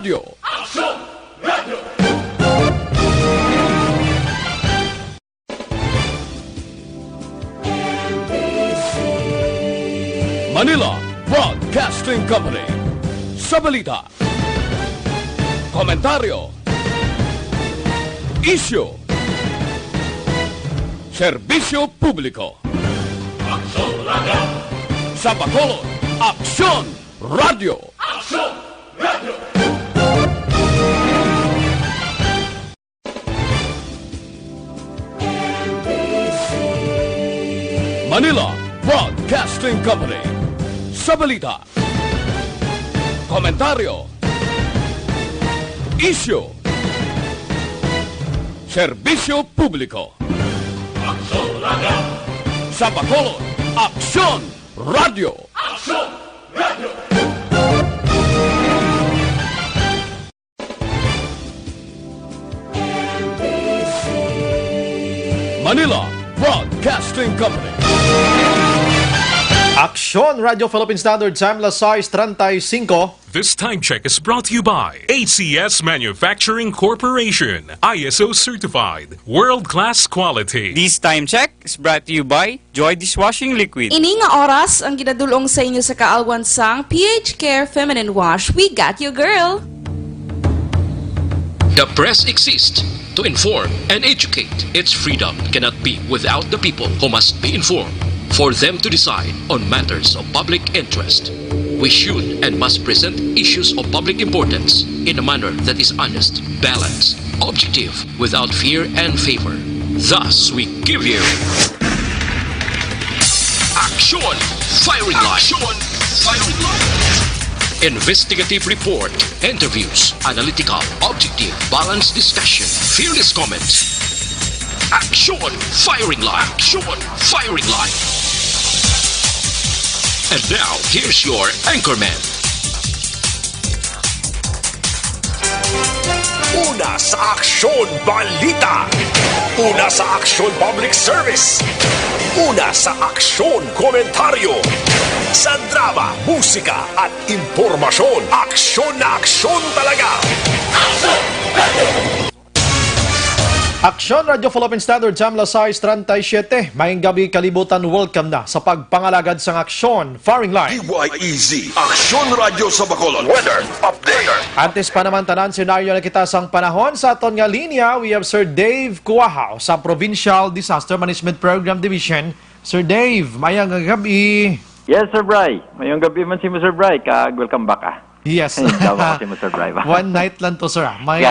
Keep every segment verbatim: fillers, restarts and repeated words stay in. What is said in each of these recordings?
Radio. Manila Broadcasting Company. Sa balita, komentaryo, isyu, serbisyo publiko. Sa Bacolod, Aksyon Radio. Manila Broadcasting Company. Sa balita, komentaryo, isyu, serbisyo publiko. Sa Bacolod, Aksyon Radio. Manila Broadcasting Company. Aksyon Radio Philippine Standard Time, las sais treinta y cinco. This time check is brought to you by A C S Manufacturing Corporation, I S O certified, world-class quality. This time check is brought to you by Joy Dishwashing Liquid. Ini nga oras ang ginadul-ong sa inyo sa kaalwan sang P H Care Feminine Wash. We got you, girl! The press exists to inform and educate. Its freedom cannot be without the people, who must be informed for them to decide on matters of public interest. We should and must present issues of public importance in a manner that is honest, balanced, objective, without fear and favor. Thus, we give you Aksyon Firing Line. Aksyon Firing Line. Investigative report, interviews, analytical, objective, balanced discussion, fearless comments. Aksyon Firing Line. Aksyon Firing Line. And now, here's your anchorman. Una sa aksyon, balita. Una sa aksyon, public service. Una sa aksyon, komentaryo. Sa drama, musika, at impormasyon, aksyon na aksyon talaga. Aksyon Radio Philippine Standard Time, las sais treinta y siete. Maayong gabi, kalibutan. Welcome na sa pagpangalagad sang Aksyon Firing Line. D Y E Z, Aksyon Radyo sa Bacolod. Weather update. Antes pa naman tanan, senaryo na kita sang panahon. Sa aton nga linya, we have Sir Dave Cuajao sa Provincial Disaster Management Program Division. Sir Dave, maayong gabi. Yes, Sir Bry. Maayong gabi man sa imo, Sir Bry. Kag welcome back, ah. Yes. Tama ko si Mister Bry ba? One night lang to, sir, ah. May,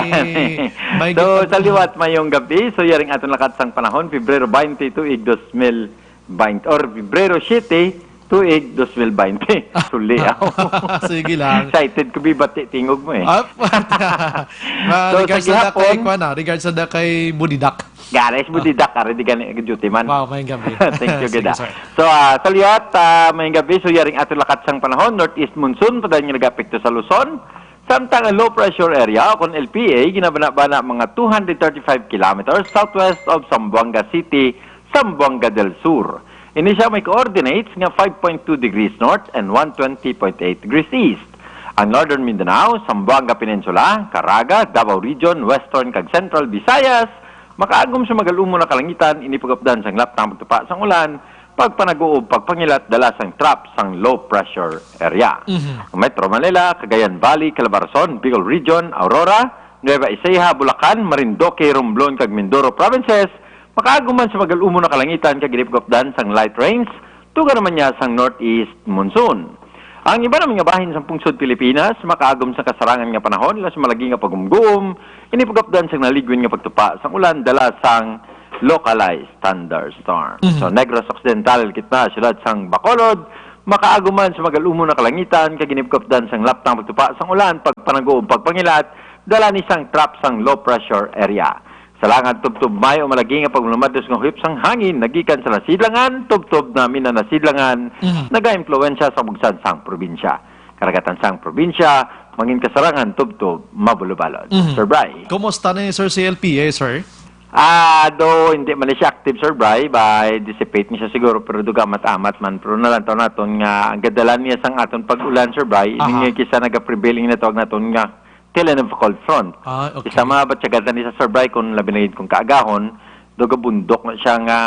may So, gitag- sa liwat, maayong gabi. So, yaring aton lakat sang panahon, Febrero twenty, tuig dos mil twenty, or Febrero siete, tuig dos mil twenty. Suli, ah. Sige lang. Excited ko, bibati tingog mo, eh. Ah, So, regards sa sa da kay gihapon, kuwan, ah, regards sa da kay Budidak. Gares mo, didak, ari di gani ang duty man. Wow, maayong gabi. Thank you, Sige, gid, ah. sir. So, ah, sa liwat, ah, maayong gabi. So, yaring aton lakat sang panahon, northeast monsoon, padayon nga nag-apekto sa Luzon. Samtang ang low pressure area, o kon L P A, ginabanabana mga two hundred thirty-five kilometers southwest of Zamboanga City, Zamboanga del Sur. Ini siya may coordinates nga five point two degrees north and one twenty point eight degrees east. Ang Northern Mindanao, Zamboanga Peninsula, Caraga, Davao Region, Western kag Central Visayas, makaagom sa magal-umon nga kalangitan, ini pag-updan sang laptang pagtupa sang ulan, pagpanaguob, pagpangilat dala sang trough sang low pressure area. Mhm. Ang Metro Manila, Cagayan Valley, Calabarzon, Bicol Region, Aurora, Nueva Ecija, Bulacan, Marinduque, Romblon, kag Mindoro Provinces, makaagom man sa magal-umon nga kalangitan kag ini pag-updan sang light rains, tuga naman niya sang northeast monsoon. Ang iba naman nga bahin sang pungsod Pilipinas makaagom sang kasarangan nga panahon, labi sa malagi nga pagumguom, ini pag-updan sang naligwin nga pagtupa sang ulan dala sang localized thunderstorm. Mhm. So, Negros Occidental, kita, siyudad sang Bacolod, makaagom man sa magal-umon nga kalangitan, kag ini pag-updan sang laptang pagtupa sang ulan, pagpanaguob, pagpangilat, dala ni sang trough sang low pressure area. Sa langad, tubtob maayo o malagi nga paglumados nga huyop sang hangin nagikan sa nasidlangan, tubtob na minanasidlangan, Mhm. nagaimpluwensya sa bugsan sang probinsya. Karagatan sang probinsya, mangin kasarangan, tubtob mabulobalon. Mhm. Sir Bry. Kumusta na, sir, si L P A, sir? Ah, do, hindi man siya active, Sir Bry. Ba, dissipate ni siya siguro, pero duga amat-amat man. Pero nalantaw naton nga ang gadalan niya sang aton pag-ulan, Sir Bry, Aha. ini nga kisa naga-prevailing na tawag naton nga Still in a cold front. Ah, okay. Isa mabatsagatan ni sa Sir Bry kung labi na gid kung kaagahon, do gabundok na siya nga,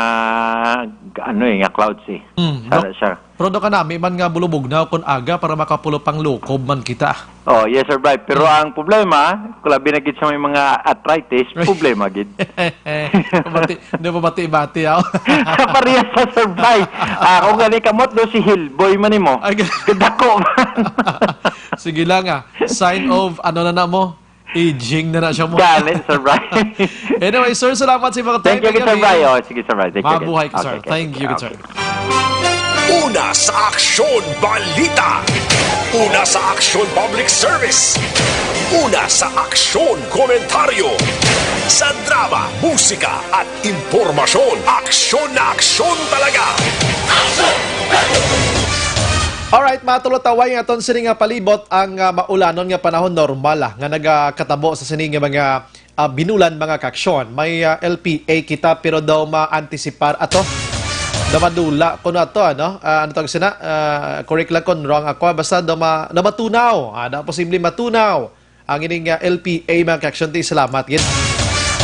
nga ano eh, nga clouds eh. Mm, Sana no? siya. Pero do kanami man nga bulubugnaw kung aga para makapulo pang lukob man kita. Oh, yes, Sir Bry. Pero ang problema, kung labi na gid sa may mga arthritis, problema gid. Pabati, hindi pabati-bati ako. Parehas sa Sir Bry. Ah, kung gani kamot do si Hellboy man mo. Ay, g- Kadako man. Sige lang ah. Sign of ano na na mo? Aging na na siya mo. Galit, Sir Bry. Anyway, sir, salamat sa mga Thank you, time Sir Bry. Oh, sige, Sir Bry. Thank you, Mabuhay ka, sir. Okay, Thank you, okay, sir. okay. Una sa aksyon, balita. Una sa aksyon, public service. Una sa aksyon, komentaryo. Sa drama, musika, at impormasyon, aksyon na aksyon talaga. Alright, mga tulotaway, nga aton sini nga palibot ang ah, maulanon nga panahon, normal ah, nga nagakatabo sa sini nga mga ah, binulan, mga kaaksyon. May ah, L P A kita pero daw ma-anticipar ato. Daw madula kuno ato, ano? Ah, ano tawag sina? Ah, correct lang kung wrong ako. Basta daw ma, daw matunaw. Ah, daw posible matunaw ang ining ah, L P A, mga kaaksyon. Ti salamat gid.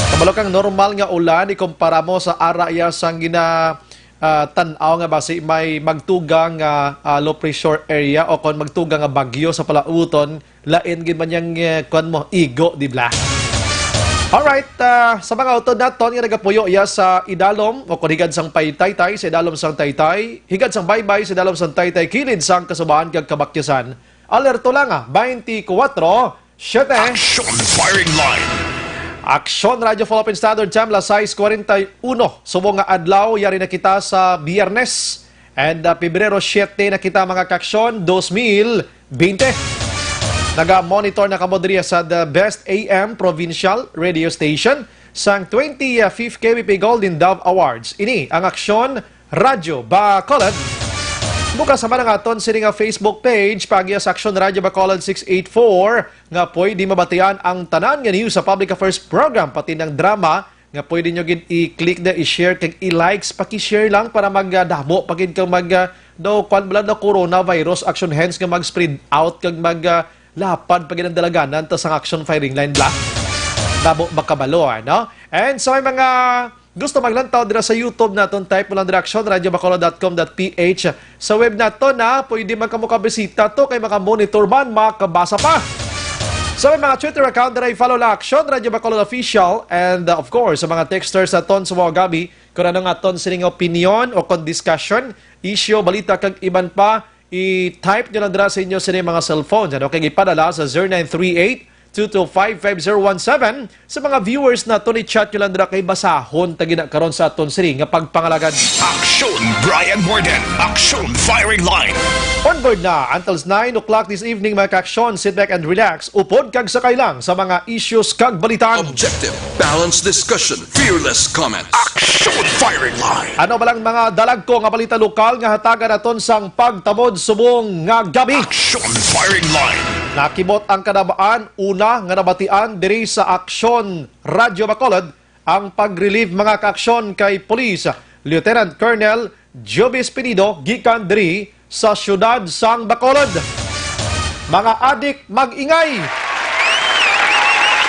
Kabalo kang normal nga ulan, ikumpara mo sa ara iya sang gina ah, tan-aw nga basi may magtugang nga ah, low pressure area o kon magtugang nga bagyo sa palauton, lain gid man yang eh, kuwan mo, igo, di bla? Alright, ah, sa mga utod naton nga nagapuyo iya sa idalom o kon higad sang pay-, taytay, sa idalom sang taytay, higad sang baybay, sa idalom sang taytay, kilid sang Kasubahan kag Kabakyasan, alerto lang ah, twenty-four siete. Aksyon Firing Line. Aksyon Radyo Philippine Standard Time, las sais kuwarenta y uno. Subong nga adlaw, yari na kita sa Biyernes. And uh, Pebrero siete na kita, mga kaaksyon, dos mil bente. Naga-monitor na kamo diri sa The Best A M Provincial Radio Station sang twenty-fifth K B P Golden Dove Awards. Ini ang Aksyon Radyo Bacolod. Bukas naman ang aton sini nga Facebook page, paagi sa Aksyon Radyo Bacolod six eight four, nga pwede mabatian ang tanan nga news sa public affairs program, pati ng drama, nga pwede nyo gid i-click na, i-share, kag i-likes, paki-share lang para magdamo pa gid kag mag, ah, daw, kwan bala na coronavirus action hands nga mag-spread out kag mag, ah, lapad pa gid ang dalaganan ta sang action firing line bla. Damo makabalo, ano? And sa may mga gusto maglantaw dira sa YouTube naton, type mo lang dira action radio bacolod dot com dot P H. Sa web naton, na pwede man kamo kabisita to kay maka-monitor man, makabasa pa. Sa may mga Twitter account dira, i-follow lang Action Radio Bacolod Official. And uh, of course, sa mga texters naton sa mga gabi, kung ano nga aton sining opinion o kung discussion, issue, balita, kag iban pa, i-type nyo lang dira sa inyo sining mga cellphone. Ano kay ipadala sa zero nine three eight two two five five zero one seven. Sa mga viewers naton, i-chat nyo lang dira kay basahon ta gina karon sa aton sini nga pagpangalagad. Aksyon Brian Morden. Aksyon Firing Line. Onboard na until nine o'clock this evening, mga kaaksyon. Sit back and relax. Upod kag sakay lang sa mga issues kag balitan. Objective, balanced discussion, fearless comments. Aksyon Firing Line. Ano ba lang mga dalagko nga balita lokal nga hatagan naton sang pagtamod subong nga gabi? Aksyon Firing Line. Nakibot ang kadabaan, una nga nabatian diri sa Aksyon Radyo Bacolod, ang pag-relieve, mga kaaksyon, kay Police Lieutenant Colonel Joby Espinido gikan diri sa siyudad sang Bacolod. Mga adik, mag-ingay!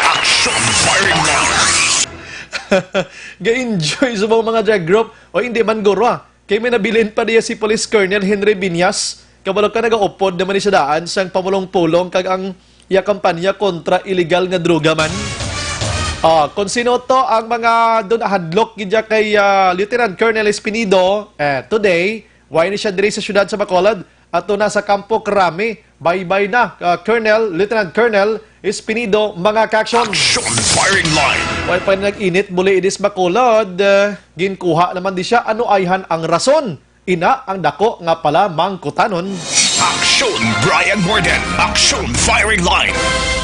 Aksyon Firing Line. Ga-enjoy sa mga drag group. O hindi man guro ah. Kay may nabilin pa niya si Police Colonel Henry Binyas. Kabalo ka, nagaupod naman ni sa daan sang pamulong-pulong kag ang iya kampanya kontra illegal nga droga man. Ah, kung sino to ang mga doon hadlok gid kay ah, Lieutenant Colonel Espinido, eh, today, why ni siya diri sa syudad sa Bacolod? Ato na sa Kampo Krami, baybay na, ah, Colonel, Lieutenant Colonel Espinido, mga kaaksyon. Aksyon Firing Line. Why pa nag-init, buli inis Bacolod? Ah, ginkuha naman di siya, ano ayhan ang rason? Ina ang dako nga pala mangkutanon. Aksyon Brian Morden. Aksyon Firing Line.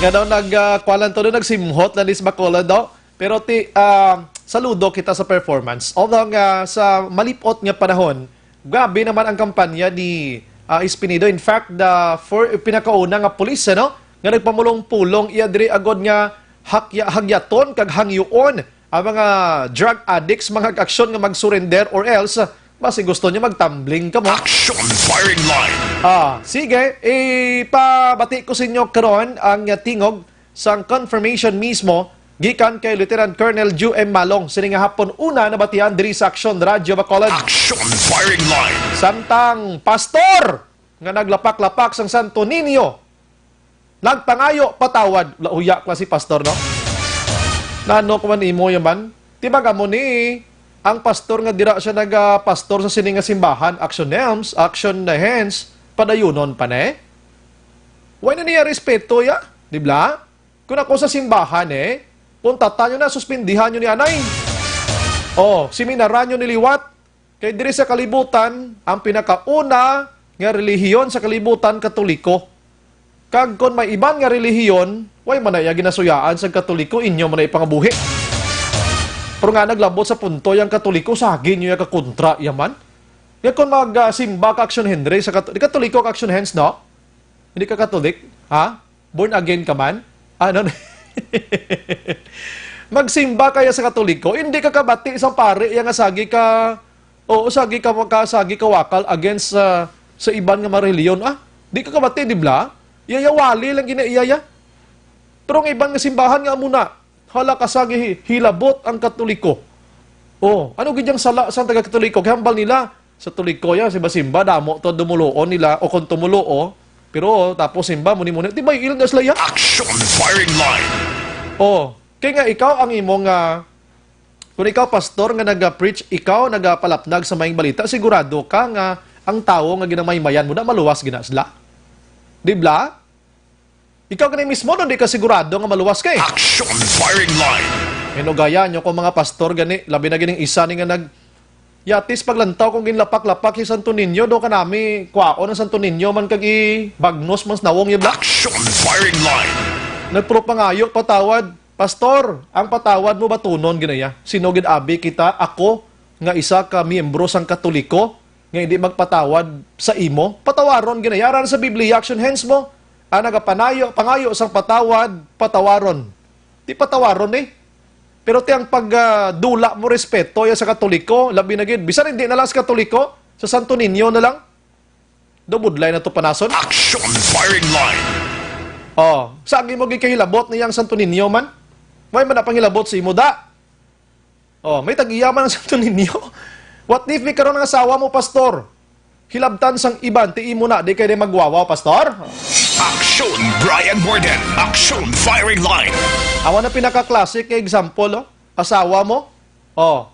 Nga daw nag, ah, kuwan lang to, no, nagsimhot na nis Bacolod, no? Pero ti, ah, saludo kita sa performance. Although nga sa malipot nga panahon, grabe naman ang kampanya ni ah, Espinido. In fact, the for, pinakauna nga pulis, ano, nga nagpamulong-pulong iya diri agod nga hakya, hagyaton kag hangyoon ang mga drug addicts, mga aksyon nga mag-surrender or else, basi gusto niya magtumbling kamo. Aksyon Firing Line. Ah, sige, ipabati ko sa inyo karon ang uh, tingog sang confirmation mismo gikan kay Lieutenant Colonel Ju M Malong. Sini nga hapon una nabatian diri sa Aksyon Radyo Bacolod. Action Firing Line. Samtang pastor nga naglapak-lapak sang Santo Niño, nagpangayo patawad. Lauya klase pastor, no? Nano ko man imo yaman? Tibaga mo ni ang pastor nga dira siya nagapastor sa sini nga simbahan, Action Helms, Action Hands, padayunon pa ni? Way na niya respeto ya, di ba? Kung ako sa simbahan eh, puntatan nyo na, suspindihan nyo ni anay. Oh, seminaran nyo ni liwat. Kay diri sa kalibutan, ang pinakauna nga relihiyon sa kalibutan, Katoliko. Kag kon may iban nga relihiyon, way man na iya ginasuyaan sa Katoliko, inyo man na ipangabuhi. Pero nga naglabot sa punto yang Katoliko, sagi nyo yung kakontra, yaman. Nga kon mag-simba ka Action Henry sa Kat-, di Katoliko ka Action Hands, no? Hindi ka Catholic? Ha? Born again ka man? Ano? Magsimba kaya sa Katoliko, hindi ka kabati sa pare iya nga sagi ka, oo, sagi ka, ka sagi ka wakal against sa, sa iban nga mga reliyon. Ah, di ka kabati, di bla? Iya, iya, wali lang gina iya, iya. Pero ang iban nga simbahan nga amo na, hala ka sagi hi-, hilabot ang Katoliko. Oh, ano gid ang sala sa taga Katoliko? Kay hambal nila, sa Katoliko yan, simba-simba, damo to dumuloon nila, o kung tumulo, pero tapos simba, muni-muni, di ba, ilong na sila yan? Action Firing Line. Oh, kay nga ikaw ang imo nga, kung ikaw pastor nga naga-preach, ikaw nagapalapnag sa maayong balita, sigurado ka nga ang tawo nga ginamaymayan mo na maluwas gina sila. Di bla? Ikaw gani mismo, no, di ka sigurado nga maluwas ka eh. Action Firing Line. Hinugayan nyo kung mga pastor gani, labi na gining isa ni nga nag, yatis paglantaw kung ginlapak-lapak si Santo Niño, do kanami kwaon ang Santo Niño man kag ibagnos man sa nawong, ya bla? Action Firing Line. Nagpro pangayo patawad, pastor, ang patawad mo batunon ginaya. Sino gid abi kita, ako, nga isa ka miyembro sang Katoliko, nga hindi magpatawad sa imo? Patawaron ginaya. Aran sa Biblia, Action Hands mo, ang nagapanayo, pangayo sang patawad, patawaron. Di patawaron eh. Pero ti ang pag, ah, dula mo respeto ya sa Katoliko, labi na gid. Bisan hindi na lang sa Katoliko, sa Santo Niño na lang. Do budlay na to panason. Action Firing Line. Oh, sa agi mo gikahilabot na yang Santo Niño man? May man na panghilabot sa imo da. Oh, may tag-iya man ang Santo Niño. What if may karon ang asawa mo, pastor? Hilabtan sang iban, ti imo na, di kay di magwawaw, pastor? Action Brian Warden. Action Firing Line. Awa na pinaka-classic nga example, oh. Asawa mo? Oh.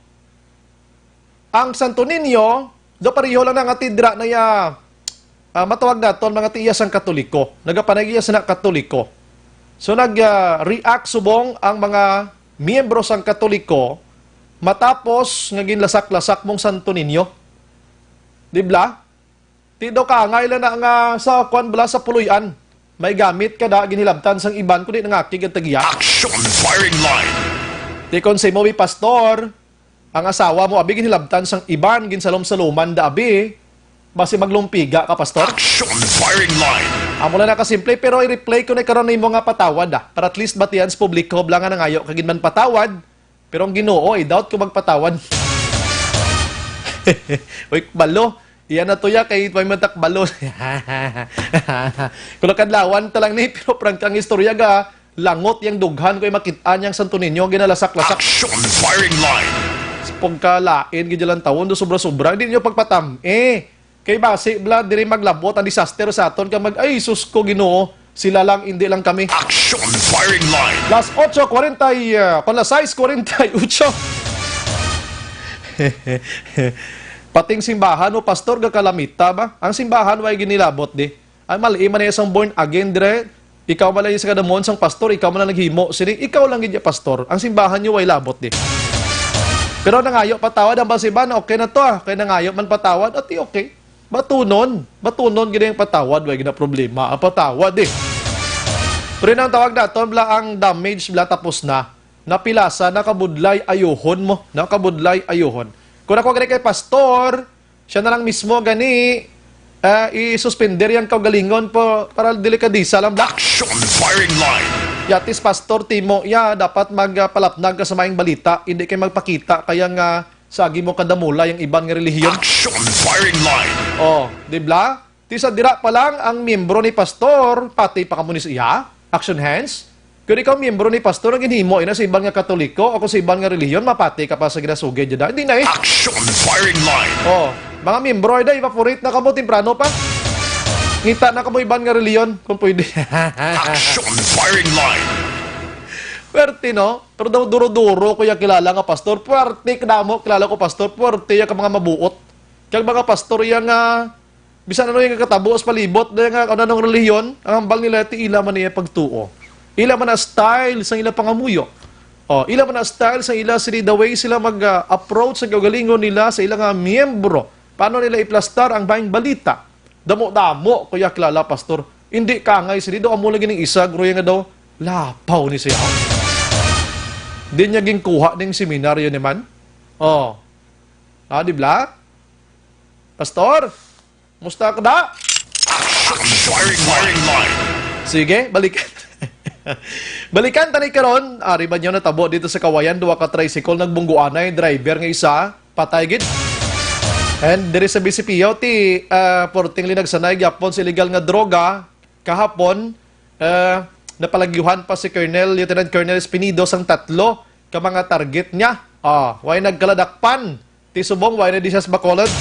Ang Santo Niño, do pareho lang na nga tidra na ya, ah, matawag naton mga tiya sang Katoliko. Nagapanag-iya sina Katoliko. So, nag, ah, react subong ang mga miyembro sang Katoliko matapos nga ginlasak-lasak mong Santo Niño. Di bla? Ti daw kaangay lang na nga sa kwan bala sa puloy-an. May gamit ka da, ginhilabtan sang iban, kundi nangakig ang tagiya. Action Firing Line. Ti kon sa imo, bi, pastor, ang asawa mo, abi, ginhilabtan sang iban, ginsalom-saloman da, abi. Basi maglumpiga ka, pastor? Action Firing Line. Amo lang na kasimple, pero i-replay ko na karon nimo nga patawad, ah. Para at least batian sa publiko, bala nga nangayo ka gid man patawad. Pero ang Ginoo, i-doubt ko magpatawad. Uy, balo. Iya na to ya, kay may mantak balo. Kuno kadlawan ta lang ni, pero prank ang istorya ga. Langot yang dughan ko ay makit-an yang Santo Niño, ginalasak-lasak. Action Firing Line. Sa pagkalain, gidyalan tawon do sobra-sobra. Hindi niyo pagpatam. Eh, kay basi, bla, diri maglabot ang disaster sa aton. Ka mag, "Ay, sus ko, Ginoo, sila lang, hindi lang kami." Action Firing Line. Las ocho cuarenta y, ah, kon las sais cuarenta y ocho. Pating simbahan mo, pastor, gakalamita ba? Ang simbahan, way ginilabot di. Ang mali man isang born again, dire. Ikaw man lang yung sa kadamon sang pastor, ikaw man lang naghimo. Sini, ikaw lang gid ya, pastor. Ang simbahan niyo, way labot di. Pero nangayo patawad ang basiban, okay na to ah. Kay nangayo man patawad, ati okay. Batunon. Batunon gid ang patawad, way gina problema ang patawad eh. Pero yun ang tawag naton, bla, ang damage, bla, tapos na. Napilasa, nakabudlay, ayuhon mo. Nakabudlay, ayuhon. Kung ako gani kay pastor, siya na lang mismo gani, ah, isuspender yang kaugalingon po para delikadisa lang, bla. Action Firing Line. Yatis, pastor, timo, ya, dapat magpalapnag ka sa maayong balita, hindi kay magpakita kaya nga sagi mo kadamula yung iban nga relihiyon. Action Firing Line. Oh, di bla? Ti sa dira pa lang ang miyembro ni pastor, pati pa kamo ni siya, action hands. Pero ikaw, miyembro ni pastor, ang ginhimo ina sa iban nga Katoliko o kung sa iban nga relihiyon, mapati ka pa sa ginasugid niya, hindi na eh. Action firing line. Oh, mga miyembro, ay da, evaporate na kamo, temprano pa. Ngita na kamo iban nga relihiyon, kung pwede. Action firing line. Pwerte, no? Pero daw duro-duro ko yung kilala nga pastor. Pwerte ka damo, kilala ko pastor. Pwerte yung mga mabuot. Kag mga pastor yung, ah, bisan ano yung katabo sa palibot, na nga, ano, anong relihiyon, ang hambal nila, ti ila man iya pagtuo. Ila man na style sa ila pangamuyo. Oh, ila man na style sa ila, sila, the way sila mag-approach sa kaugalingon nila sa ila nga miyembro. Paano nila iplastar ang maayong balita? Damo-damo ko ya kilala, pastor. Hindi kangay sila daw, amo lagi ning isa, gruya nga daw, lapaw ni siya. Di niya ginkuha ning seminaryo ni man. Oh. Ah, di bla? Pastor? Musta ka da? Action firing line. Sige, balik. Balikan tani karon, ari ba niyo natabo dito sa Kawayan, duha ka tricycle nagbungguanay, driver nga isa, patay gid. And diri sa B C P O, ti, ah, porting linagsanay gyapon sa illegal nga droga, kahapon, ah, napalagyuhan pa si Colonel, Lieutenant Colonel Espinido sang tatlo ka mga target niya. Ah, way nagkaladakpan. Ti subong, way na di siya sa Bacolod.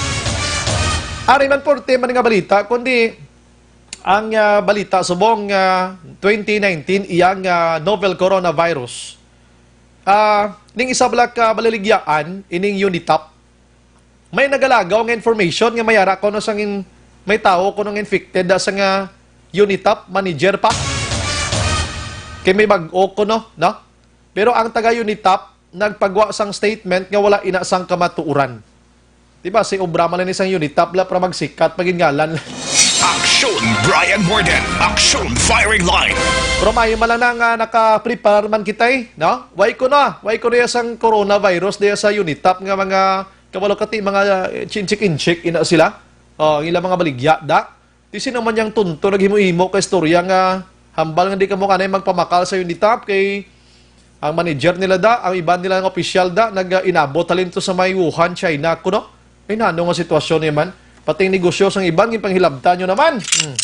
Ari man porte man nga balita, kundi ang, ah, balita subong, ah, twenty nineteen, iyang, ah, novel coronavirus. Ah, ning isa bala ka balaligyaan, ining Unitop, may nagalagaw nga information nga may ara kuno sang in-, may tawo kuno nga infected da sa nga Unitop manager pa. Kay may bag-o kuno, no? Pero ang taga Unitop nagpagwa sang statement nga wala ina sang kamatuoran. Di ba, si obra man lang ni sang Unitop la para magsikat pa gid ngalan. Action, Brian Warden. Action, firing line. Pero may man lang na nga nakaprepare man kita eh, no? Way ko na, way ko na sang coronavirus diya sa Unitop nga mga kabalo kati, mga, eh, chinchik-inchik ina sila. Oh, ang ilang mga baligya da. Ti sino man yang tunto naghimo-himo ka istorya nga hambal nga di kamo kanay magpamakal sa Unitop kay ang manager nila da, ang iban nila nga opisyal da, nag-inabot halin to sa may Wuhan, China, kuno? Ay, nano nga sitwasyon ni man? Pati ang negosyo sang iban, ginpanghilabtan nyo naman. Hmm.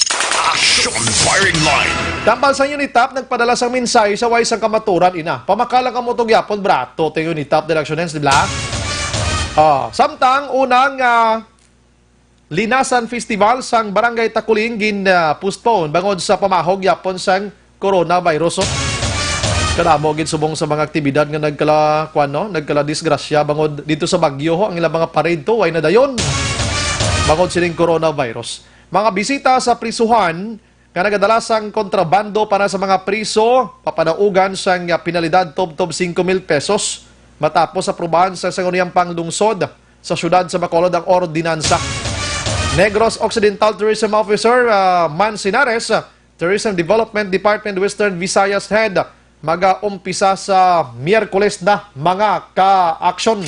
Action firing line. Tambal sa Unitop, nagpadala sang mensahe sa way sang kamaturan, ina. Pamakala ka mo to gyapon, brato, ti Unitop, Direction Hands, di ba? Ah, samtang unang, ah, Linasan Festival sang Barangay Takuling gin, ah, postpone bangod sa pamahog yapon sang coronavirus, oh. Kadamo gid subong sa mga aktibidad nga nagkala, kuwan, no? Nagkala disgrasya bangod dito sa Baguio, ho. Ang ilang mga parade to, way na dayon. Bangod sining coronavirus. Mga bisita sa prisuhan, nga nagadala sang kontrabando para sa mga priso, papanaugan sang penalidad tubtob singko mil pesos matapos aprubahan sa Sangguniang Panglungsod sa siyudad sa Bacolod ang ordinansa. Negros Occidental Tourism Officer, ah, Mansinares, Tourism Development Department, Western Visayas Head, mag-aumpisa sa Miyerkules na, mga ka-aksyon.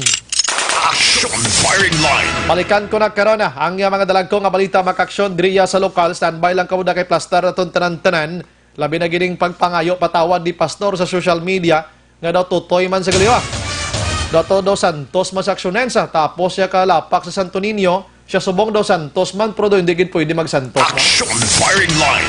Action firing line. Balikan ko na karon, ah, ang, ah, mga dalagko nga balita, mga ka-aksyon, diriya sa lokal. Standby lang kamo, da kay plastar naton tanan-tanan. Labi na gining pagpangayo patawad ni pastor sa social media nga daw tutoy man sa galiwa. Dato daw Santos man sa Accionensa, tapos siya kalapak sa Santo Niño, siya subong daw Santos man, pero daw hindi gid pwede mag-Santos, no? Action firing line.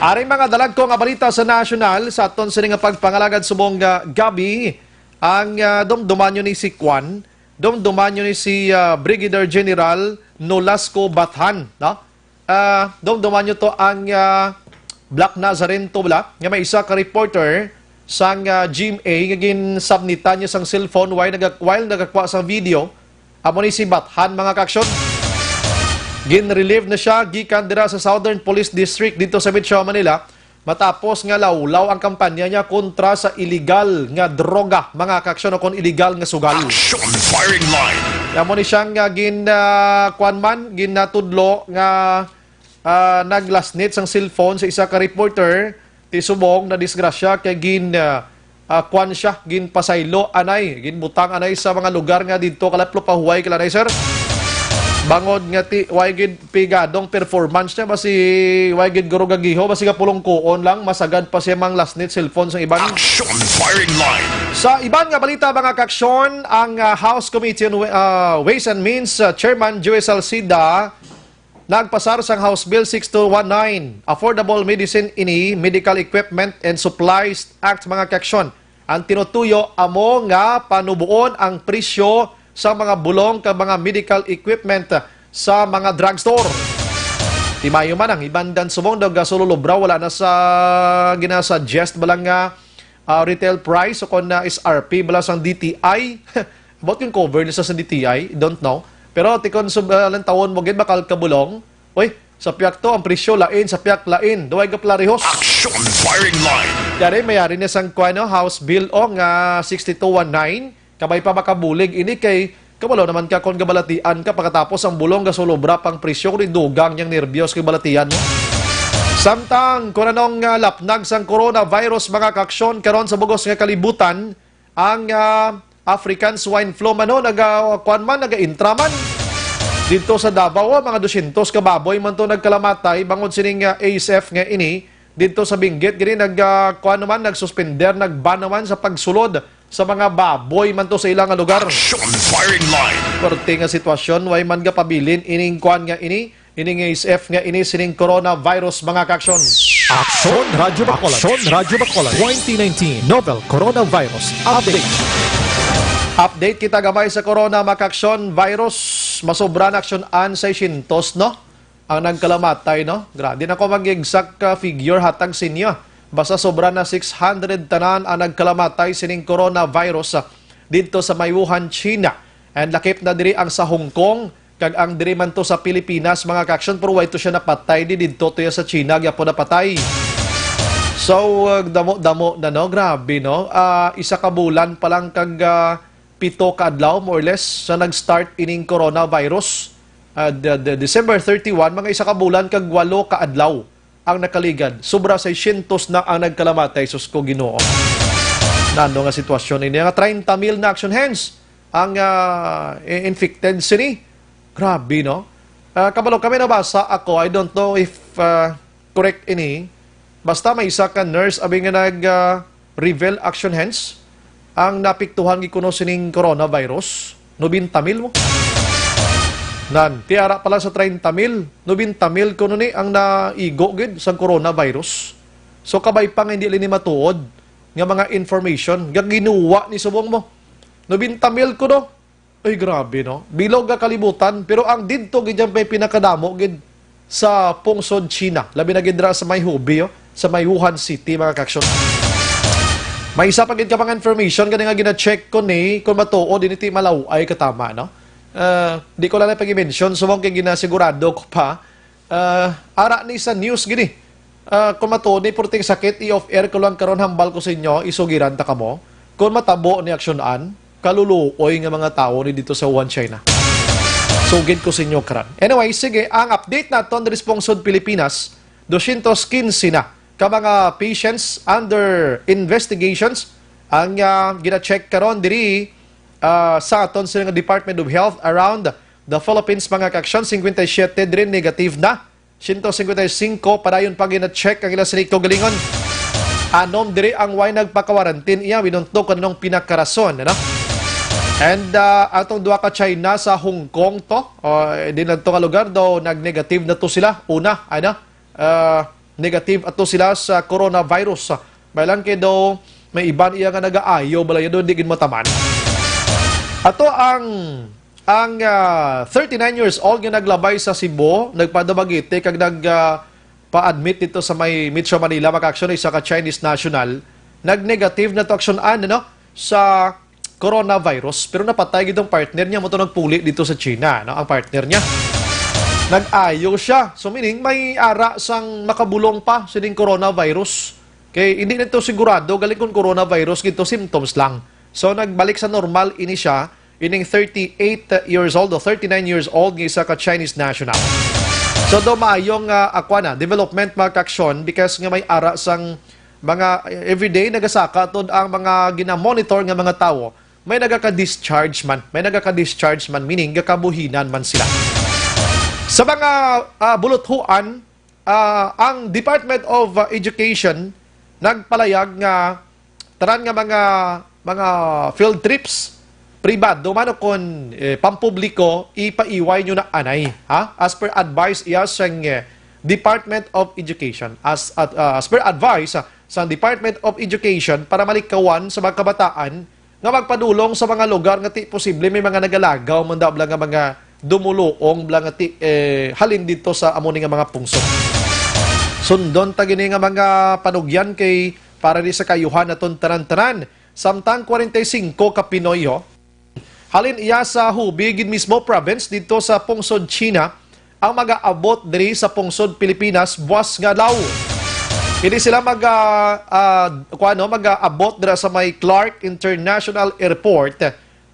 Aring mga dalagko nga balita sa nasyonal, sa aton sini nga pagpangalagad subong nga gabi, ang, ah, dumduman nyo ni si Kwan, dumduman nyo ni si, ah, Brigadier General Nolasco Bathan, no? Ah, dumduman nyo to ang, ah, Black Nazarene to bala, nga may isa ka reporter sang, ah, G M A nga ginsabnitan niya sang cellphone while naga-, while nagakwa sang video. Amo ni si Bathan, mga ka-aksyon. Gin-relieve na siya gikan dira sa Southern Police District dito sa Metro Manila, matapos nga lawlaw ang kampanya niya kontra sa iligal nga droga, mga ka-aksyon, o kon iligal nga sugal. Action firing line. Amo ni siyang, ah, gin, ah, kuwan man, ginatudlo nga, ah, naglasnit sang cellphone sa isa ka reporter, ti subong na disgrasya kay gin, ah, ah, kwan siya, ginpasaylo anay, ginbutang anay sa mga lugar nga didto kalaplo pahuway kila anay, sir. Bangod nga ti, way gid pigadong performance niya, basi way gid guro gagiho, basi kapulong kuon lang, masagad pa siya mang lasnit cellphone sa iban. Action firing line. Sa iban nga balita, mga kaksyon, ang, ah, House Committee on Wa-, ah, Ways and Means, ah, Chairman Joey Salcida, Nagpasar sang House Bill six two one nine, Affordable Medicine ini, Medical Equipment and Supplies Act, mga kaaksyon. Ang tinutuyo amo nga panuboon ang presyo sa mga bulong kag mga medical equipment sa mga drugstore. Timayo man ang iban dan subong daw gasululubra, wala na sa ginasuggest bala nga ah, retail price o kon na S R P bala sang D T I. About yung cover nila sa D T I, don't know. Pero tikon sub uh, lantawon mo gid bakal kabulong. Uy, sa piyak to ang presyo lain, sa piyak lain. Duway ka plarihos. Action firing line. Yari, mayari na sang kuan, no, House Bill o nga sixty-two one nine. Kabay pa makabulig ini kay kabalo naman ka kon gabalatian ka pagkatapos ang bulong gasulobra pang presyo kung dugang niyang nerbyos kay balatian mo. Samtang kung anong ah, lapnag sang coronavirus, mga kaaksyon, karon sa bugos nga kalibutan, ang ah, African swine flu man ho, naga, kuwan man, naga-intra man. Dito sa Davao, ah, mga dosyentos ka baboy man to nagkalamatay bangod sining ah, A S F nga ini. Dito sa Benguet, gini nag ah, kuwan naman, nagsuspender, nag-ban naman sa pagsulod sa mga baboy man to sa ilang nga lugar. Action firing line. Perti nga sitwasyon, way man gapabilin ining kuwan nga ini, ining A S F nga ini sining coronavirus, mga kaaksyon. Aksyon Radyo Bacolod. Aksyon Radyo Bacolod. Twenty nineteen Novel Coronavirus Update. Update kita gamay sa corona, mga kaaksyon, virus. Masobra na aksyon an seiscientos, no? Ang nagkalamatay, no? Grabe na ko mag-exact ka figure hatag sa inyo. Basta sobra na six hundred tanan ang nagkalamatay sining coronavirus, ah, didto sa may Wuhan, China. And lakip na diri ang sa Hong Kong, kag ang diri man to sa Pilipinas, mga kaaksyon, pero way to siya napatay, di didto to ya sa China gyapon napatay. So, uh, damo-damo na, no? Grabe, no? Ah, isa ka bulan pa lang kag, ah, pito ka adlaw, more or less, sa nag-start ining coronavirus. Ah, the, the December thirty-one, mga isa ka bulan kag walo ka adlaw ang nakaligad. Sobra seiscientos na ang nagkalamatay, sus ko, Ginoo. Nano nga sitwasyon ini? Nga treinta mil na action hands ang ah, i- infected sini. Grabe, no? Ah, kabalo kami nabasa ako, I don't know if ah, correct ini. Basta may isa ka nurse abi nga nag ah, reveal action hands ang napiktuhan gid kuno sining coronavirus. Nobenta mil mo. Nan, tiara pala sa treinta mil, nobenta mil kuno ni ang naigo gid sa coronavirus. So kabay pa nga hindi ni matuod nga mga information nga ginuwa ni subong mo. Nobenta mil kuno. Ay, grabe, no? Bilog nga kalibutan, pero ang didto gid yan may pinakadamo gid sa pungsod China. Labi na gid dira sa may Hubei, oh, sa may Wuhan City, mga kaaksyon. May isa pa gid ka mga information gani nga gina-check ko ni kung matuod ini ti malaw-ay katama, no? Ah, di ko lang na pag-mention, subong kay ginasigurado ko pa. Ah, ara ni sa news gini. Ah, kung matuod ni purting sakit, i-off air ko lang karon, hambal ko sa inyo, isugiran ta kamo. Kung matabo ni aksyonan, kaluluoy nga mga tawo ni dito sa Wuhan, China. Sugid ko sa inyo karon. Anyway, sige, ang update naton diri sa pungsod Pilipinas, dosyentos kinse na ka mga patients under investigations ang ah, gina-check karon diri ah, sa aton sa nga Department of Health around the Philippines, mga kaaksyon, singkwenta y siyete diri negative na. Siyento singkwenta y singko padayon pa gina-check ang ila sini kaugalingon. Anom diri ang way nagpakawarantin iya, we don't know kung anong pinakarason, ano? And ah, atong duha ka China sa Hong Kong to, o, eh, din lang to nga lugar daw nag-negative na to sila. Una, ano? Ah, negative ato sila sa coronavirus. May lang kay daw may iban iya nga nagaayo, bala yun, di gid mataman. Ato ang ang ah, thirty-nine years old nga naglabay sa Cebu, nagpa-Dumaguete kag nag ah, pa-admit dito sa may Metro Manila, mga kaaksyon, isa ka Chinese national, nag-negative na to aksyon, ano, sa coronavirus, pero napatay gid ang partner niya, mo to nagpuli dito sa China, no? Ang partner niya. Nag-ayo siya. So meaning may ara sang makabulong pa sining coronavirus. Kay hindi nito sigurado galing kung coronavirus gito, symptoms lang. So nagbalik sa normal ini siya, ining thirty-eight years old o thirty-nine years old nga isa ka Chinese national. So do maayong uh, akwa na development, mga kaaksyon, because nga may ara sang mga everyday nagasaka tod ang mga ginamonitor nga mga tawo, may nagaka-discharge man, may nagaka-discharge man, meaning gakabuhinan man sila. Sa mga ah, buluthuan, ah, ang Department of ah, Education nagpalayag nga tanan nga mga mga field trips pribado man o kon, eh, pampubliko, ipaiway nyo na anay, ha? As per advice iya sang, eh, Department of Education. As, at, ah, as per advice, ah, sang Department of Education para malikawan sa mga kabataan nga magpadulong sa mga lugar nga ti posible may mga nagalagaw man daw bala nga mga dumuluong bala nga ti, eh, halin dito sa amo ni nga mga pungsod. Sundon ta gini nga mga panugyan kay para ni sa kayuhan naton tanan-tanan. Samtang kwarenta y singko ka Pinoy, ho, halin iya sa Hubei gid mismo province dito sa pungsod China ang mag-aabot diri sa pungsod Pilipinas buwas nga adlaw. Hindi sila mag, ah, ah, kuano, mag-aabot dira sa may Clark International Airport,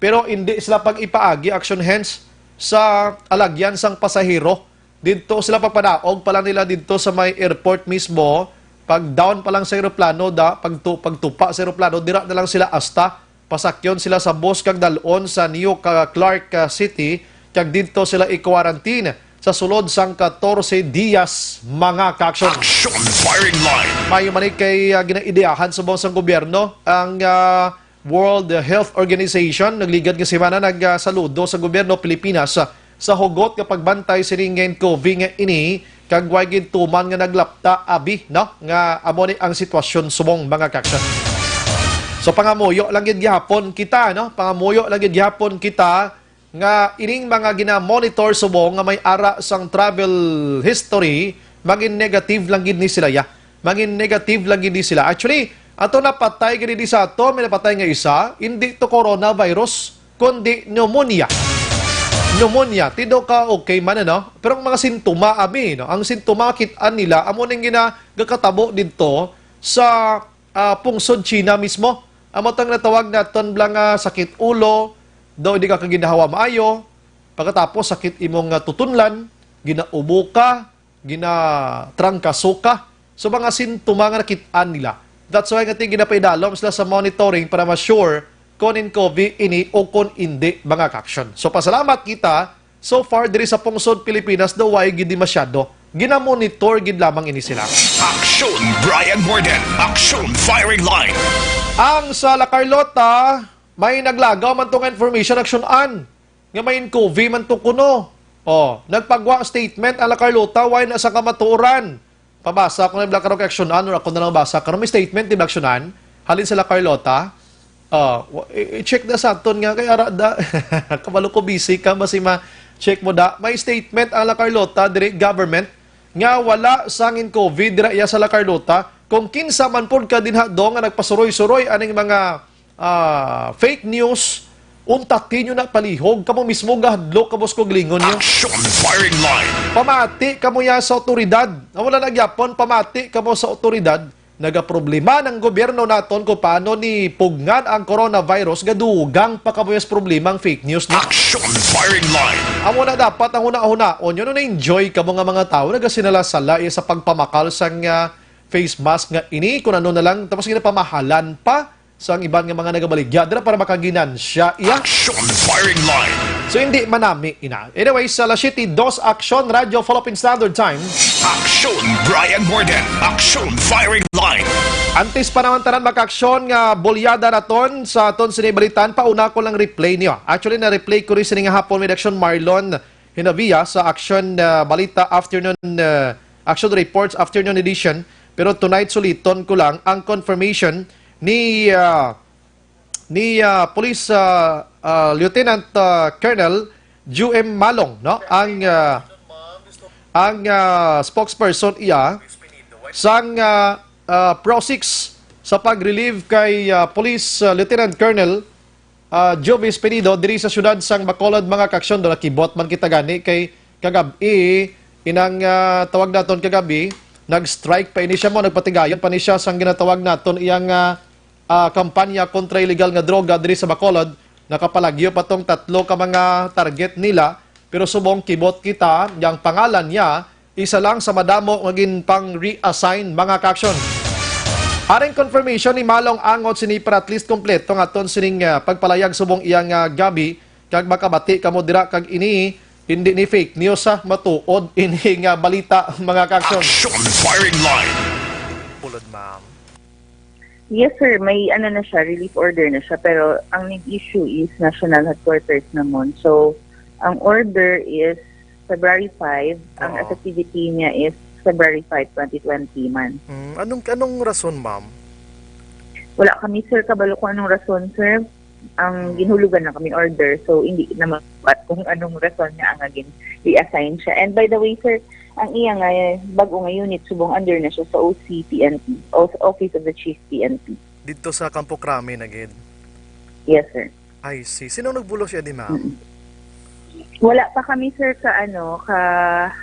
pero hindi sila pag-ipaagi action hence sa alagyan sang pasahero. Didto sila pagpadaog pa lang nila didto sa may airport mismo, pag down pa lang sa eroplano, da, pagtu-, pagtupa sa eroplano, dira na lang sila asta. Pasakyon sila sa bus kag dalon sa New Ka-, Clark, ah, City, kag didto sila i-quarantine sa sulod sang katorse diyas, mga kaaksyon. Action Firing Line. Mayo man ni kay, ah, ginaideyahan subong sang gobyerno ang, ah, World Health Organization nagligad nga semana nagsaludo sa gobyerno Pilipinas sa hugot nga pagbantay sining nCoV nga ini, kag way gid tuman nga naglapta abi, no, nga amo ni ang sitwasyon subong, mga kaaksyon. So pangamuyo lang gid gihapon kita, no, pangamuyo lang gid gihapon kita nga ining mga gina-monitor subong nga may ara sang travel history, mangin negative lang gid ni sila, ya. Mangin negative lang gid ni sila. Actually, ato napatay gid di sa ato, may napatay nga isa, hindi to coronavirus, kundi pneumonia. Pneumonia, tido ka okay man, ano? Pero ang mga sintoma, abi, no? Ang sintoma, kit-an nila, amo ning ginagakatabo didto sa ah, pungsod China mismo. Amo tang natawag naton bala nga sakit ulo, daw hindi ka kaginhawa maayo, pagkatapos sakit imong, ah, tutunlan, ginaubo ka, ginatrangkaso ka. So, mga sintoma nga nakit-an nila. That's why nga ti-, ginapaidalom sila sa monitoring para ma-sure kung nCoV ini o kung hindi, mga kaaksyon. So, pasalamat kita. So far, diri sa pungsod Pilipinas, daw way gid di masyado. Ginamonitor gid lamang ini sila. Action Brian Morden. Action Firing Line. Ang sa La Carlota, may naglagaw man to nga information, action-an, nga may nCoV man to kuno. Oh, nagpagwa statement ang La Carlota, way na sa kamatuoran. Pabasa ko na lang karon kay action-an, or ako na lang basa. Karon may statement, di ba, action-an? Halin sa La Carlota. Ah, wa-, i-, i-check na sa aton nga kay ara da. Kabalo ko busy ka, basi ma-check mo da. May statement ang La Carlota, diri government, nga wala sang nCoV dira iya sa La Carlota. Kung kinsa man pod ka dinha do nga nagpasuroy-suroy aning mga, ah, fake news, untati nyo na palihog. Kamo mismo gahadlok, kamo sa kaugalingon nyo. Action Firing Line. Pamati kamo ya sa otoridad. Ah, wala na gyapon, pamati kamo sa otoridad. Nagaproblema ng gobyerno naton kung paano ni pugngan ang coronavirus, gadugang pa kamo ya sa problema ang fake news ni. Action Firing Line. Amo na dapat ang hunahunaon nyo, no, na-enjoy kamo nga mga tawo, nagasinala-sala iya sa pagpamakal sang, ah, face mask nga ini, kung ano na lang, tapos ginapamahalan pa sang iban nga mga nagabaligya dira para makaginansya iya. Action Firing Line. So, hindi manami ina. Anyway, sa alas siyete dos, Action Radyo Philippine Standard Time. Action Brian Morden. Action Firing Line. Antes pa naman tanan makaaksyon nga bulyada naton sa aton sini balitan, pauna ko lang replay niyo. Actually, na-replay ko rin sini nga hapon with Action Marlon Hinavia sa Action, ah, Balita Afternoon, ah, Action Reports Afternoon Edition. Pero tonight, suliton ko lang ang confirmation ni, ah, ni, ah, Police, ah, ah, Lieutenant, ah, Colonel Ju M Malong, no? Ang, ah, ang, ah, spokesperson iya sang, ah, ah, Pro Six sa pag-relieve kay, ah, Police, ah, Lieutenant Colonel, ah, Jovis Penido diri sa siyudad sang Bacolod, mga kaaksyon. Do nakibot man kita gani kay kagab-i, inang, ah, tawag naton kagab-i, nag-strike pa ini siya mo, nagpatigayon pa ni siya sang ginatawag naton iyang, ah, ah, kampanya kontra illegal nga droga diri sa Bacolod. Nakapalagyo pa tong tatlo ka mga target nila, pero subong kibot kita, yang pangalan niya, isa lang sa madamo nga ginpang-reassign, mga kaaksyon. Aring confirmation ni Malong angot sini para at least kompleto nga aton sining, ah, pagpalayag subong iyang, ah, gabi, kag makabati kamo dira kag ini hindi ni fake news, ha, matuod ini nga balita, mga kaaksyon. Action Firing Line. Pulod, ma'am. Yes, sir. May ano na siya, relief order na siya. Pero ang nag-issue is national headquarters namon. So, ang order is February five. Ang Oo. Effectivity niya is February five, twenty twenty man. Mm, anong, anong rason, ma'am? Wala kami, sir, kabalo kung anong rason, sir. Ang Mm. ginhulugan lang kami order, so hindi naman pat kung anong rason nga ang gin-, i-assign siya. And by the way, sir, ang iya nga, eh, bago nga unit, subong under na siya sa O C P N P, o sa Office of the Chief P N P. Dito sa Campo Crame na gid? Yes, sir. I see. Sino nagbulos siya di, ma'am? Mm-mm. Wala pa kami, sir, ka, ano, ka,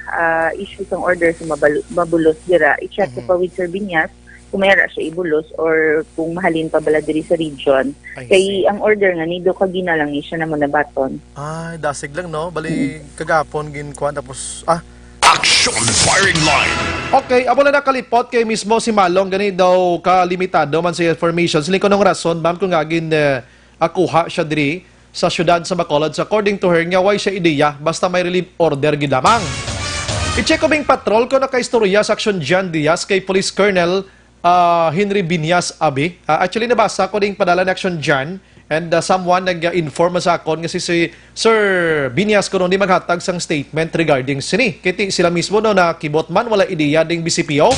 ah, issue sang order sa mabal-, mabulos dira. I-check ko Mhm. pa with Sir Binyas kung may ara siya ibulos or kung mahalin pa bala diri sa region. I Kay see. ang order nga ni do ka gina lang ni siya na mo nabaton. Ay, dasig lang, no? Bali, Mm. kagapon, ginkuha, tapos, ah. Action Firing Line. Okay, amo na nakalipot kay mismo si Malong gani daw kalimitado man sa information. Siling ko nung rason, ma'am, kung nga gin, eh, akuha siya diri sa siyudad sa Bacolod. So, according to her, nga way siya ideya, basta may relief order gid lamang. I-check ko bing patrol ko nakaistorya sa Action Jan Diaz kay Police Colonel, ah, Henry Binyas Abi. Ah, actually, nabasa ko ding padala ni Action Jan and, ah, someone nag-inform sa akon nga si, si Sir Binyas kuno ni maghatag sang statement regarding sini. Kiti sila mismo no nakibot man wala ideya ding B C P O.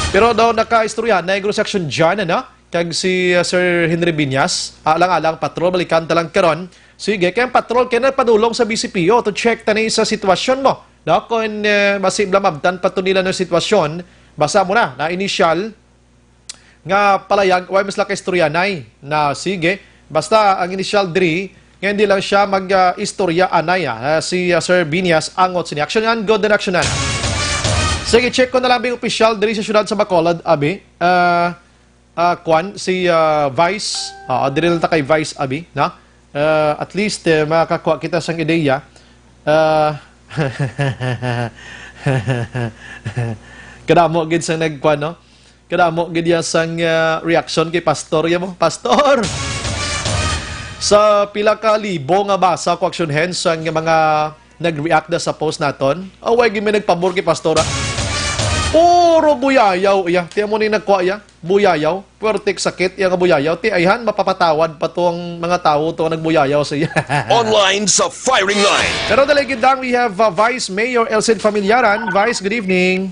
Pero daw nakaistorya na igro sa Action Jan, ano? Kag si, uh, Sir Henry Binyas, alang-alang patrol, balikan ta lang karon. Sige, kay ang patrol kay nagpadulong sa B C P O to check tani sa sitwasyon mo. No? Kung, uh, masibla mabtan pa to nila ng sitwasyon, basa mo na, na initial nga palayag, way mas laki istorya, nay, na sige. Basta ang initial diri, nga hindi lang siya mag, uh, istorya, anay, ah, si, uh, Sir Binyas, angot sini. Action yan, good and action yan. Sige, check ko na lang bing official diri sa syudad sa Bacolod, abi. Uh, ah, kwan, si, ah, Vice. Ah, diri lang ta kay Vice, abi, no? Ah, at least, eh, makakuha kita sang ideya. Ah, kadamo gid sang nagkwan, no? Kadamo gid ya sang, ah, reaction kay Pastor, ya mo, Pastor! Sa pila ka libo nga basa ko action hands sang mga nag-react na sa post naton. Aw, way gid may nagpabor kay Pastora. Puro buyayaw iya. Tiyan mo ni nagkuha iya. Buyayaw. Puwerte sakit iya nga buyayaw. Ti ayhan, mapapatawad pa to ang mga tawo to ang nagbuyayaw sa iya. Online sa firing line. Pero dali gid lang, we have, uh, Vice Mayor Elcid Familiaran. Vice, good evening.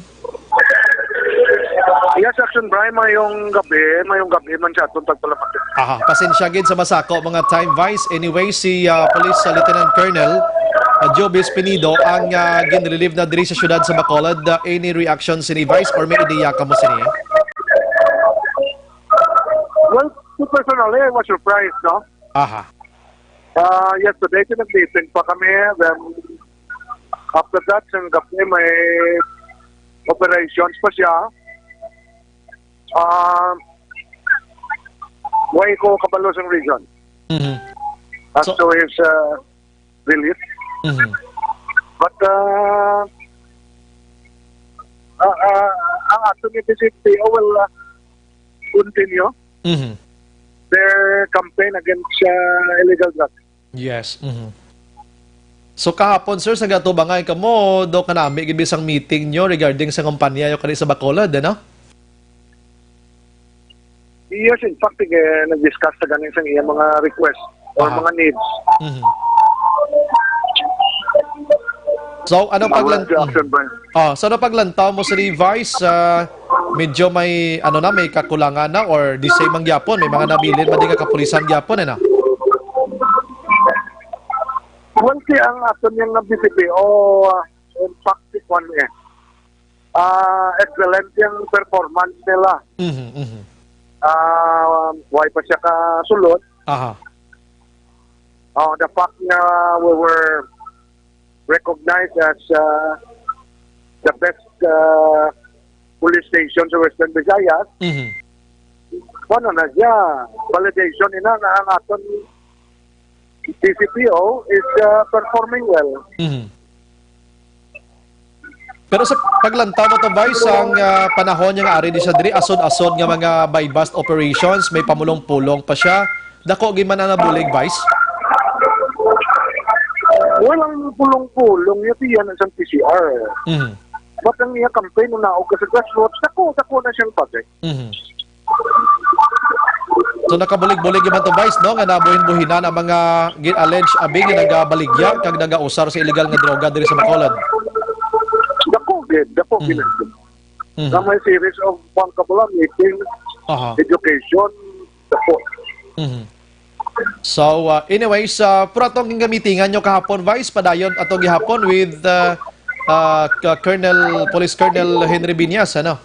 Yes, Action Brian, mayong gabi, mayong gabi man sa aton tagpalamati. Aha, pasensya gid sa masako mga time, Vice. Anyway, si, ah, Police, ah, Lieutenant Colonel, ah, Jobis Pinido ang, ah, ginrelieve na diri sa syudad sa Bacolod. Ah, any reaction sini, Vice, or may ideya ka mo sini? Well, to personally, I was surprised, no? Aha. Ah, yesterday, pinag-meeting pa kami. Then, after that, sa gabi, may operations pa siya. Ah, way ko kabalo sa reason Mhm. as So to his, ah, relief. Mhm. But, ah, ah, ah, ang ato ni B C P O will, ah, continue Mhm. their campaign against, ah, illegal drugs. Yes. Mhm. So, kahapon, sir, sa gatubangay kamo, do kanami gid bisang meeting nyo regarding sa kumpanya nyo kani sa Bacolod, ano? Yes, in fact, eh, nag-discuss sa ganing sa iya mga request or Aha. mga needs. Mhm. So, ano Ang paglan-, action plan. Oh, so, ano paglantaw mo sa Vice? Ah, medyo may, ano na, may kakulangan na or the same ang gyapon? May mga nabilin man din nga kapulisan gyapon, eh, no? Well, si ang aton yung nga B C P O, ah, in fact, si kwan, eh. Ah, excellent yung performance nila. Mhm, mhm. Ah, why pa siya kasulod? Aha. Oh, the fact nga we were recognized as, uh, the best, uh, police station sa Western Visayas, Mhm. ano na siya, validation ina nga ang aton C C P O is, uh, performing well. Mhm. Pero sa paglantaw mo to, Vice, ang, ah, panahon niya nga ari di siya diri, asod-asod nga mga buy-bust operations, may pamulong-pulong pa siya. Dako gid man ang nabulig, Vice? Walang pulong-pulong niya, tiyan ang isang P C R. Mhm. But ang iya campaign, nung naog ka sa grassroots, dako, dako na siyang project. Mhm. So, nakabulig-bulig man to, Vice, no, nga nabuhin-buhinan ang mga gi-, alleged abi nga nagabaligya kag nagausar sa illegal nga droga diri sa Bacolod. Dako gid, dako gid. Mm. Mhm. Na may series of, kuwan ka pala, meeting, Aha. education, dako. Mhm. So, uh, anyways, uh, pero atong gamitingan nyo kahapon, Vice, padayon atong gihapon with, uh, uh, K-, Colonel, Police Colonel Henry Binyas, ano?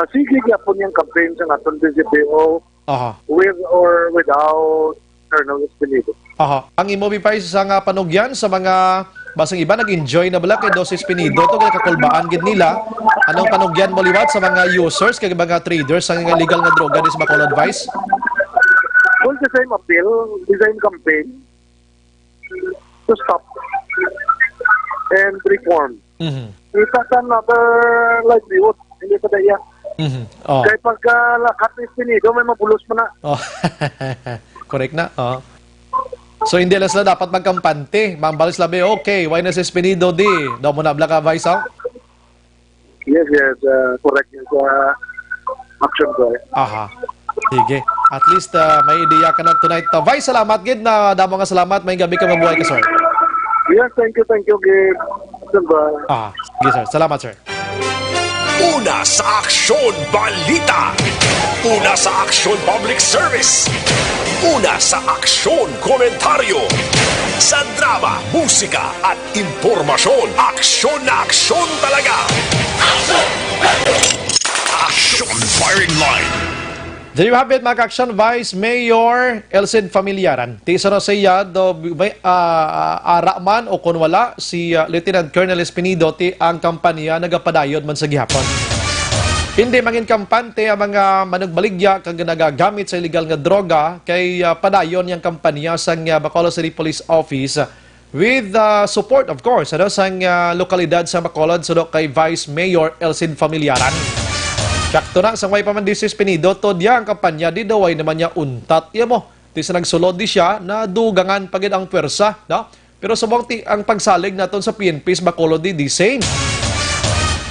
Ah, sige gyapon yung campaign sa aton D C P O, Aha. with or without Colonel Espinido. Aha. Ang imo, Vice, sa nga panugyan sa mga, basang iba nag-enjoy na bala kay Dos Espinido, to nakakulbaan gid nila. Anong panugyan mo liwat sa mga users kag mga traders sa nga illegal nga droga diri sa Bacolod, Vice? Well, the same appeal, the same campaign to stop and reform. Mhm. Kita sa another livelihood, hindi sa daya. Mhm. Oh. Kay pagka lakat ni Espinido, may mabulos man na. Oh. Correct na. Oh. So, hindi lang sila dapat magkampante. Mambal sila, "Be, okay, why na si Espinido di?" Daw mo na, Black Advice, oh? Yes, yes, uh, correct yung sa action ko, eh. Aha. Sige. At least, uh, may ideya ka na tonight. Uh, Vice, salamat gid na damo nga salamat. May gabi ka, mabuhay ka, sir. Yes, thank you, thank you, gid. Goodbye. Ah, sige, sir. Salamat, sir. Una sa Aksyon Balita. Una sa Aksyon Public Service. Una sa Aksyon Komentaryo. Sa drama, musika, at impormasyon. Aksyon na aksyon talaga. Aksyon Firing Line. There you have it, mga ka-aksyon, Vice Mayor Elcid Familiaran. Ti sa Rosea do, may, ah, ara man o kon wala, si, ah, Lieutenant Colonel Espinido, ti ang kampanya nagapadayon man sa gihapon. Hindi mangin kampante ang mga manugbaligya kag nagagamit sa illegal nga droga kay, ah, padayon yang kampanya sang, ah, Bacolod City Police Office with, ah, support, of course, ano, sang, ah, lokalidad sa Bacolod, suno kay Vice Mayor Elcid Familiaran. Sakto na, sang way pa man di si Espinido, tod ya ang kampanya, di daw ay naman niya untat, ya mo. Ti sa nagsulod di siya, nadugangan pa gid ang pwersa, no? Pero subong ti ang pagsalig naton sa P N P sa Bacolod di, di same.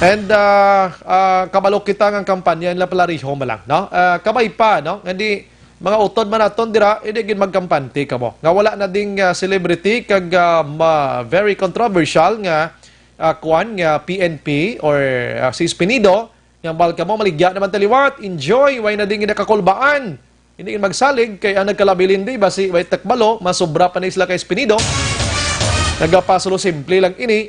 And, ah, ah, kabalo kita nga ang kampanya nila pala riho man lang, no? Ah, kabay pa, no? Nga di, mga utod man naton dira, hindi gid magkampante kamo. Nga wala na ding, ah, celebrity kag, ah, ma-, very controversial nga, ah, kuan nga P N P or, ah, si Espinido, nga bal kamo maligya naman taliwat, enjoy, way na ding nakakulbaan. Hindi gid magsalig kay ang nagkalabilin di, basi way takbalo, masubra pa ni sila kay Espinido. Nagapasulo simple lang ini.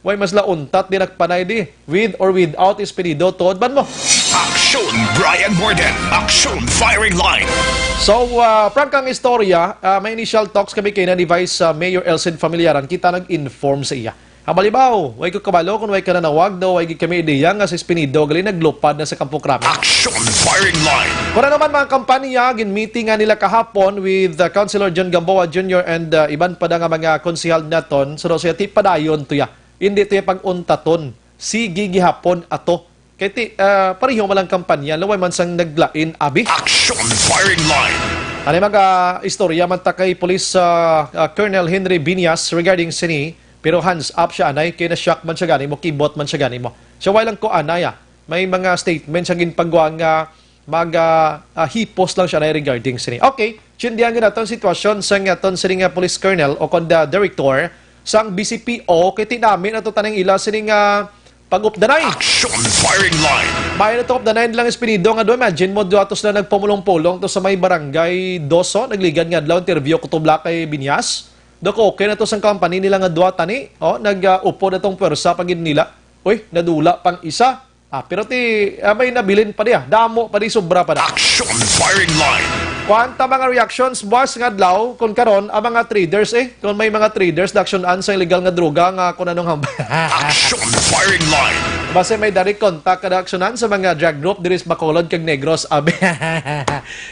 Way mas la untat di nakpanay di, with or without Espinido, tuod man mo. Aksyon Brian Morden, Aksyon Firing Line. So, ah, prangkang istorya, ah, may initial talks kami kay na ni Vice, ah, Mayor Elcid Familiaran, kita nag-inform sa iya. Habalibaw, way ko kabalo kung way ka nanawag daw, way gid kami ideya nga si Espinido gali naglupad na sa Kampo Krami. Aksyon Firing Line. Kung ano man mga kampanya, ginmeeting nga nila kahapon with, uh, Councilor John Gamboa Junior and, uh, iban pa da nga mga konsehal naton, so daw siya, ti padayon to ya. Hindi to ya pag-untaton. Sige gihapon ato. Kay ti, ah, pareho man lang kampanya, laway man sang naglain, abi. Action Firing Line. Ano yung mga istorya man ta kay Police, ah, ah, Colonel Henry Binyas regarding sini, pero hands up siya, anay, kay na-shock man siya gani mo, kibot man siya gani mo. So, wala lang ko, anay, ah. May mga statement siya ginpagwa nga mag, ah, ah, hipos lang siya na regarding sini. Okay, chindihan naton ang sitwasyon sa nga ton sini nga police colonel o kon the director sang B C P O, kay tinami na to taning ila sini nga pag-updanay. Action Firing Line. May na to updanay nilang Espinido nga do. Imagine mo, do atos na nagpumulong-pulong to sa may barangay Doso, nagligad nga adlaw, interview ko to Black kay Binyas. Do ko, okay na to sang company nila nga duwa tani. Oh, nag, ah, upod atong pwersa pagid nila. Uy, nadula pang isa. Ah, pero ti, ah, may nabilin pa diya. Damo pa di, sobra pa na. Action Firing Line. Kuwanta mga reactions, buwas nga adlaw, kung karon, ang mga traders, eh, kung may mga traders, na aksyonan sa illegal nga droga, nga kung anong hambal. Action Firing Line. Basta may direct contact ka na aksyonan sa mga drug group, diri sa Bacolod kag Negros, abi.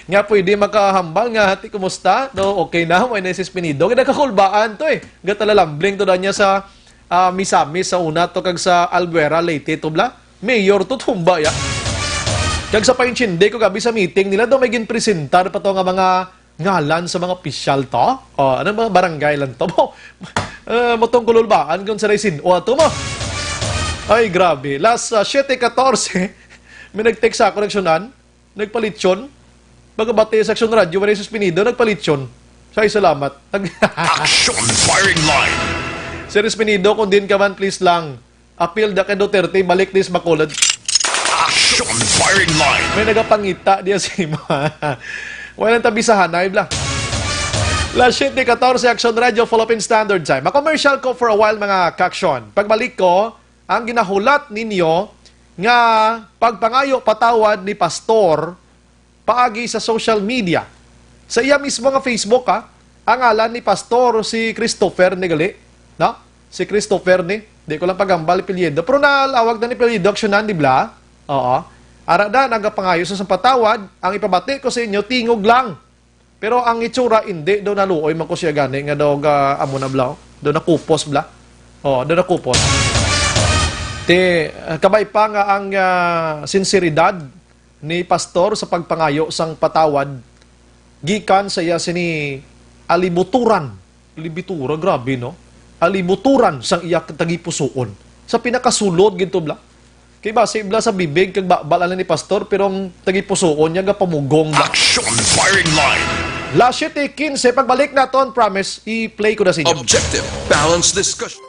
Nga pwede makahambal nga, "Hati, kumusta? No, okay na, may na si Espinido." Kaya nakakulbaan to, eh. Gatalalambling to na niya sa, ah, Misamis sa una to kag sa Alguera, Leyte to, bla. Mayor to, tumba ya. Kag sa paintindi ko gabi sa meeting nila, daw may ginpresentar pa to nga mga ngalan sa mga opisyal to. O, ano, mga barangay lang to mo. Ah, motong kululbaan kung sa sin-o ato mo. Ay, grabe. Last, ah, siyete katorse, may nag-text sa ako, nagsyonan, nagpalitson. Pagkabati sa Aksyon Radyo, wala si Espinido, nagpalitson. Say salamat. Nag- Action Firing Line. Sir Espinido, kung din ka man, please lang. Apil da kay Duterte, balik dis Bacolod. Action Firing Line. May nagapangita diya sa imo. Wala nang tabi sa hanay, bla. Las siete catorce, Action Radio, Philippine Standard Time. Ma-commercial ko for a while, mga ka-aksyon. Pagbalik ko, ang ginahulat ninyo nga pagpangayo patawad ni Pastor paagi sa social media. Sa iya mismo nga Facebook, ha, ang ngalan ni Pastor si Christopher ni gali, no? Si Christopher ni, di ko lang paghambal apelyido, pero nalawag na ni apelyido, aksyonan, di bla? Oo. Ara na, nagapangayo sa patawad, ang ipabati ko sa inyo, tingog lang. Pero ang itsura, hindi daw naluoy man ko siya gani, nga daw ga, amo na bla, oh. Daw nakupos bla. Oo, daw nakupos. Ti, ah, kabay pa nga ang, ah, sinseridad ni Pastor sa pagpangayo sang patawad gikan sa iya sini alibuturan. Libitura, grabe, no? Alibuturan sang iya tagipusoon. Sa pinakasulod gid to, bla. Kay basi, bla, sa bibig kag babal ni Pastor, pero ang tagipusoon niya gapamugong, bla. Action Firing Line. Las siete quince, pagbalik naton, promise, i-play ko na sa inyo. Objective, balanced discussion.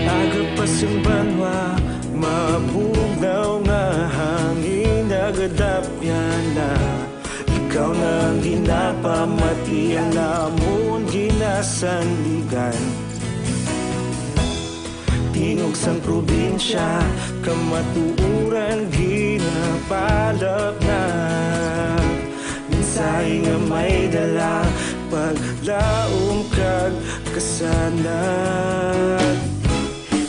Aga pa sing banwa, mabugnaw nga hangin, nagadapya na. Ikaw na ang ginapamati, ang amon ginasandigan. Tingog sang probinsya, kamatuoran ginapalapnag. Mensahe nga may dala, paglaom kag kasanag.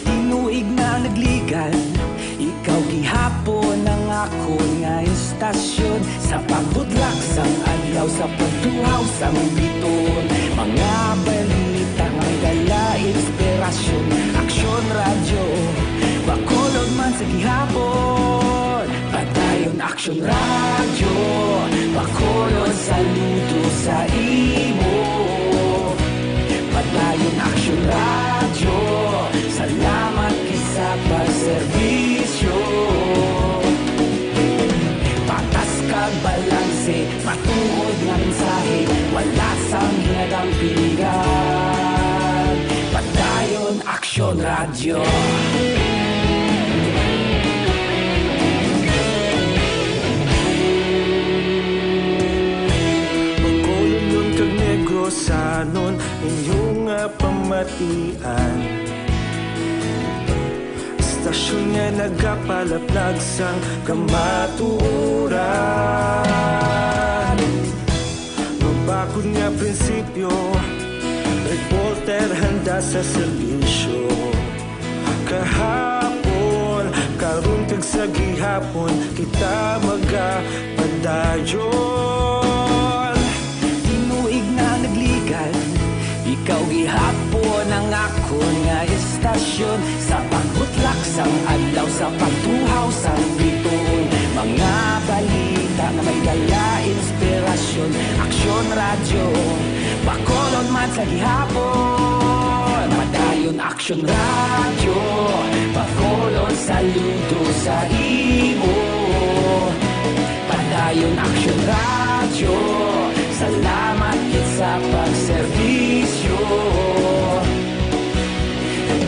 Tinuig na nagligan, ikaw gihapon ang akon nga estasyon. Sa pagbutlak sang adlaw, sa pagtuhaw sang bituon, mga balita nga may dala inspirasyon. Aksyon Radyo, Bacolod man sa gihapon. Padayon Aksyon Radyo, Bacolod, saludo sa imo. Padayon Aksyon Radyo, salamat gid sa pagserbisyo. Patas kag balanse, matuod nga mensahe, wala sang ginadampingan. Padayon Aksyon Radyo. Bacolodnon kag Negrosanon, inyo nga pamatian. Estasyon nga nagapalaplag sang kamatuoran. Mabakod nga prinsipyo, reporter handa sa serbisyo. Kahapon, karon kag sa gihapon, kita magapadayon. Tinuig na nagligan, ikaw gihapon ang akon nga estasyon. Sa pagbutlak sang adlaw, sa pagtuhaw sang bituon, mga balita nga may dala inspirasyon. Aksyon Radyo, Bacolod man sa gihapon. Padayon Aksyon Radyo, Bacolod, saludo sa imo. Padayon Aksyon Radyo, salamat gid sa pagserbisyo.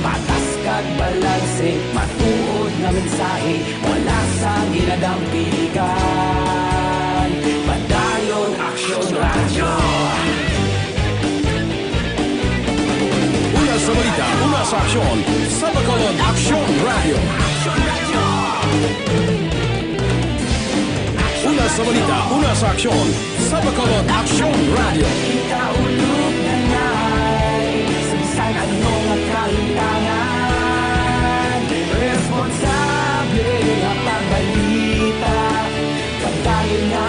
Patas kag balanse, matuod nga mensahe, wala sang ginadampingan. Padayon Aksyon Radyo. Una sa balita, una sa aksyon, sa Bacolod Aksyon Radyo. Una sa balita, una sa aksyon, sa Bacolod Aksyon Radyo. Kita ulog na nay, sa bisan ano nga kahintangan, responsable nga pagbalita, pagdayon nga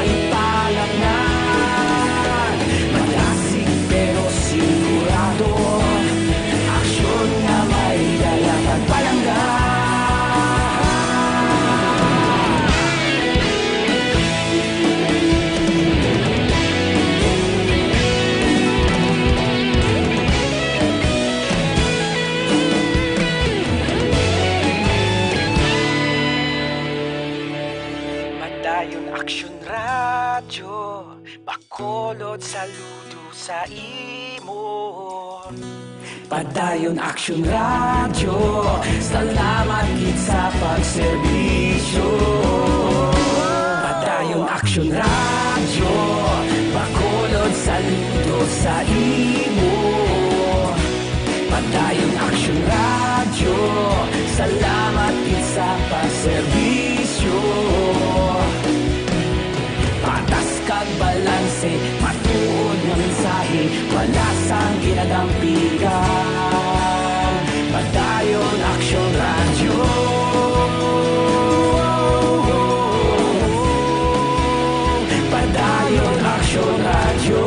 Radyo, Bacolod, saludo sa imo. Padayon Aksyon Radyo, salamat gid sa pagserbisyo. Padayon Aksyon Radyo, Bacolod, saludo sa imo. Padayon Aksyon Radyo, salamat gid sa pagserbisyo. Patas kag balanse, matuod nga mensahe, wala sang ginadampigan. Padayon Aksyon Radyo. Padayon Aksyon Radyo.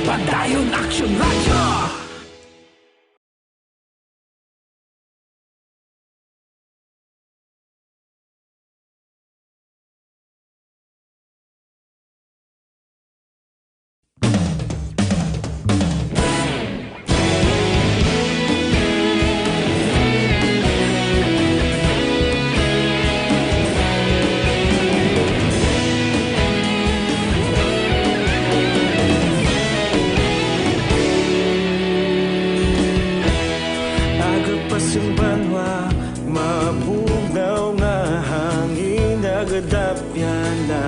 Padayon Aksyon Radyo. Aga pa sing banwa, mabugnaw nga hangin nagadapyan na.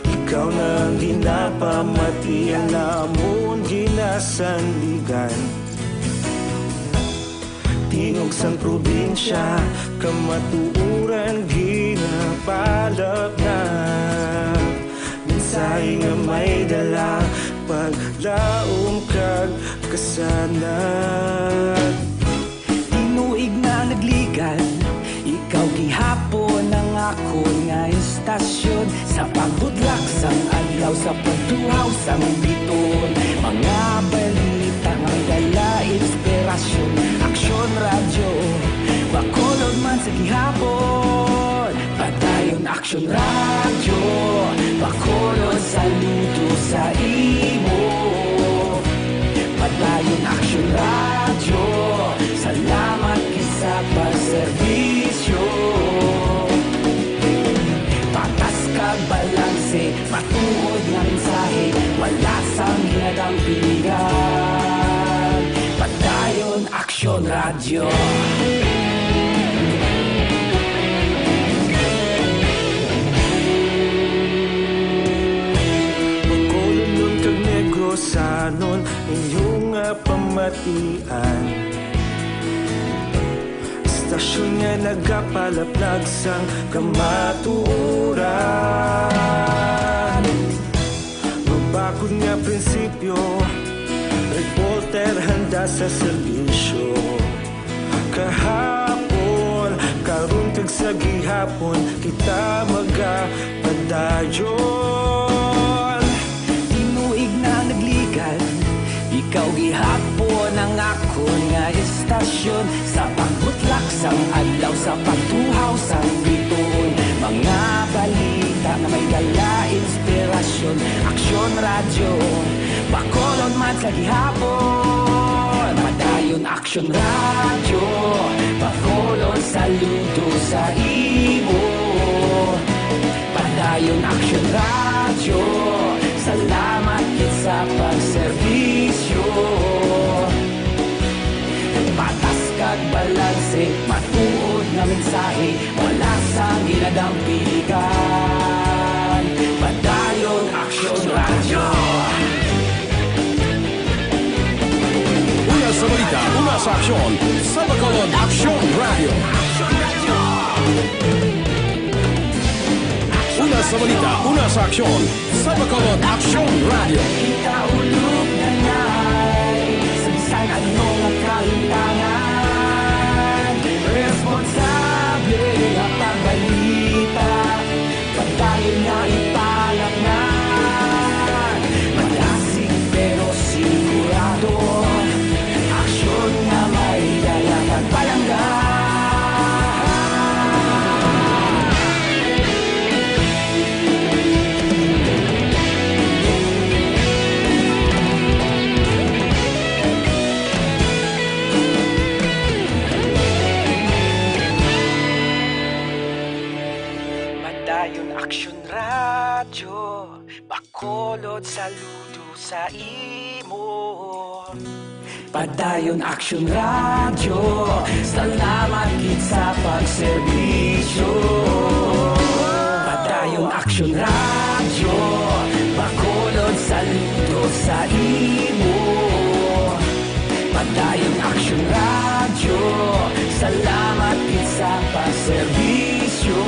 Ikaw na ang ginapamati, ang amon ginasandigan. Tingog sang probinsya, kamatuoran ginapalapnag. Mensahe nga may dala, paglaom kag kasanag. Tinuig na nagligan, ikaw gihapon ang akon nga istasyon. Sa pagbutlak sang adlaw, sa pagtuhaw sang biton, mga balita nga may dala inspirasyon. Aksyon Radyo, Bacolod man sa gihapon. Padayon Aksyon Radyo, Bacolod, saludo sa imo. Padayon Aksyon Radyo, salamat gid sa pagserbisyo. Patas kag balanse, matuod nga mensahe, wala sang ginadampigan. Padayon Aksyon Radyo. Bacolodnon kag Negrosanon, inyo nga pamatian. Istasyon nga nagapalaplag sang kamatuoran. Mabakod nga prinsipyo, reporter handa sa serbisyo. Kahapon, karon kag sa gihapon, kita magapadayon. Tinuig na nagligan, ikaw gihapon ang akon nga istasyon. Sa pagbutlak sang adlaw, sa pagtuhaw sang bituon, mga balita nga may dala inspirasyon. Aksyon Radyo, Bacolod man sa gihapon. Padayon Aksyon Radyo, Bacolod, saludo sa imo. Padayon Aksyon Radyo, salamat gid sa pagserbisyo. Patas kag balanse, matuod nga mensahe, wala sang ginadampigan. Padayon Aksyon Radyo. Una sa balita, una sa aksyon, sa Bacolod Aksyon Radyo. Una sa balita, una sa aksyon, sa Bacolod Aksyon Radyo. Kita ulog na ngay, sa bisan ano nga kahitangan, responsable nga pagbalita. Padayon nga ipalapngan, malasig pero sigurado. Aksyon nga may dala kag palangga. Ayon Aksyon Radyo, Bacolod, saludo sa imo. Padayon Aksyon Radyo, salamat gid sa pagserbisyo. Padayon Aksyon Radyo, Bacolod, saludo sa imo. Padayon Aksyon Radyo, salamat gid sa pagserbisyo.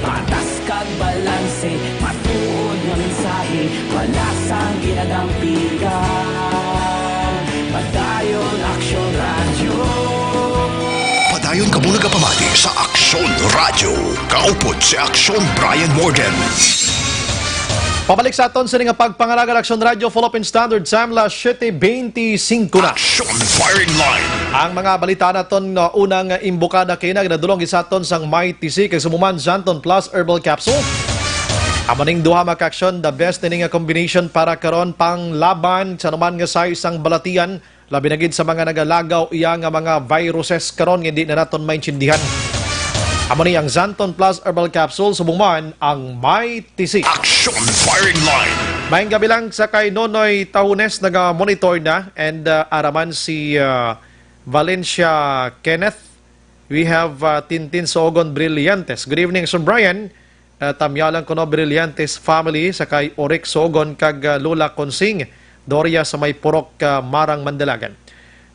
Patas kag balanse, matuod nga mensahe, wala sang ginadampigan. Padayon Aksyon Radyo. Padayon kamo nagapamati sa Aksyon Radyo. Kaupod si Aksyon Brian Morden. Pabalik sa aton sini nga pagpangalaga, Aksyon Radyo, Philippine Standard Time, las siete beintisinco na. Aksyon Firing Line. Ang mga balita naton, uh, unang imbukada kay na ginadulong sa aton sang Mighty C kag sumuman Xanthone Plus Herbal Capsule. Amo ning duha, mga ka-aksyon, the best ini nga combination para karon panglaban sa anuman nga size sang balatian, labi na gid sa mga nagalagaw iya nga mga viruses karon nga hindi na naton maintindihan. Amo ni ang Xanthone Plus Herbal Capsule, subong man ang Mighty C. Action Firing Line. Maayong gabi lang sa kay Nonoy Tahunes, naga-monitor na, and, uh, araman si, uh, Valencia Kenneth. We have, uh, Tintin Sogon Brillantes. Good evening, Sir Brian. Uh, tamyaw lang kuno Brillantes family, sa kay Orik Sogon kag, uh, Lola Consing Doria sa may Purok, uh, Marang, Mandalagan.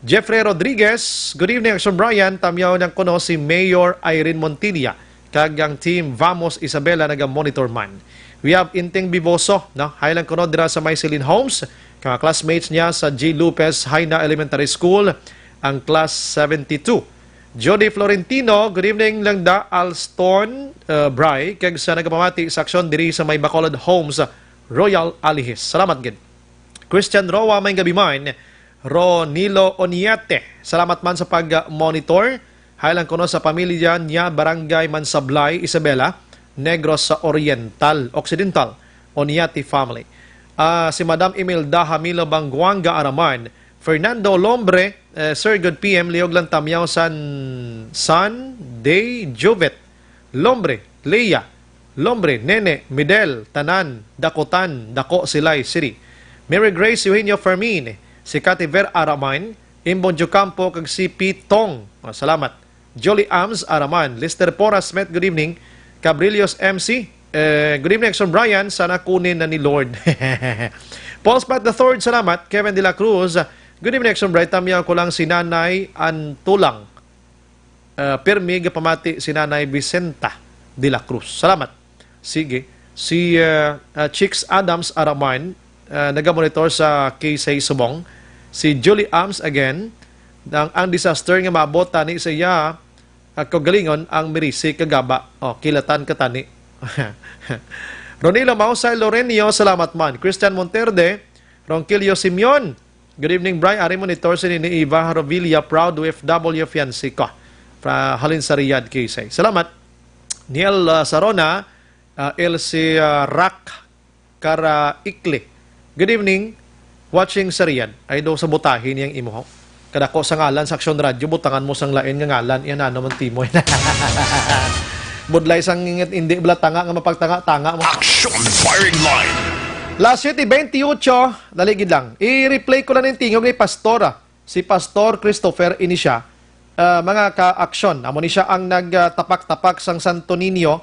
Jeffrey Rodriguez, good evening, Sir Brian. Tamyaw lang kuno si Mayor Irene Montilla kag ang Team Vamos Isabela naga-monitor man. We have Inting Biboso, no? Hi lang kuno dira sa may Celine Homes. Kag classmates niya sa G Lopez Jaena Elementary School, ang class seventy-two. Jody Florentino, good evening, Langda, Alston, uh, Bry, kag sa nagapamati sa aksyon diri sa may Bacolod Homes, Royal Alihis. Salamat gid. Christian Roa, maayong gabi man. Ronilo Oniate, salamat man sa pag-monitor. Hi lang kuno sa pamilya niya, Barangay Mansablay, Isabela, Negros Oriental, Occidental, Oniate family. Ah, si Madam Imelda Hamilo Banguanga Araman, Fernando Lombre, eh, Sir, good P M, liog lang tamyaw san, san, day, Jovet, Lombre, Leia, Lombre, Nene, Midel, tanan, Dakutan, Dako, Silay City. Mary Grace Eugenio Fermin, si Kati Ver Araman, Imbong Jocampo, kag si Pitong. Oh, salamat. Jolly Ams Araman, Lester Porras Smith, good evening. Cabrillos M C, eh, good evening, Action Brian. Sana kunin na ni Lord. Paul Spot the third, salamat. Kevin de la Cruz, good evening, Action Brian. Tamyaw ko lang si Nanay Antulang. Uh, pirmi gapamati si Nanay Vicenta de la Cruz. Salamat. Sige. Si, uh, uh, Chicks Adams Araman, uh, nagamonitor sa Kisay Subong. Si Julie Ams again. Ang, ang disaster nga maabot tani sa iya, uh, kaugalingon ang Mirisi kagaba. Oh, kilatan ka tani. Ronilo Mausay Lorenio, salamat man. Christian Monterde, Ronquillo Simeon, good evening, Bri. Ari monitor sini ni Eva Rovilla, proud O F W fiancé ko. Fra-, halin sa Riyadh, Kisay. Salamat. Niel, uh, Sarona, uh, Elsie, uh, Rak Karaikli. Good evening. Watching sa Riyadh. Ay, do sa butahin yang imo, ho. Kadako sa ngalan sa Aksyon Radyo, butangan mo sang lain nga ngalan. Yan, ano man, Timoy. Budlay sang ngingit, hindi bala tanga nga mapagtanga-tanga mo. Action Firing Line. Las siete veintiocho, dali gid lang. I-replay ko lang yung tingog ni Pastor, ah. Si Pastor Christopher ini siya, ah, mga ka-aksyon. Amo ni siya ang nagtapak-tapak sang Santo Niño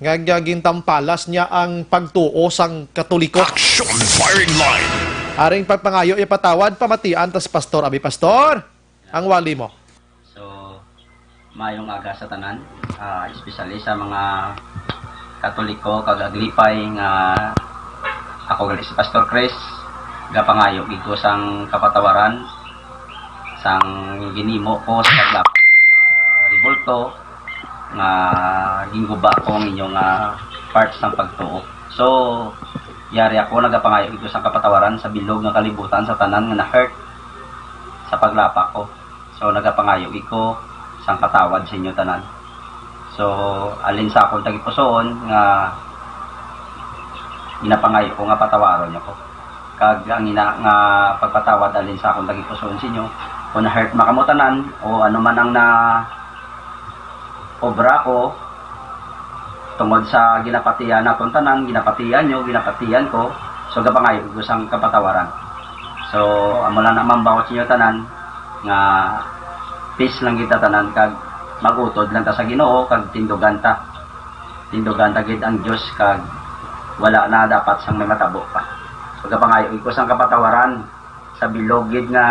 nga, nga gintampalas niya ang pagtuo sang Katoliko. Action Firing Line. Aring pagpangayo ipatawad, pamatian tas Pastor. Abi, Pastor, ang wali mo. So, maayong aga sa tanan, ah, especially sa mga Katoliko kag Aglipay nga ako gali si Pastor Chris, gapangayo gid ko sang kapatawaran sang ginimo ko sa paglapok sa rebulto nga ginguba ko ang inyo nga part sang pagtuo. So, yari ako, nagapangayo gid ko sang kapatawaran sa bilog nga kalibutan sa tanan nga na-hurt sa paglapak ko. So, nagapangayo gid ko sang patawad sa inyo tanan. So, alin sa akon tagipusoon nga ginapangayo ko nga patawaron niyo ko. Kag ang ina nga pagpatawad alin sa akon tagipusoon sa inyo, kung na-hurt man kamo tanan o ano man ang na obra ko, Tungod sa ginapatian naton tanan, ginapatian nyo, ginapatian ko, so gapangayo ko sang kapatawaran. So, amo lang na mambaw sa inyo tanan nga peace lang kita tanan kag magutod lang ta sa Ginoo kag tindugan ta. Tindugan ta gid ang Dios kag wala na dapat sang may matabo pa. So, gapangayo ko sang kapatawaran sa bilog gid nga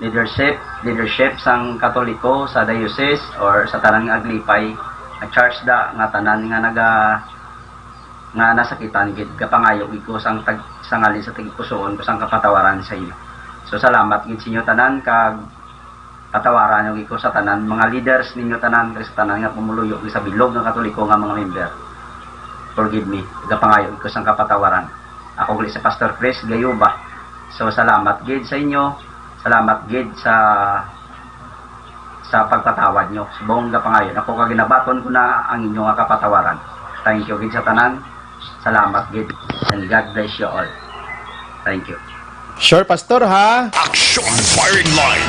leadership, leadership sang Katoliko sa diocese or sa tanan nga aglipay, nga church da nga tanan nga naga nga nasakitan gid, gapangayo gid ko sang tag-, sa ngalin sa tagipusoon ko sang kapatawaran sa inyo. So, salamat gid sa inyo tanan kag patawaran nyo gid ko sa tanan mga leaders ninyo tanan kag sa tanan nga pumuluyo gid sa bilog nga Katoliko nga mga member. Forgive me, gapangayo gid ko sang kapatawaran. Ako gali si Pastor Chris Gayuba. So, salamat gid sa inyo. Salamat gid sa sa pagpatawad nyo. Subong gapangayon ako kag ginabaton ko na ang inyo nga kapatawaran. Thank you gid sa tanan. Salamat gid. And God bless you all. Thank you. Sure, Pastor, ha? Action Firing Line.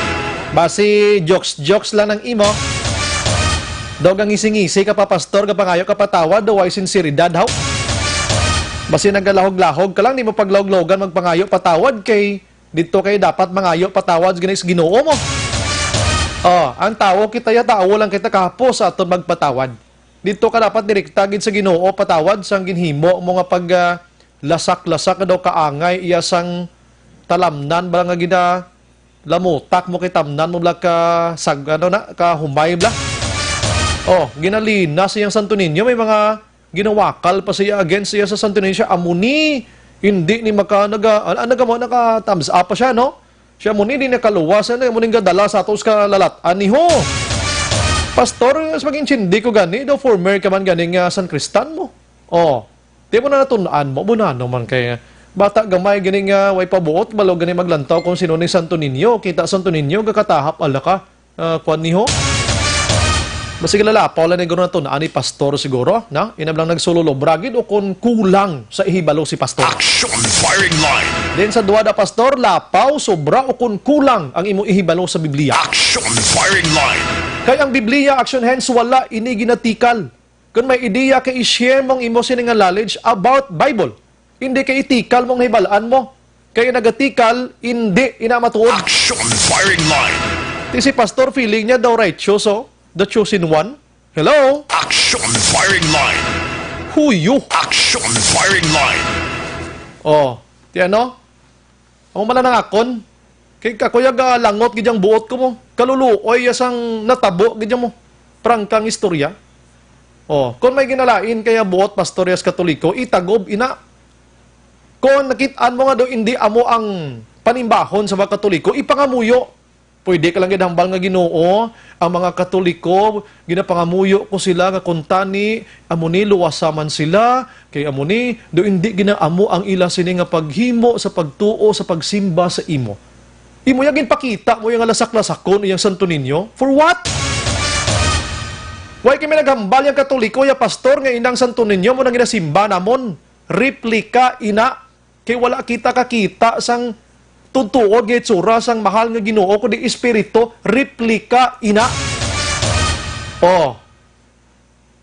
Basi jokes-jokes lang ang imo. Daw gangisi-ngisi ka pa, Pastor, gapangayo ka patawad, daw way sinseridad, haw? Basi nagalahog-lahog ka lang, di mo paglahog-lahogan magpangayo patawad kay dito kay dapat mangayo patawad gani sa Ginoo mo. Oh, ang tawo kita ya tawo lang kita kahapos sa aton magpatawad. Dito ka dapat direkta gid sa Ginoo patawad sang ginhimo mo nga pag, ah, lasak-lasak daw kaangay iya sang talamnan bala nga gina lamutak mo kay tamnan mo bala ka sag-, ano na, ka humay bala. Oh, ginalina sa iyang Santo Niño, may mga ginawakal pa siya against siya sa Santo Niño. Siya, amo ni, hindi ni maka-, naga-, ah, naga-, naka-thumbs up pa siya, no? Siya, amo ni, di nakaluwas, ano, amo ning gadala sa atos ka lalat-an ni ho. Pastor, sa pag-intindi ko gani, daw former ka man gani nga San Cristan mo. Oh, di mo na natun-an mo, bunano man kay bata gamay gani nga way pabuot, balo gani maglantaw kung sino ni Santo Niño. Kita Santo Niño, gakatahap, ala ka. Ah, kwan niho? Basi lalapaw lang ni guro natun-an ni Pastor siguro, na? Inab lang nagsululobra gid o kung kulang sa ihibalo si Pastor. Action Firing Line. Then sa duha da, Pastor, lapaw, sobra o kung kulang ang imo ihibalo sa Biblia. Action Firing Line. Kay ang Biblia, Action Hands, wala ini ginatikal. Kung may ideya kay i-share mo ang imo sini nga knowledge about Bible. Hindi kay itikal mo ang hibal-an mo. Kay nagatikal, hindi ina matuod. Action Firing Line. Ti si Pastor feeling niya daw righteous, oh. The chosen one. Hello? Action Firing Line. Huyo. Action Firing Line. Oh, ti ano? Amo man lang ang akon. Kay kakuya ga langot gid ang buot ko mo. Kaluluoy ya sang natabo gid mo. Prangkang istorya. Oh, kon may ginalain kaya buot pastor ya sa Katoliko, itagob ina. Kon nakit-an mo nga daw indi amo ang panimbahon sa mga Katoliko, ipangamuyo. Pwede ka lang gid hambal nga Ginoo, ang mga Katoliko, ginapangamuyo ko sila nga kuntani, amo ni luwasa man sila, kay amo ni do indi ginaamo ang ila sini nga paghimo sa pagtuo sa pagsimba sa imo. Imo yang ginpakita mo yang lasak-lasakon iyang Santo Niño? For what? Why kami naghambal yang Katoliko ya pastor nga inang Santo Niño mo nang ginasimba namon? Replika ina. Kay wala kita kakita sang tutuod nga itsura sang mahal nga Ginoo, kundi espiritu, replika ina. Oh.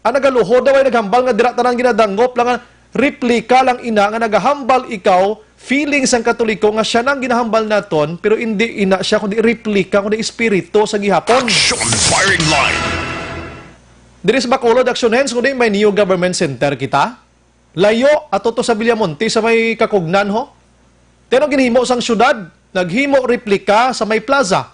Ang nagaluhod daw ay naghambal nga dira tanan ginadangop lang nga replika lang ina nga nagahambal ikaw, feeling sang Katoliko nga siya nang ginahambal naton, pero indi ina siya kundi replika, kundi espiritu sa gihapon. Action Firing Line. Diri sa Bacolod, Action Hands, kundi may new government center kita. Layo ato to sa Villamonte sa may Cacugnan, ho. Ti ano ginhimo sang syudad? Naghimo replika sa may plaza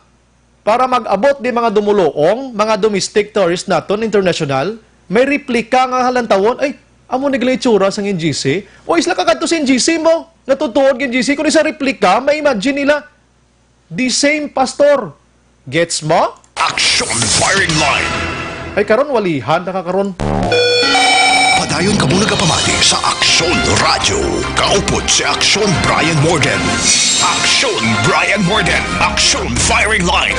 para mag-abot di mga dumuluong, mga domestic tourist naton, international. May replika nga halantawon. Ay, amo ni gali itsura sang N G C. O isla ka kadto sa N G C mo, nga tutuod nga N G C, kundi sa replika, may imagine nila. The same pastor. Gets mo? Action Firing Line. Ay, karon walihan na ka karon. Padayon kamo nagapamati sa Aksyon Radyo. Kaupod si Aksyon Brian Morden. Aksyon Brian Morden. Aksyon Firing Line.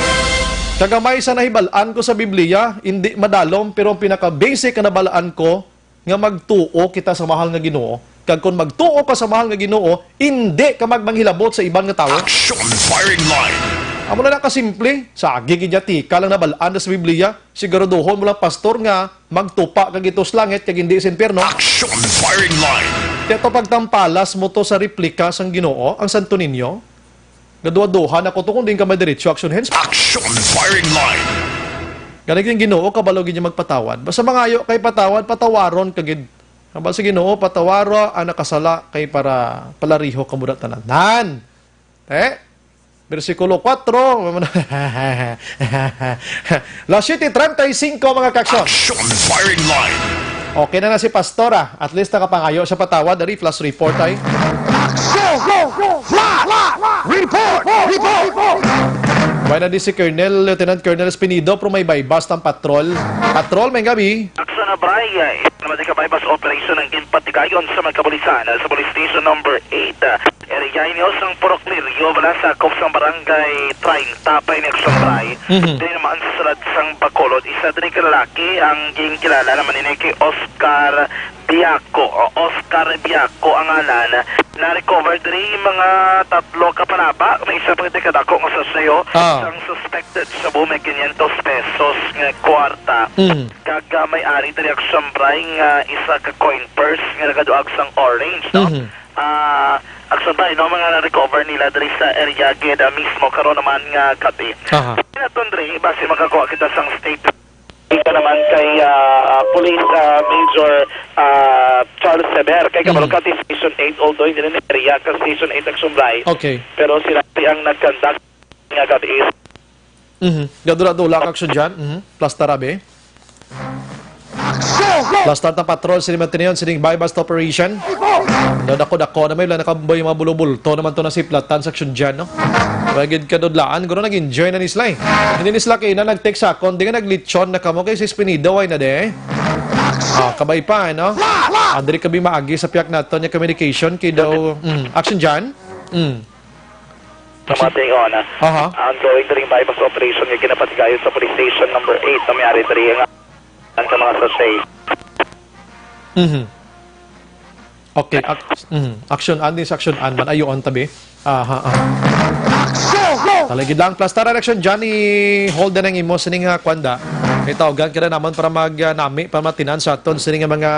Kagamay sa nahibal-an ko sa Biblia, hindi madalom, pero ang pinaka-basic na nabalaan ko, nga magtuo kita sa mahal nga Ginoo. Kag kon magtuo ka sa mahal nga Ginoo, indi ka magmanghilabot sa iban nga tawo. Action Firing Line. Amo na na kasimple. Sa agi gid niya, tika lang nabalaan na sa Biblia. Siguraduhon mo lang, pastor, nga magtupa ka gito sa langit kag hindi sa impyerno. Action firing line. Kaya to pagtampalas mo to sa replika sang Ginoo, ang Santo Niño. Gaduha-duha na ko to kung diin ka madiretso, action hands. Action firing line. Gani yung Ginoo, kabalo gid niya magpatawad. Basta mangayo kay patawad, patawaron ka gid. Hambal sa Ginoo, patawara ang nakasala kay para palariho kamo tanan. Nan! Eh? Bersikulo kuwatro. Las siete treinta y cinco, mga kaksyon. Action firing line. Okay na na si Pastor, ah. At least nakapangayo sa patawad. Dari, flash report ay. Action! Flash! Report! Report! Wala na di si Colonel, Lieutenant Colonel Espinido, pero may buy-bust ang patrol. Patrol, may gabi. Action na, Bray. Ito naman di ka buy-bust operation ang ginpatigayon sa mga kapulisan sa Police Station Number eight. Area inyo sang Purok Lirio, wala sa akop sang Barangay treinta pa ini, Action Bray. Mhm. Diri naman sa sulod sang Bacolod, isa diri ka lalaki ang ginkilala naman ini kay Oscar Biaco. O, Oscar Biaco ang ngalan. Na-recover diri mga tatlo ka palaba, may isa pa diri kadako nga sachet Ah. sang suspected shabu, may quinientos pesos nga kwarta. Mhm. Kag, ah, may ari diri, Action Bray, nga isa ka coin purse nga nagaduag sang orange, no? Mhm. Ah, Action Bray, no, mga na-recover nila diri sa area gid, ah, mismo karon naman nga gabi. Aha. Naton diri, basi makakuha kita sang statement. Ito naman kay, ah, ah, Police, ah, Major, ah, Charles Sever, kay kabalo Mm. ka, Station eight, although hindi na area ka Station eight, Action Bray. Okay. Pero sila ang nag-conduct nga gabi. Mhm. Gadula-dula ka, Action John. Mhm. Plastar, abi. Last time ta patrol, sini man tiniyon, sining buy-bust operation. No, dako-dako na may wala nakaboy mga bulubulto naman to na si Platan sa Action John, no? Wala gid kadudlaan, guro nag-enjoy na ni Sly. Hindi ni Sly kay na nag-text sa akon, di nga naglitson na kamo kay si Espinido, ay na de. Ah, kabay pa, no? Andri kami maagi sa piyak nato niya communication kay daw, mm, Action John? Mm. Sa mga tingog, ah, Aha. Ongoing diri ang buy-bust operation nga ginapatigayon sa Police Station Number eight na may ari diri nga ang sa mga sachet. Mhm. Okay, ak-, mhm. Action an, din sa action an man. Ayun, tabi. Aha, aha. Talagid lang, plus tara, Action John, i-hold na ang imo sining, ah, kwanda. May tawagan ka na naman para mag, ah, nami, para matinan sa aton sining mga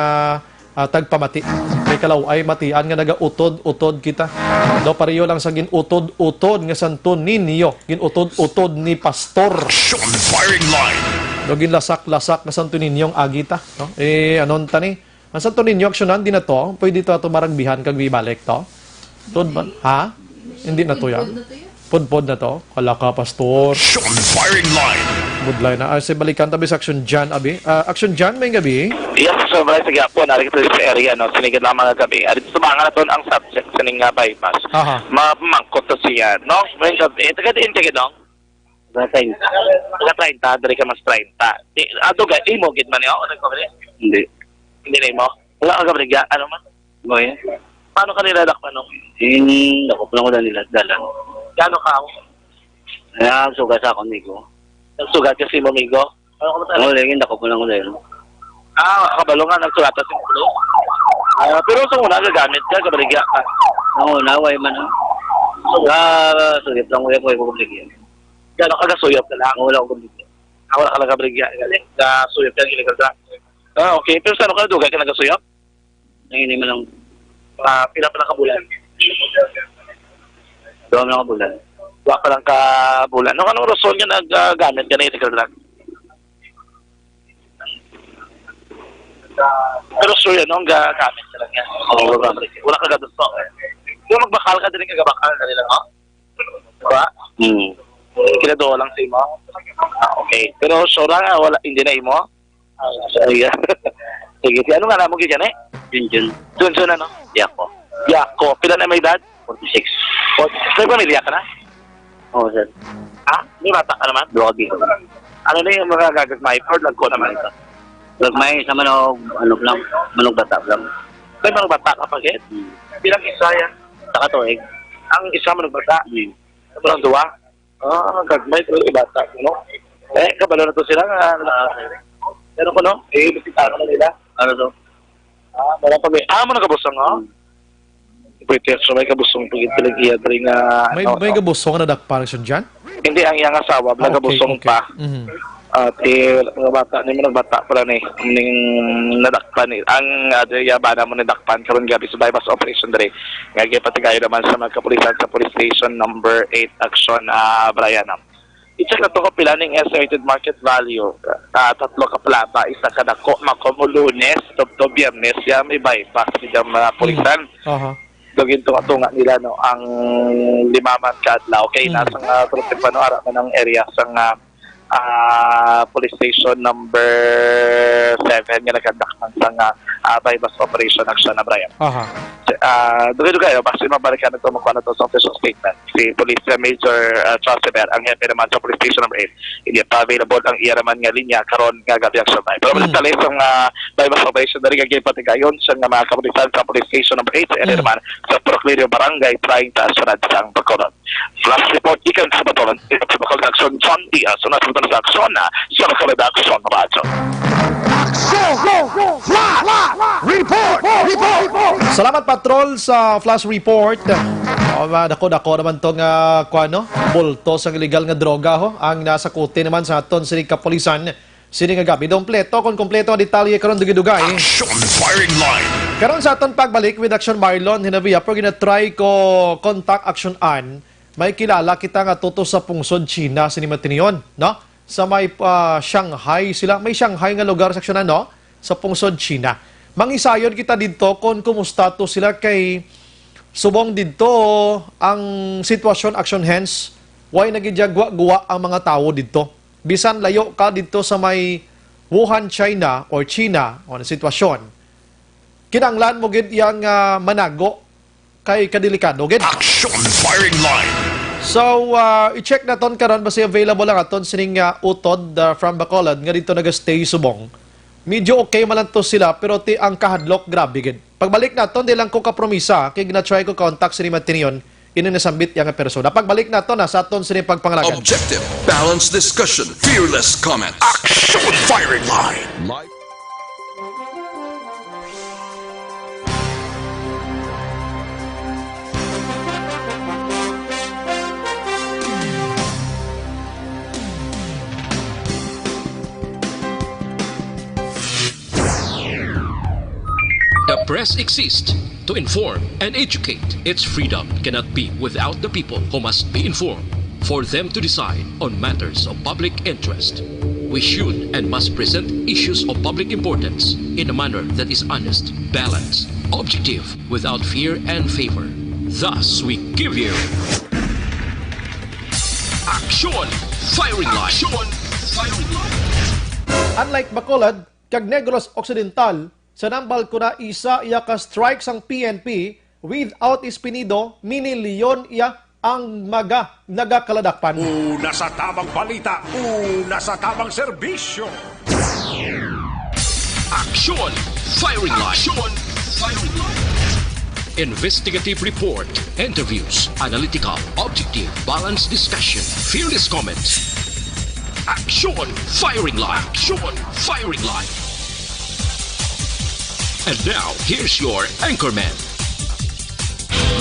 ah, tagpamati. Kay kalaw ay matian nga nagautod-utod kita. Daw pareho lang sa ginutod-utod nga Santo Niño, ginutod-utod ni Pastor. Action firing line. Daw ginlasak-lasak nga Santo Niño ang agi ta, no? Eh, anon ta ni? Ang Santo Niño, aksyonan din na to. Pwede to ato maragbihan kag bibalik to. Tuod ba? Ha? Hindi na to yan. Pudpod na to? Kala ka, Pastor. Action firing line. Budlay na. Ah, si balikan tabi sa Action Jan, abi. Ah, Action Jan, may gabi. Yes, so, maraming sa gyapon. Ari kita sa area, no? Sinigit lang mga gabi. Ari sa mga naton ang subject sa ning, ah, bypass. Aha. Mamangkot to siya, no? May gabi. Eh, taga diin ka, Gidong? Taga treinta. Taga treinta, diri ka mas treinta. Di, ato ga, imo gid man, eh, oh, nagpabili? Hindi. Hindi na imo? Wala ka gabaligya, ano man? Boy. Paano ka nila dakpan, no? In, ako pa lang ko nila dalan. Gano ka ako? Ay, ang sugat sa akong migo. Ang sugat kasi mo, migo? Ano ka matali? Oo, lagi, ako pa lang ko dahil. Ah, kabalo nga, nagsulatan sa ulo. Ah, pero sa una, gagamit ka, gabaligya ka. Ang una, way man, ah. Ga, suyop lang, way, way ko gabaligya. Gano ka gasuyop ka lang? Wala ko gabaligya. Ah, wala ka lang gabaligya. Galing, gasuyop ka, illegal drugs. Ah, okay. Pero saan ka nadugay ka nagasuyop? Ang ini man lang. Ah, pila pa lang ka bulan? Duha man lang ka bulan. Duha pa lang ka bulan. No, anong rason nga nag, ah, gamit ka ng illegal drug? Pero sure yan, no? Ang ga-, gamit ka lang yan. Oo, wala. Wala ka gadusto. Kung magbakal ka, dili ka gabakal, dali lang, no? Diba? Hmm. Kinaduha lang sa imo? Ah, okay. Pero sure nga, wala, hindi na imo? Ah, so, yeah. Sige, si ano nga namo gid yan eh? Junjun. Junjun ano? Yako. Yako. Pila na may edad? Forty-six. Forty-six. May pamilya ka na? Oo, sir. Ha? May bata ka naman? Duha ka bigo. Ano na yung mga gagagmay? Or lagko naman ito? Gagmay sa manog, ano lang, manog bata lang. May mga bata ka pa, gid? Hmm. Bilang isa yan? Sa katuig. Ang isa manog bata? Hmm. Walang duwa? Ah, gagmay, pero ibata, no? Eh, kabalo na to sila nga, ah, pero kuno, eh, bisita na nila. Ano to? Ah, wala pa may, ah, mo nagabusong, oh? Hmm. Pwede, so may kabusong pag ito lang iya, dali nga, May, ano, may no? Gabusong na dakpa, Action Jan? Hindi, ang iyang asawa, Ah, okay, nagabusong okay. pa. Mhm. Ah, ti, mga bata, ni mga bata pala ni, ning nadakpan ni, ang, ah, di, iya bana mo nadakpan karon gabi sa buy-bust operation diri. Nga gipatigayon naman sa mga kapulisan sa police station number eight action, ah, Brian, ah. I-check na to kung pila ning estimated market value. Ah, tatlo ka plaza, isa ka dako, makomo Lunes, tubtob Biyernes, ya may buy-bust sa mga Hmm. pulisan. Aha. Dugin tunga-tunga nila, no, ang lima man ka adlaw. Kay Mm. nasa nga Tulog Timpano, ara man ang area sa nga, ah, police station number seven nga nagkandak man sa nga, ah, buy-bust operation action na, Brian. Aha. Ah, dugay-dugay, oh, basta mabalikan na to, makuha na to sa official statement. Si Police Major, ah, Charles Eber, ang hepe naman sa police station number eight. Hindi pa available ang iya naman nga linya karon nga gabi ang survive. Pero Mm. sa list ng, ah, buy-bust operation na rin ang gipatigayon sa nga mga kapulisan sa police station number eight sa area Mm. naman sa Proclivio Barangay, Trying Taas Sunod sang Bacolod. Flash report ikan sa Bacolod. Sa Bacolod Action, John Diaz. Sunod sa Bacolod Action, ah, sa Bacolod Action Radyo. Action! Flash! Report! Report! Salamat, Patrol, sa flash report. O, ma-, dako-dako naman to nga, kuwan, no? Bulto sang illegal nga droga, ho, ang nasakuti naman sa aton sini kapulisan. Sini nga gabi, kompleto kon kompleto ang detalye karon, dugay-dugay. Action Firing Line. Karon sa aton pagbalik with Action Marlon Hinavia, pag gina-try ko contact Action Ann, may kilala kita nga tuto sa pungsod China, sini matinyon, no? Sa may, ah, Shanghai sila, may Shanghai nga lugar sa Action Ann, no? Sa pungsod China. Mangisayod kita didto kon kumusta to sila kay subong didto ang sitwasyon, Action Hands, way na gid gwa-gwa ang mga tawo didto. Bisan layo ka didto sa may Wuhan, China, or China, o ang sitwasyon, kinahanglan mo gid yang, ah, manago kay kadelikado gid. Action Firing Line. So, ah, i-check naton karon basi available lang aton sining, ah, utod, ah, from Bacolod nga didto naga-stay subong. Medyo okay man lang to sila, pero ti ang kahadlok, grabe gid. Pagbalik naton, di lang ko kapromisa, kay gina-try ko contact sini matinyon, ini nasambit yang persona. Pagbalik naton na sa aton sini pagpangalagan. Objective, balanced discussion, fearless comment. Action Firing Line. Live. The press exists to inform and educate. Its freedom cannot be without the people, who must be informed for them to decide on matters of public interest. We should and must present issues of public importance in a manner that is honest, balanced, objective, without fear and favor. Thus, we give you Action Firing Line. Action Firing Line. Unlike Bacolod kag Negros Occidental, sa Nambal Kuna isa iya ka strike sang P N P, without Espinido, mini-leon iya ang mga nagakaladakpan. Una sa tamang balita, una sa tamang serbisyo. Action Firing Line. Action Firing Line. Investigative report, interviews, analytical, objective, balanced discussion, fearless comments. Action Firing Line. Action Firing Line. And now, here's your anchorman.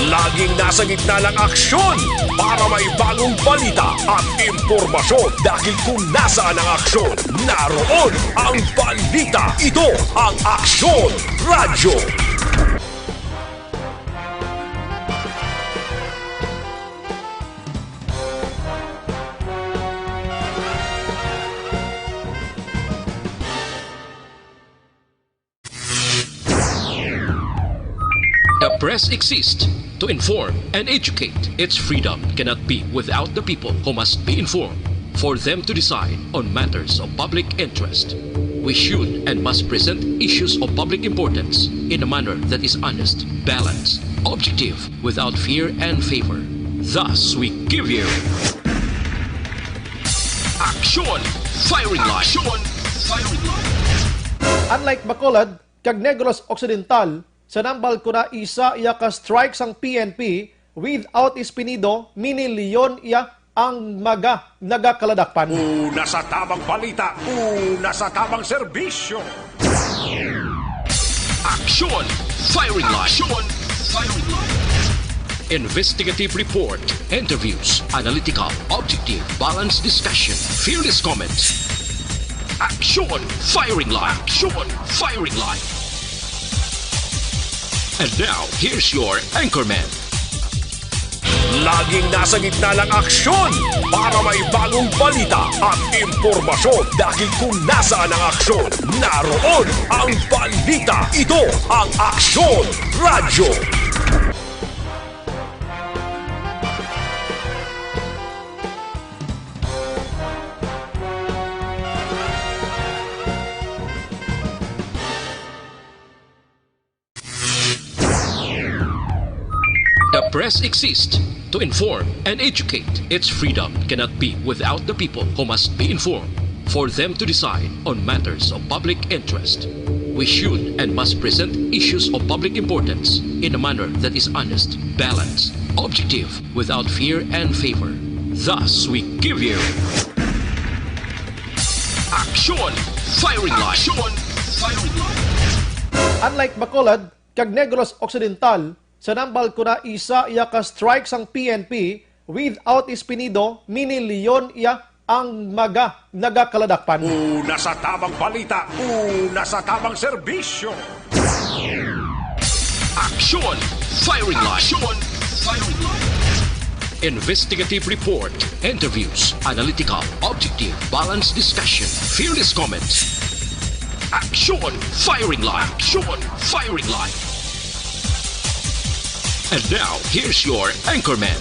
Laging nasa gitna ng aksyon para may bagong balita at impormasyon, dahil kung nasaan ang aksyon, naroon ang balita. Ito ang Aksyon Radyo. The press exists to inform and educate. Its freedom cannot be without the people, who must be informed for them to decide on matters of public interest. We should and must present issues of public importance in a manner that is honest, balanced, objective, without fear and favor. Thus, we give you Action Firing Line. Action Firing Line. Unlike Bacolod kag Negros Occidental, sa Nambal Kuna isa iya ka strike sang P N P, without Espinido, mini-leon iya ang mga nagakaladakpan. Una sa tamang balita, una sa tamang serbisyo. Action Firing Line. Action Firing Line. Investigative report, interviews, analytical, objective, balanced discussion, fearless comments. Action! Firing line! Action! Firing line! And now, here's your anchorman. Laging nasa gitna ng aksyon para may bagong balita at impormasyon. Dahil kung nasaan ang aksyon, naroon ang balita. Ito ang Aksyon Radyo. The press exists to inform and educate. Its freedom cannot be without the people, who must be informed for them to decide on matters of public interest. We should and must present issues of public importance in a manner that is honest, balanced, objective, without fear and favor. Thus, we give you Action! Firing line! Action! Firing line! Unlike Bacolod kag Negros Occidental, sa Nambal ko na isa iya ka strike sang P N P without Espinido, minilyon iya ang mga nagakaladakpan. Una sa tamang balita, una sa tamang serbisyo. Action! Firing line! Action! Firing line! Investigative report, interviews, analytical, objective, balanced discussion, fearless comments. Action! Firing line! Action! Firing line! And now, here's your anchorman.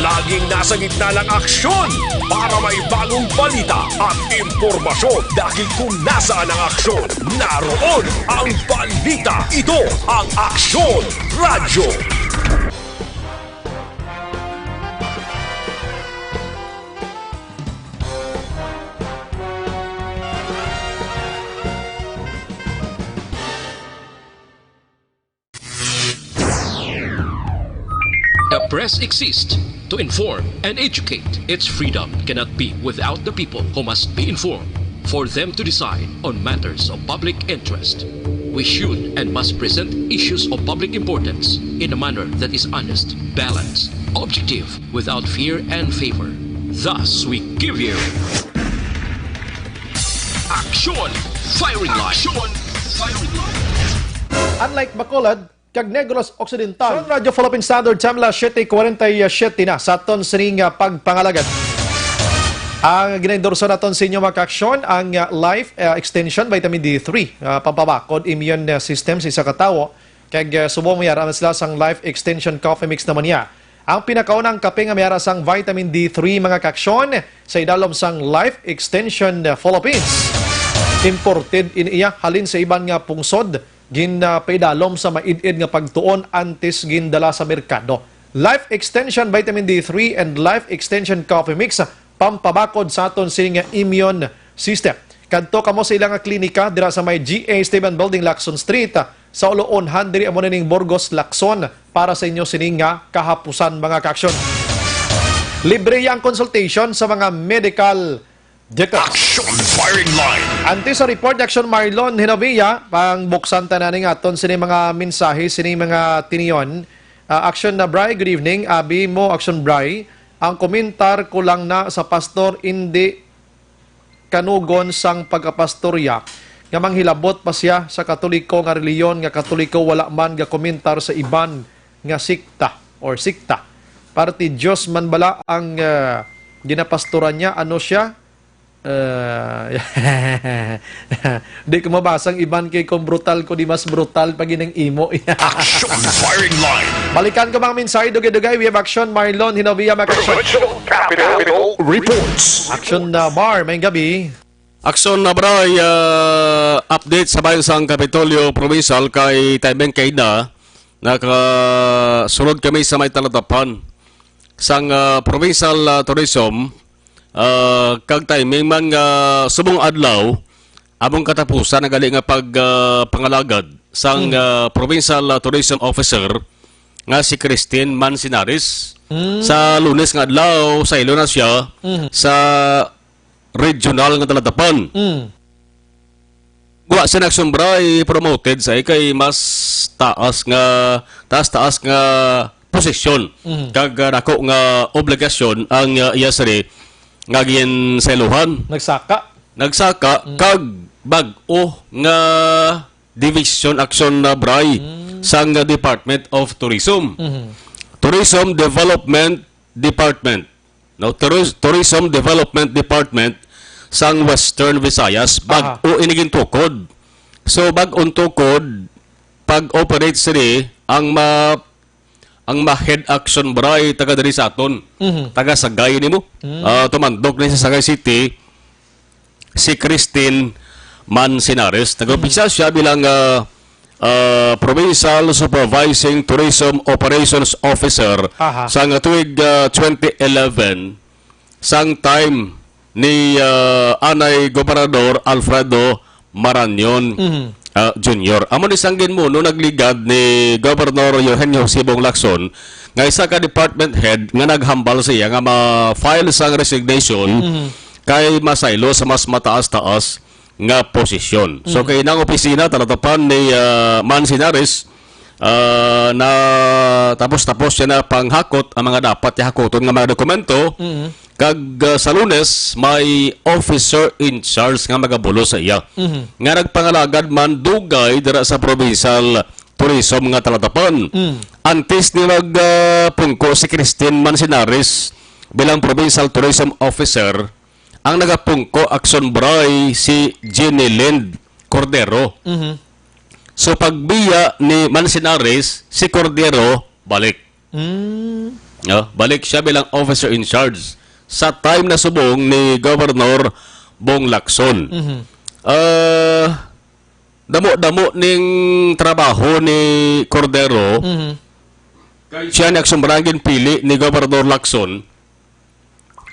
Laging nasa gitna ng aksyon para may bagong balita at impormasyon. Dahil kung nasaan ang aksyon, naroon ang balita. Ito ang Aksyon Radyo. The press exists to inform and educate. Its freedom cannot be without the people, who must be informed for them to decide on matters of public interest. We should and must present issues of public importance in a manner that is honest, balanced, objective, without fear and favor. Thus, we give you Action! Firing line! Action! Firing line! Unlike Bacolod kag Negros Occidental. Sa Radyo Philippine Standard Time, alas siyete cuarenta y siete na sa aton sining, ah, pagpangalagad. Ang ginaendorso naton sa inyo, mga kaaksyon, ang, ah, Life, ah, Extension Vitamin D three, ah, pampabakod immune, ah, system sa isa ka tawo. Kag, ah, subong may ara na sila sang Life Extension Coffee Mix naman niya. Ang pinakaunang kape nga may ara sang vitamin D three, mga kaaksyon, sa idalom sang Life Extension, ah, Philippines. Imported ini iya halin sa iban nga pungsod, gin, ah, paidalom sa maid-id nga pagtuon antes gindala sa merkado. Life Extension Vitamin D three and Life Extension Coffee Mix, pampabakod sa aton sini nga immune system. Kadto kamo sa ila nga klinika dira sa may G A Esteban Building, Lacson Street, sa Oloon. Handiri amo na ning Burgos, Lacson, para sa inyo sini nga kahapusan, mga kaaksyon. Libre ang consultation sa mga medical Dito. Action Firing Line. Antes sa report, Action Marlon Hinovia, pangbuksan ta na ning aton sini mga mensahe, sini mga tinion. Ah, Action na Bri, good evening. Abi mo, Action Bri, ang komentar ko lang na sa pastor, indi kanugon sang pagkapastorya nga manghilabot pa siya sa Katoliko nga reliyon, nga Katoliko wala man gakomentar sa iban nga sikta or sikta. Parte Dios man bala ang, ah, ginapastoran niya? Ano siya? Ah, di ko mabasa ang iban kay kung brutal ko, di mas brutal pa gid ang imo. Action Firing Line. Balikan ko mga mensahe, dugay-dugay. We have Action Marlon Hinovia, mga kaaksyon. Provincial Capitol Reports. Action na Bar, may gabi. Action na Bri, ah, update sa bayan sang Kapitolyo Provincial kay Taymeng Kayda, nakasulod kami sa may talatapan sang, ah, Provincial, ah, Tourism, ah, kag Taymeng man nga subong adlaw, among katapusan na gali nga pag, ah, pangalagad sang, Mm. ah, Provincial, ah, Tourism Officer nga si Christine Manzanares. Mm. Sa Lunes nga adlaw, saylo na siya Mm. sa regional nga talatapan. Mm. Wa siya nagsumbra, i-promoted sa kay mas taas nga, taas-taas nga posisyon. Mhm. Kag, ah, dako nga obligasyon ang, ah, iya sini nga ginsaylohan. Nagsaka? Nagsaka Mm. kag bag-o nga division action na bray Mm. sang Department of Tourism. Mhm. Tourism Development Department. No, Touris-, Tourism Development Department sang Western Visayas. Aha. Bag-o ini gintukod. So, bag-ong tukod, pag-operate sini, ang ma-, ang ma-head action bray taga diri sa aton. Mhm. Taga Sagay nimo. Mm. Ah, tumandok ni sa Sagay City, si Christine Manzanares. Nag-umpisa Mhm. siya bilang, ah, ah, Provincial Supervising Tourism Operations Officer Aha. sa nga tuig, ah, twenty eleven, sang time ni, ah, anay Gobernador Alfredo Marañon, Mhm. ah, Junior. Amo ni sang ginmuno nagligad ni Gobernador Eugenio Jose Bong Lacson nga isa ka department head nga naghambal siya nga ma-file sang resignation Mhm. kay masaylo sa mas mataas-taas nga posisyon. So, Mhm. kay nang opisina, talatapan ni, ah, Manzanares, ah, na tapos-tapos siya na panghakot ang mga dapat niya hakuton nga mga dokumento. Mhm. Kag, ah, sa Lunes, may officer in charge nga magabulos sa iya. Mhm. Nga nagpangalagad man dugay dira sa provincial tourism nga talatapan. Mm. Antes ni mag, ah, pungko si Christine Manzanares bilang provincial tourism officer, ang nagapungko action bray si Jenny Lind Cordero. Mhm. So, pagbiya ni Manzanares, si Cordero balik. Mm. Ah, balik siya bilang officer in charge sa time na subong ni Governor Bong Lacson. Mhm. Ah, damo-damo ning trabaho ni Cordero. Mhm. Kay siya ni action bray ginpili ni Governor Lacson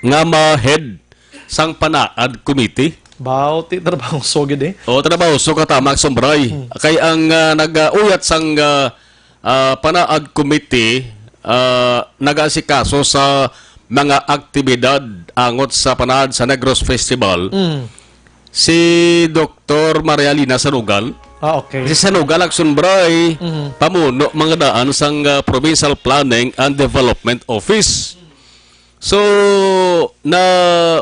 nga ma-head sang Panaad Committee. Baw, ti trabaho so gid eh. O, trabaho so katama action bray. Hmm. Kay ang, ah, nag-uyat sang, ah, ah, Panaad Committee, ah, nag-asikaso sa mga aktibidad angot sa Panaad sa Negros Festival, Mm. si Doktor Marialina Sanugal. Ah, okay. Si Sanugal action bray, Mhm. pamuno mga daan sang, ah, Provincial Planning and Development Office. So, na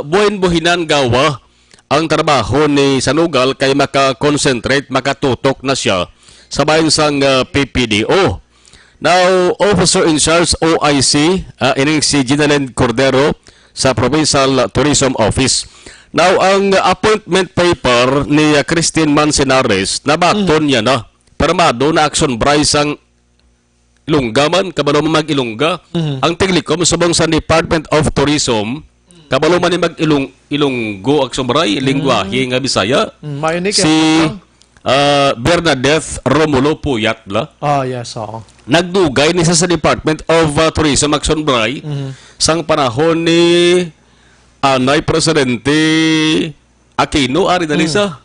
buhin-buhinan gawa ang trabaho ni Sanugal kay maka-concentrate, makatutok na siya sa bahin sang, ah, P P D O. Now, Officer in Charge, O I C, ah, ining si Ginalyn Cordero sa Provincial Tourism Office. Now, ang appointment paper ni, ah, Christine Manzanares, nabaton Mm. niya na. Pirmado na action bray sang Ilongga man, kabalo man mag-Ilongga. Mhm. Ang Tiglicom subong sa Department of Tourism, kabalo man ni mag-Ilong-, Ilonggo action bray, Mm. lingwahe nga Bisaya. Mm, maayo ni Si, kay ah, Bernadette Romulo Puyat, la. Ah, yes, oo. Nagdugay ni siya sa Department of, ah, Tourism action bray Mhm. sang panahon ni anay Presidente Aquino, ari dali Mm. sa,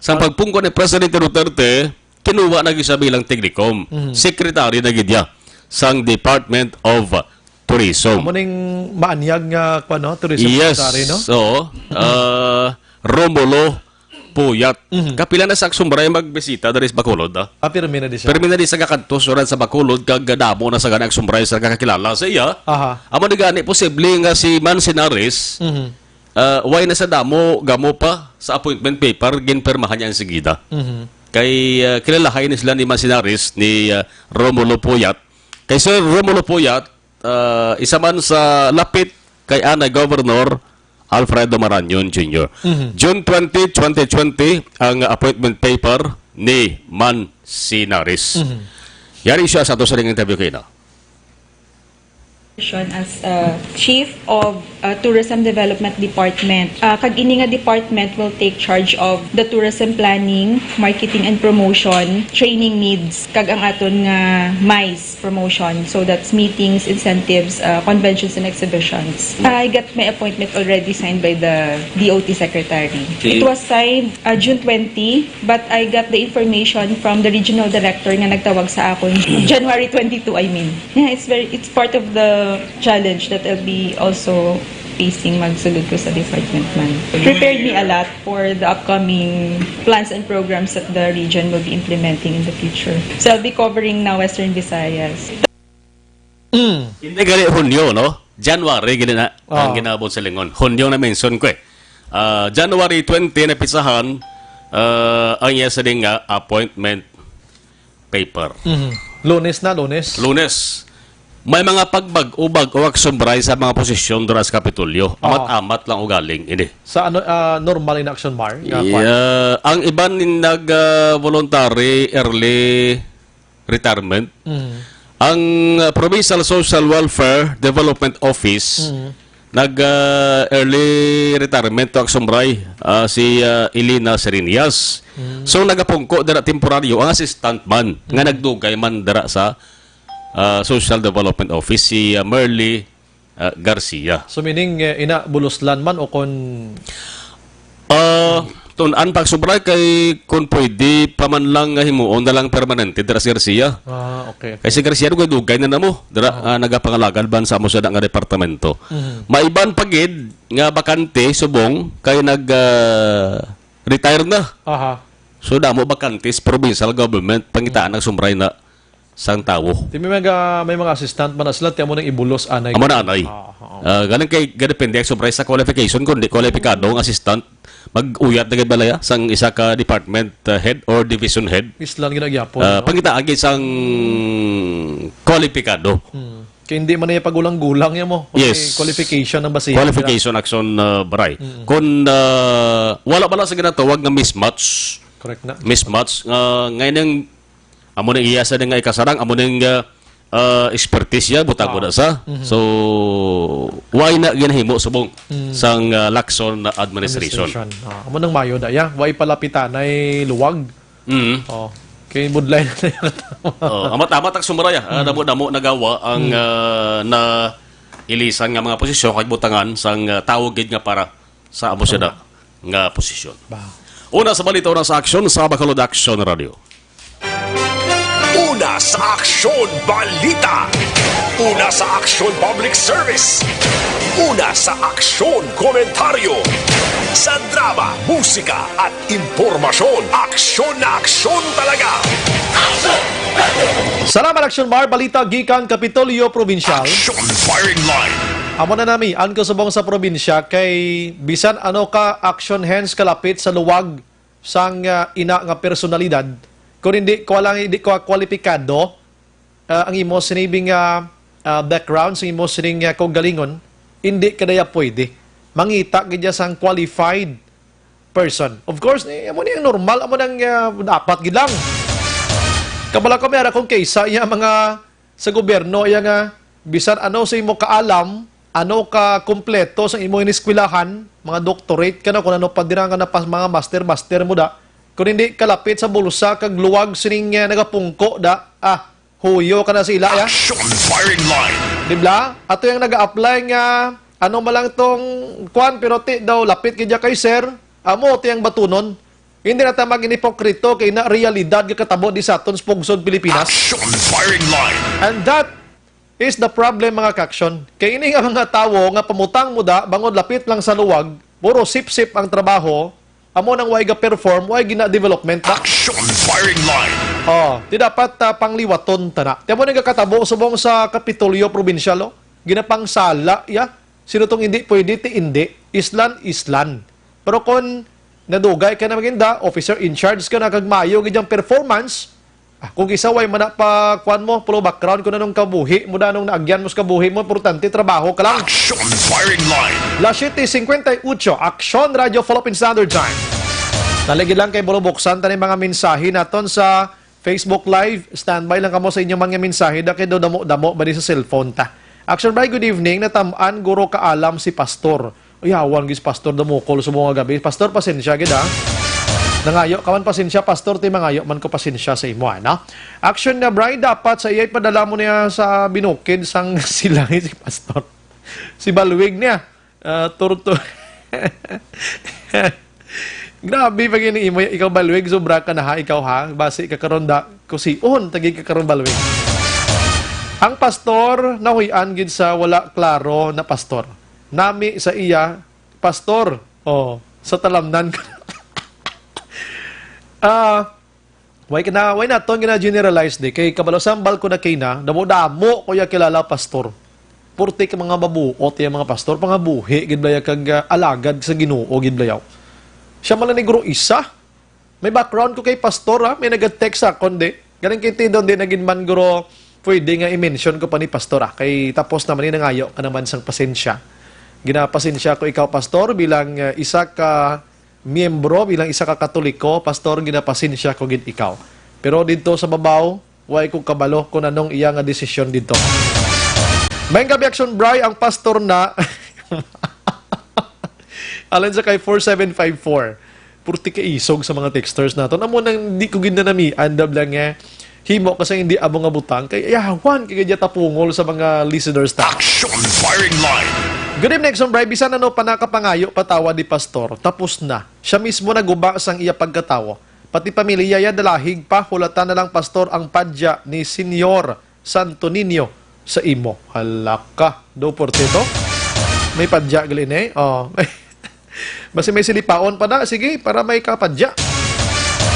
sang Ah. pagpungko ni Presidente Duterte, kinuha na gid siya bilang Tiglicom. Mm. Secretary na gid niya sang Department of Tourism. Amo ning maanyag nga, kuwan, no? Tourism Yes. Secretary, no? So, ah, Romulo Puyat. Mhm. Kapila na sa action bray magbisita diri sa Bacolod, ah? Ah, pirmi na di siya. Pirmi na di sa kakadto, surat sa Bacolod, kag damo na sa gani action bray sa kakakilala sa iya. Aha. Amo ni gani, posible nga si Manzanares, Mhm. ah, way na sa damo, gamo pa sa appointment paper, ginpirmahan niya ang sigida. Mhm. Kay, ah, kilalahay ni sila ni Manzanares, ni, ah, Romulo Puyat. Kay Sir Romulo Puyat, ah, isa man sa lapit kay anay Governor Alfredo Marañon Junior Mhm. June twenty, twenty twenty, ang appointment paper ni Manzanares. Mhm. Yari siya sa ato sa ring interview kay na. As, uh, Chief of, uh, Tourism Development Department. Uh, kag ini nga department will take charge of the tourism planning, marketing and promotion, training needs, kag ang aton nga MICE promotion. So that's meetings, incentives, uh, conventions and exhibitions. I got my appointment already signed by the D O T secretary. Okay. It was signed, uh, June twenty. But I got the information from the regional director nga nagtawag sa akon January twenty-two, I mean. Yeah, it's very, it's part of the challenge that I'll be also facing, magsulod ko sa department man. Prepared me a lot for the upcoming plans and programs that the region will be implementing in the future. So I'll be covering now Western Visayas. Mm. Hindi gali Hunyo, no? January, gali na ang Ah. ginabot sa lingon. Hunyo na mention ko eh. Ah, January twenty na pisahan, ah, ang iya sa nga appointment paper. Mhm. Lunes na, Lunes. Lunes, may mga pagbag-ubag o action bray sa mga posisyon dira sa Kapitolyo. Amat-amat lang ugaling ini. Sa ano, ah, normal in action bar? Nga kwan? Yeah, ang iban nag ah, voluntary early retirement. Mhm. Ang ah, Provincial Social Welfare Development Office Mhm. nag ah, early retirement to action bray ah, si ah, Elena Serenias. Mhm. So nagapungko dira temporaryo ang assistant man nga nagdugay man dira sa ah, Social Development Office si ah, Merly ah, Garcia. So meaning, eh, ina, buluslan man o kon... Ah, tun-an pa action bray kay kung pwede pa man lang nga himuon na lang permanente dira si Garcia. Ah, okay. Kay si Garcia dugay-dugay na namo dira ah, nagapangalagad ban sa amo sa nga departamento. Mhm. Maiban pa gid nga bakante subong kay nag ah, retire na. Aha. So damo bakante sa provincial government pangitaan action bray na sang tawo. Ti may mga, may mga assistant man na sila, ti amo nang ibulos anay. Amo na anay. Ah, oo. Ah, galing kay gadepende action bray sa qualification kung di kwalipikado ang assistant mag-uyat na gid balaya sang isa ka department ah, head or division head. Islan ginagyapon. Ah, No? pangitaan gid sang kwalipikado. Hmm. Kaya hindi man niya pagulang-gulang yan mo. Yes. Qualification ng basihan. Qualification action uh, bray. Kung uh, wala pala sa ginatawag nga mismatch, Correct na. mismatch nga ngayon ang amo nang iya sa nga ikasarang, amo nang uh, uh, expertise ya butang mo Ah. na sa. So why na ginahimo subong Mm. sang uh, Lacson administration. Administration. Ah, amo nang mayo da ya. Way palapitan ay luwag. Mm. Oh. Kay budlay na tayo. Oh, amat-amat ang sumara ya. Ah, damo-damo nagawa ang ah, na ilisan nga mga posisyon kag butangan sang ah, tawo gid nga para sa amo sila nga posisyon. Ba. Una sa balita, una sa aksyon sa Bacolod Action Radio. Una sa aksyon, balita. Una sa aksyon, public service. Una sa aksyon, komentaryo. Sa drama, musika, at impormasyon, aksyon na aksyon talaga. Salamat, Action Bar. Balita gikan Kapitolyo Provincial. Aksyon firing line. Amo na nami ang kasubong sa probinsya kay bisan ano ka action hands kalapit sa luwag sang ah, ina nga personalidad, kung hindi ko lang hindi ko kwalipikado ah, ang imo sinibing nga ah, background, sa imo sining nga kaugalingon, hindi ka daya pwede. Mangita gid ya sang qualified person. Of course, eh, amo ni ang normal, amo nang ah, dapat gid lang. Kabala ko may ara kong kaysa iya mga sa gobyerno iya nga bisan ano sa imo kaalam, ano ka kompleto sa imo iniskwelahan, mga doctorate ka na, kung ano pa dira nga napas mga master, master mo da. Kung hindi kalapit sa bulsa kag luwag sining ah, nagapungko da, ah, huyo ka na sa ila ya. Action firing line. Di ba? Ato yung nag-a-apply nga ano man lang tong kwan, pero ti daw lapit kay kay sir, amo ti ang batunon. Hindi na ta maging hipokrito kay na realidad nga katabo di sa aton sa pungsod Pilipinas. Action firing line. And that is the problem, mga kaksyon. Kay ini nga mga tawo nga pamutang mo da, bangod lapit lang sa luwag, puro sip-sip ang trabaho, amo nang way ga-perform, way gina-development na. Action firing line. Oh, di dapat ah, pangliwaton ta na. Tiyan mo nagkakatabo subong sa Kapitolyo Probinsyal, oh. Ginapangsala, ya. Sino tong hindi pwede, ti hindi. Islan, islan. Pero kung nadugay ka na maginda, officer in charge ka na, kag maayo gid ang performance, ah, kung isa way man na pa, kuwan mo, pulo background, kung anong kabuhi mo, anong naagyan mo sa kabuhi mo, importante, trabaho ka lang. Action firing line. Las siete cincuenta y ocho, Aksyon Radio Philippine Standard Time. Naligid lang kay bulubuksan tani mga mensahe naton sa Facebook Live. Standby lang kamo sa inyong mga mensahe. Da kay daw damo-damo ba di sa cellphone ta? Action Bray, good evening. Natam-an guro kaalam si Pastor. Uy, yawan gis Pastor, dumukol sa mga gabi. Pastor, pasensya gid ha. Nangayo ka man pasensya, Pastor, ti mangayo man ko pasensya sa imo, ano? Action na, Bray, dapat sa iyay padala mo niya sa binukid sang silay si Pastor. Si Balwig niya. Ah, turto. Grabe pag ini imo, ikaw Balwig, sobra ka na ha, ikaw ha. Basi ka karon da, kusion tagi ka karon Balwig. Ang pastor nahuy-an gid sa wala klaro na pastor. nami sa iya, Pastor. Oh, sa talamnan ko. Ah, why ka na, why naton gina-generalize di? Kay kabalo sambal ko na kay na, damo-damo ko ya kilala, Pastor. Purti ka mga mabuot ya mga pastor, pangabuhi gid bala ya kag, ah, alagad sa Ginoo gid bala ya. Siya man lang ni guro isa. May background ko kay Pastor, ha? May nag-text sa akon, di. Galing kay Tidon, di na gid man guro pwede nga i-mention ko pa ni Pastor, ha? Kay tapos naman ni nangayo ka naman sang pasensya. Ginapasensya ko ikaw, Pastor, bilang, ah, isa ka miyembro, bilang isa ka Katoliko, Pastor, ginapasensya ko gid ikaw. Pero didto sa babaw, way ko kabalo kung anong iya nga desisyon didto. Maayong gabi, Action Bri, ang pastor na. Alang sa kay four seven five four. Purti ka isog sa mga texters naton. Amo nang di ko gid nanamian, dab lang, eh. Himo ka sa hindi amo nga butang, kay yawan ka gid tapungol sa mga listeners ta. Action Firing Line. Good evening, Action Bri. Bisan ano pa nakapangayo pa tawa di Pastor, tapos na. Siya mismo naguba sang iya pagkatawo. Pati pamilya ya dalahig pa, hulata na lang, Pastor, ang padya ni Señor Santo Niño sa imo. Hala ka, do por cierto. May padya gali ni. Oh. Basi may silipaon pa na. Sige, para may kapadya.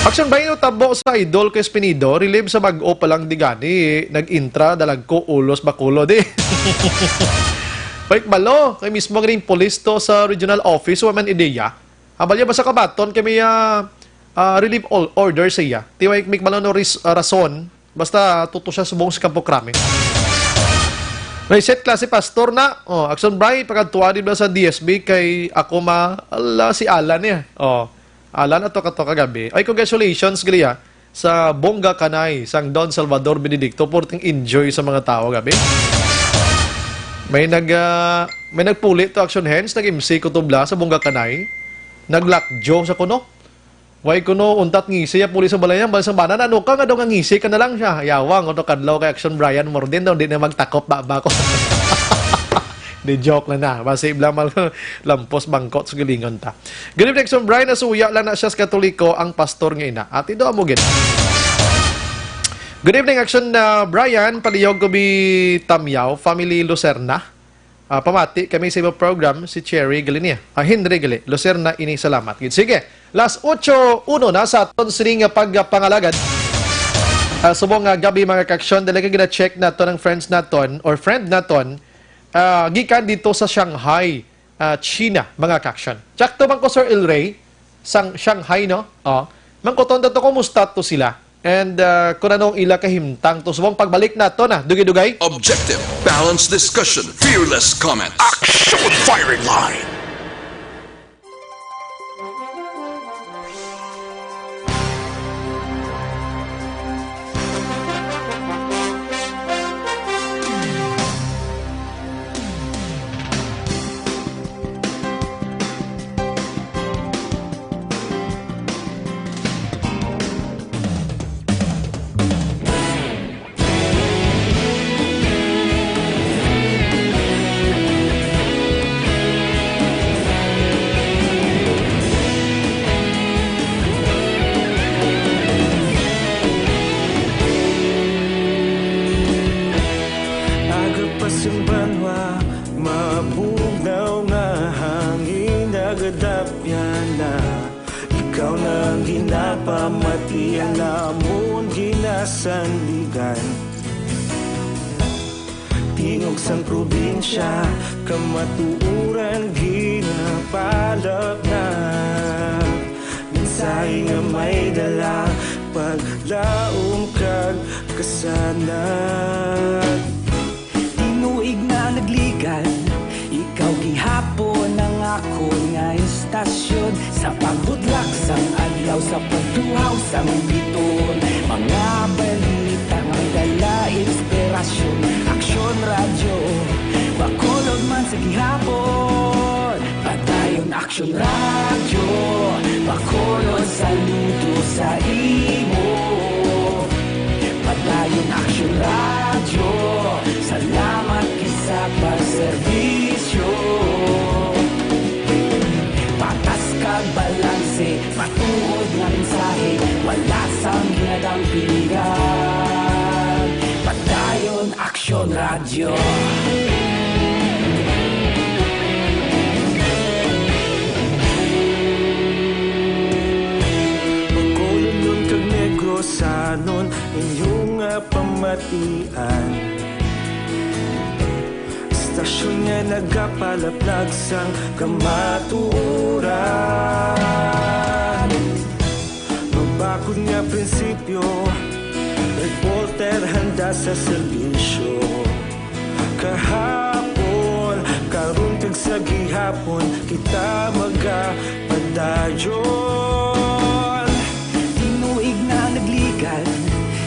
Action ba yung tabo sa idol ko Espinido? Relieve sa bag-o pa lang di gani. Nag-intra, dalagko, ulos, bakulo, di. Wait, balo. Kay mismo ganing police to sa regional office, wa man ideya. Abal ya, basta kabaton kay may, ah, ah, relief ol-, order sa iya. Tiway may balo no ris-, ah, rason. Basta tuto siya subong sa Campo Crame. Reset klase pastor na. Oh, Action Bri, pagkadtuan din ba sa D S B kay ako ma-, ala, si Alan niya. Oh, Alan, ato ka to kagabi. Ay, congratulations, gali, ah, sa Bongga Kanay, sang Don Salvador Benedicto. Porting enjoy sa mga tao gabi. May nag, ah, may nagpuli to, Action Hands, nag-M C ko tubla sa Bongga Kanay. Naglakjo sa kuno. Way kuno untat ngisi ya puli sa balay niya, bali sa bana, "Ano ka nga daw nga ngisi ka na lang siya?" Yawang, ano, kadlaw kay Action Brian Morden daw, di na magtakop ba, ba ko. Di, joke lang na. Basi bla mal lampos bangkot sa gilingon ta. Good evening, Action Brian. Nasuya lang na siya sa Katoliko ang pastor nga ina. Ati daw amo gid. Good evening, Action, uh, Brian. Palihog ko bi Tamyaw, family Lucerna. Ah, pamati kami sa imong program, si Cherry gali niya. Ah, Henry gali. Lucerna ini, salamat gid. Sige, las ocho uno na sa aton sini nga pagpangalagad. Ah, subong nga gabi, mga kaksyon, dali ka gina-check naton ang friends naton or friend naton, ah, gikan dito sa Shanghai, ah, China, mga kaksyon. Check to man ko, Sir El Rey. Sang Shanghai, no? Oh. Mangkuton daw to, kumusta to sila? And, uh, kung anong ila kahimtang to. Subong pagbalik nato na, dugay-dugay. Objective, balanced discussion, fearless comment. Action Firing Line! Agapas ang banwa, mabugnaw nga hangin, nagadapyan na. Ikaw na ang ginapamati, ang amon ginasandigan. Tingog sang probinsya, kamatuoran ginapalapnag. Mensahe nga may dala, paglaom kag kasanag. Tinuig na nagligad, ikaw gihapon ang akon nga istasyon. Sa pagbudlak sang adlaw, sa pagtuhaw sang biton, mga balita nga dala inspirasyon. Aksyon Radyo, Bacolod man sa gihapon. Padayon Aksyon Radyo, Bacolod, saludo sa imo. Padayon Aksyon Radyo, salamat gid sa pagserbisyo. Patas kag balanse, matuod nga mensahe, wala sang ginadampingan. Padayon Aksyon Radyo. Sanon inyong nga pamatian. Istasyon nga nagapalaplag sang kamatuoran. Mabakod nga prinsipyo, reporter handa sa serbisyo. Kahapon, karon kag sa gihapon, kita magapadayon. Tinuig na nagligan,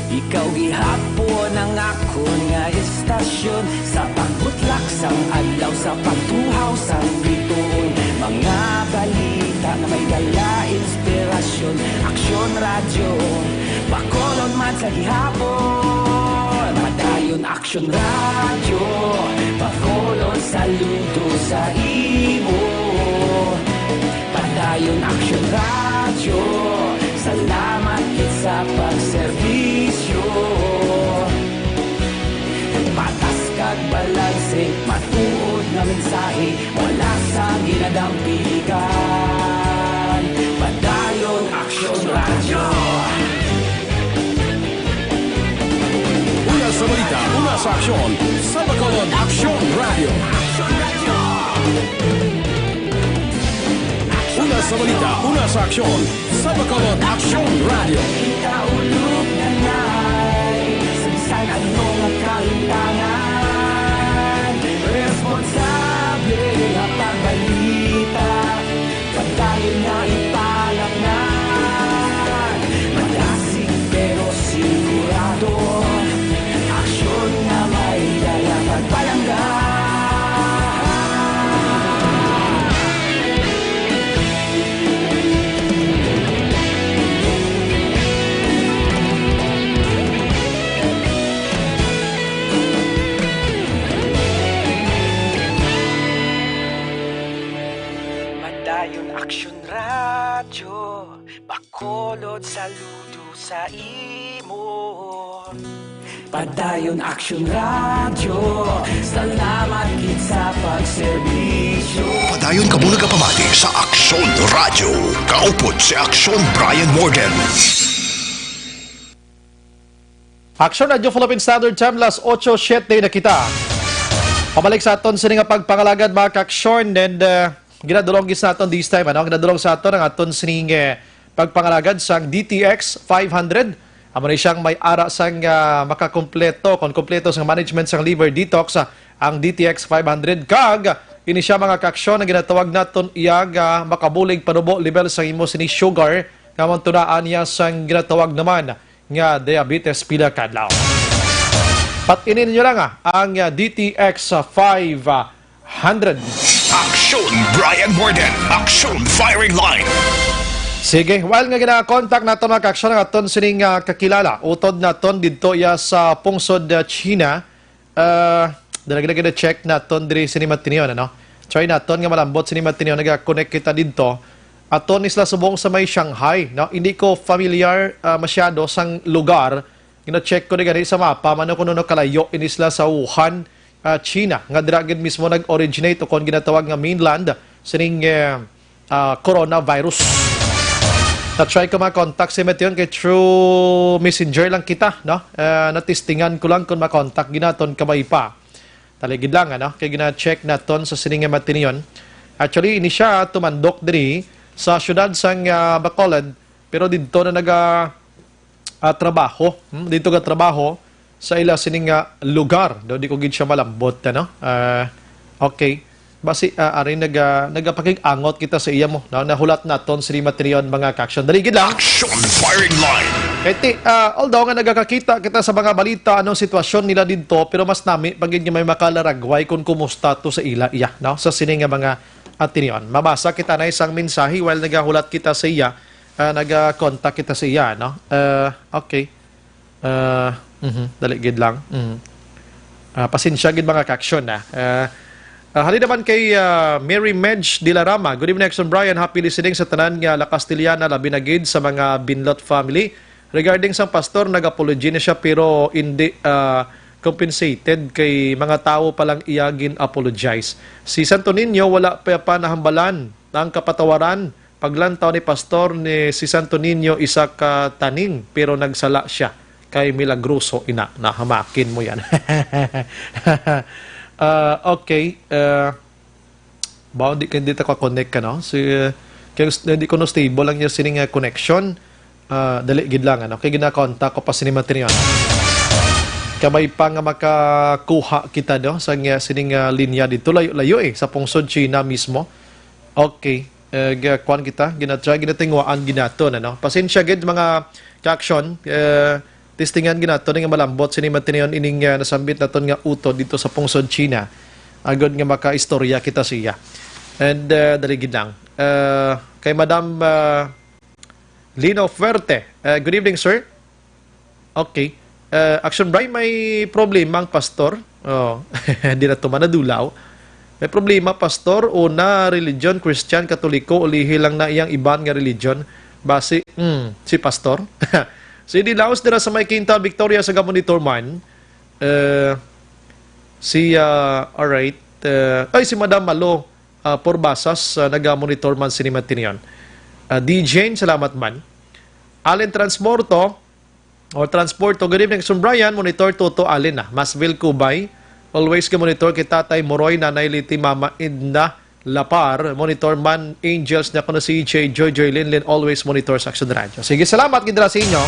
ikaw gihapon ang akon nga istasyon. Sa pagbutlak sang adlaw, sa pagtuhaw sang bituon, mga balita nga may dala inspirasyon. Aksyon Radyo, Bacolod man sa gihapon. Padayon Aksyon Radyo, Bacolod saludo sa imo. Padayon Aksyon Radyo, salamat gid sa pagserbisyo. Patas kag balanse, matuod nga mensahe, wala sa ginadampigan. Padayon Aksyon Radyo. Una sa balita, una sa aksyon, sa Bacolod Aksyon Radyo. Una sa balita, una sa aksyon, sa Bacolod Aksyon Radyo. Kaulog na nay, sa bisan ano nga kahitangan, responsable nga pagbalita. Padayon nga ipalatngan, madasig pero sigurado. Aksyon nga may dala pagpalangga. Padayon Aksyon Radyo, Bacolod saludo sa imo. Padayon Aksyon Radyo, salamat gid sa pagserbisyo. Padayon kamo nagapamati sa Aksyon Radyo. Kaupod si Aksyon Brian Morden. Aksyon Radyo Philippine Standard Time, las ocho siete na kita. Pabalik sa aton sini nga pagpangalagad, mga ka-aksyon, and, uh, ginadulong gid sa aton this time, ano? Ginadulong sa aton ang aton sining, eh, pagpangalagad sang D T X five hundred. Amo ni siyang may ara sang, ah, makakompleto, kon kompleto sang management sang liver detox, ah, ang D T X five hundred. Kag ini siya, mga ka-aksyon, ang ginatawag naton iya nga makabulig panubo level sang imo sini sugar, nga amo ang tunaan niya sang ginatawag naman nga diabetes pila kadlaw. Pat-ini ninyo lang, ah, ang, ah, D T X five hundred. Aksyon Brian Morden, Aksyon Firing Line. Sige, while nga gina-contact naton, mga ka-aksyon, ang aton sining, ah, kakilala, utod naton didto iya sa pungsod, ah, China. Ah, dala gid na check naton diri sini matinion, ano? Try naton nga malambot sini matinion, naga-connect kita didto. Aton ni sila subong sa may Shanghai, no? Hindi ko familiar, ah, masyado sang lugar. Gina-check ko ni gani sa mapa, man, kung ano kalayo ini sila sa Wuhan, ah, China, nga dira gid mismo nag-originate o kon ginatawag nga mainland sining, eh, ah, coronavirus. Na-try ko ma-contact si Meteo kay through messenger lang kita, no? Eh, natistingan ko lang kung ma-contact gid naton kabay pa. Taligid lang, ano? Kay gina-check naton sa sining nga matinion. Actually, ini siya tumandok diri sa siyudad sang, ah, Bacolod, pero didto na naga, ah, trabaho. Hmm? Didto ka trabaho sa ila sining nga lugar. Daw di ko gid siya malambot, ano? Ah, okay. Basi, ah, ari naga-, nagapakig-angot kita sa iya mo, no? Nahulat naton sini matinion, mga ka-aksyon. Dali gid lang. Action Firing Line. Kay ti-, ah, although nga nagakakita kita sa mga balita, anong sitwasyon nila didto, pero mas nami pa gid nga may makalaragway kung kumusta to sa ila iya, no? Sa sini nga mga matinion. Mabasa kita na isang mensahe while nagahulat kita sa iya, ah, naga-contact kita sa iya, no? Ah, okay. Ah, mhm, dali gid lang. Mhm. Ah, pasensya gid, mga ka-aksyon, ah. Ah, ah, halin naman kay, ah, Mary Medj Dilarama. "Good evening, Action Brian. Happy listening sa tanan nga La Castellana, labi na gid sa mga Binlot family. Regarding sang pastor, nag-apology na siya pero hindi, ah, compensated kay mga tawo pa lang iya gin-apologize. Si Santo Niño wala pa, pa nahambalan ang kapatawaran Paglantaw ni Pastor ni si Santo Niño isa ka taning, pero nagsala siya kay milagroso ina. Nahamakin mo yan. Ah, okay. Ah, ba, di, di ta ka-connect ka, no? Si, kaya s-, di ko no stable lang yung sining, ah, connection. Ah, dali gid lang, ano? Kay ginakontak ko pa sini Matrion. Kamay pa nga makakuha kita, no? Sa nga sining, ah, linya dito. Layo-layo eh. Sa pungsod China mismo. Okay. Eh, ga-, kuan kita, ginatry, ginatinguhaan ginaton, ano? Pasensya gid, mga ka-action, eh, testingan ginaton nga malambot sini Matrion ining, ah, nasambit naton nga utod dito sa pungsod China. Agod nga makaistorya kita siya. And, ah, dali gid lang. Ah, kay Madam, ah, Lino Fuerte. Ah, good evening, sir. Okay. Eh, Action Bray, may problema ang pastor? Oh, di na to manadulaw. May problema, pastor, o na religion, Christian, Katoliko, ulihi lang na iyang iban nga religion. Basi, hmm, si pastor? Si Dilaos dira sa may Quinta Victoria sa Gamonitor man. Eh, si, ah, alright. Eh, ay, si Madam Malo, ah, Porbasas, ah, naga-monitor man sini Matrion. Ah, D J, salamat man. Allen Transmorto, O Transporto, good evening, Sun Brian. Monitor Toto Allen na. Masville Kubay. Always ka monitor kay Tatay Moroy, Nanay Liti, Mama Edna Lapar. Monitor man, Angels na kuno si J J, Joy Joy Lin Lin. Always monitor sa Action Radio. Sige, salamat gid ra sa inyo.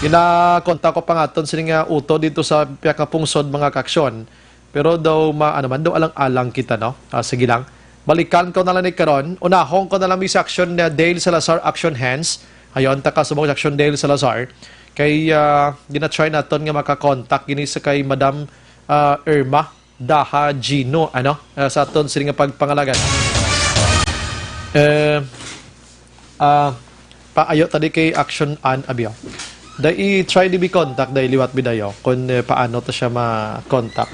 Ginakontak ko pa nga aton sini nga utod dito sa piyakapungsod, mga kaaksyon. Pero daw ma-, ano man, daw alang-alang kita, no? Ah, sige lang. Balikan ko na lang ni karon. Unahon ko na lang mi si Action, uh, Dale Salazar, Action Hands. Ayon, taka subong si Action Dale Salazar. Kay, ah, gina-try naton nga makakontak gini sa kay Madam, ah, Irma Daha Gino, ano? Ah, sa aton sini nga pagpangalagan. Eh, Ah, paayo ta di kay Action An Abyo. Da i-try di bi contact, da i liwat bi dayo kung, eh, paano to siya ma-contact.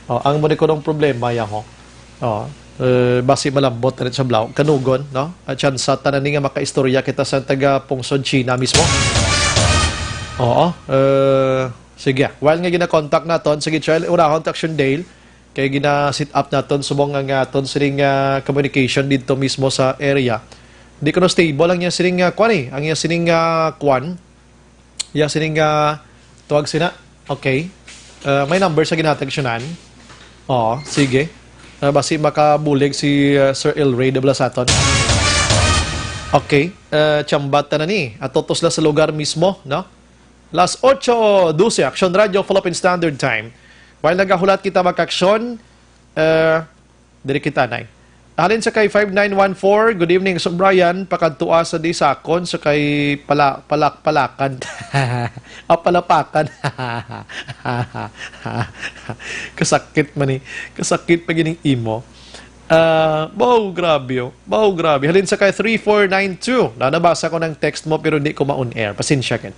Oh, ang mo di ko nung problema ya ho. Oh, eh, basi malambot na rin sa blaw. Kanugon, no? At chance ta na ni nga makaistorya kita sa taga pungsod China mismo. Oo, eh, sige. While nga gina-contact naton, sige, try unahon ta Action Dale. Kay gina-set up naton subong nga, nga aton sining, ah, communication didto mismo sa area. Di kuno stable ang iya sining, ah, kwan eh. Ang iya sining, ah, kwan. Iya sining, ah, tuwag sina. Okay. Ah, may number sa ginatag siya nan. Oo, sige. Ah, basi makabulig si, ah, Sir El Rey de Blasaton. Okay. Ah, tsambat ta na ni. Ato to sila sa lugar mismo, no? Las ocho doce, Action Radio, Philippine Standard Time. While nagahulat kita, mga kaaksyon, eh, diri kita, nay. Halin sa kay five nine one four, good evening, Sir Brian. Pakadtua sa di sakon sa kay pala-, palak-, palakan. Ah, palapakan. Kasakit man ni. Kasakit pa gining imo. Ah, baw, grabe, oh. Baw, grabe. Halin sa kay three four nine two. Na, nabasa ko ng text mo pero hindi ko ma-on air. Pasensya ka.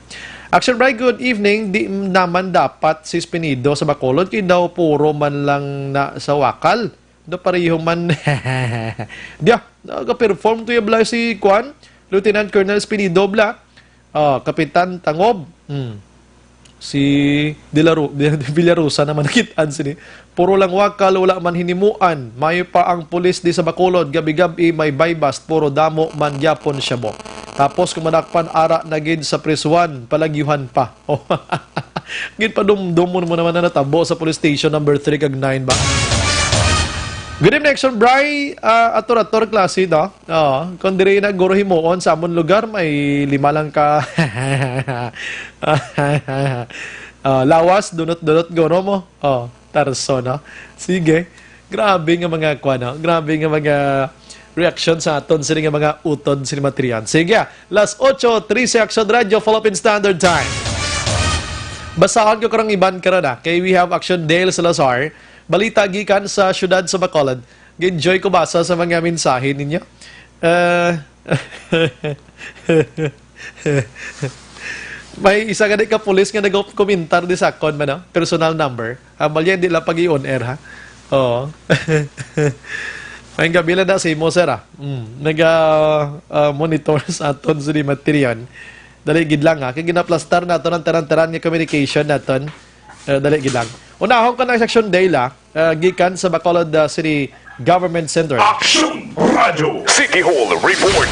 Action Bright, good evening. Di naman dapat si Spinido sa Bacolod kay daw puro man lang na sa wakal. Do pareho man. Diya, nag-perform to yung bla si Kwan, Lieutenant Colonel Spinido bla. Ah, Kapitan Tangob. Hmm. Si De La Ru-, De, De Villarosa naman nakit-an sini. Puro lang wakal, wala man hinimuan. Mayo pa ang pulis di sa Bacolod, gabi-gabi may buy-bust, puro damo man gyapon siya mo. Tapos kung manakpan ara na gid sa prisuhan, palagyuhan pa. Oh. Gid pa dum-, dum-, mo naman na natabo sa police station number three kag nine ba? Good evening, Action Bry. Ah, ator-ator klase, no? Oo, kung diri na guro himuon sa amon lugar, may lima lang ka, ah, lawas, dunot-dunot guro mo. Oh, tarso, no? Sige. Grabe nga mga kwa, no? Grabe nga mga reaksyon sa aton sini nga mga utod sini Matrian. Sige, ah. Las ocho trese, Action Radio, Philippine Standard Time. Basahon ko karong iban karon, ah. Kay we have Action Dale Salazar. Balita gikan sa siyudad sa Bacolod. Gi-enjoy ko basa sa mga mensahe ninyo. Eh, may isa gani ka pulis nga nagkomentar di sa akon man, no? Personal number. Ambal yan, di lang pag i-on air, ha? Oo. May gabi lang na sa imo, sir, ah. Mm. Naga, ah, monitor sa aton sa di Matrian. Dali gid lang, ha? Kay ginaplastar naton ang tanan-tanan nga communication naton. Eh, dali gid lang. Unahon ko na ang section Dale, ah. Ah, gikan sa Bacolod, ah, City Government Center. Action Radio City Hall Report.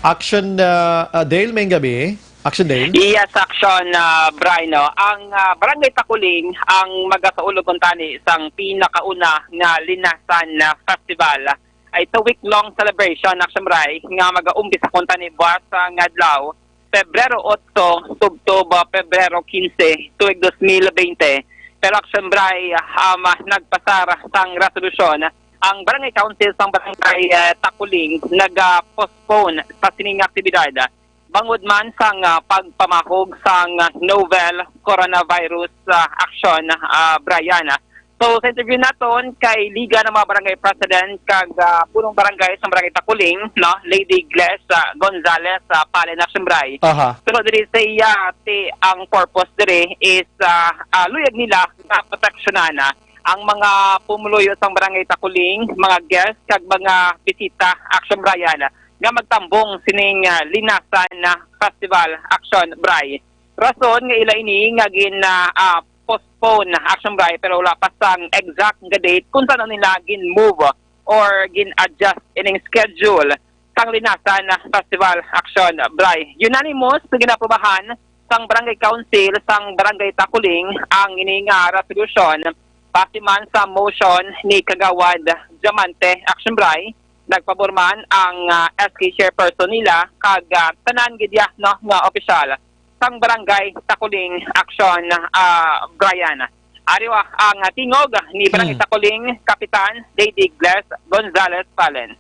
Action, uh, uh, Dale, may gabi. Action Dale. Yes, Action, uh, Brian, no? Ang, uh, Barangay Takuling ang magasaulog kuntani sang pinakauna nga Linasan, uh, Festival. It's a week-long celebration, Action Bri, nga mag-aumpisa kuntani buwas nga adlaw, Pebrero otso, tubtob, uh, Pebrero kinse, tuig dos mil bente. Pero Action Bri, um, nagpasar sang resolusyon ang Barangay Council sang Barangay, uh, Takuling nag-postpone sa sining aktibidad bangod man sang, ah, pagpamahog sang, ah, novel coronavirus, ah, action, ah, Brian. So, sa interview naton kay Liga ng mga Barangay President kag, ah, Punong Barangay sa Barangay Takuling, no, Lady Gles, ah, Gonzales, ah, Palen, Action Bri. Aha. Pero diri sa iya, ti, ang purpose diri is, ah, ah, luyag nila nga proteksyonan, ah, ang mga pumuluyo sang Barangay Takuling, mga guest, kag mga bisita, Action Brian, nga magtambong sining, ah, Linasan, ah, Festival, Action Bri. Rason nga ila ini nga gin, ah, ah, postpone, Action Bri, pero wala pa sang exact nga date kung saan nila gin-move or gin-adjust ining schedule sang Linasan Festival, Action Bri. Unanimous nga ginaprobahan sang Barangay Council sang Barangay Takuling ang ini nga resolusyon base man sa motion ni Kagawad Diamante, Action Bri. Nagpabor man ang, ah, S K chairperson nila kag, ah, tanan gid ya, no, nga opisyal sang Barangay Takuling, Action, ah, Brian. Ari wa ang, ah, tingog ni Barangay Hmm. Takuling Kapitan Lady Gles Gonzales Palen.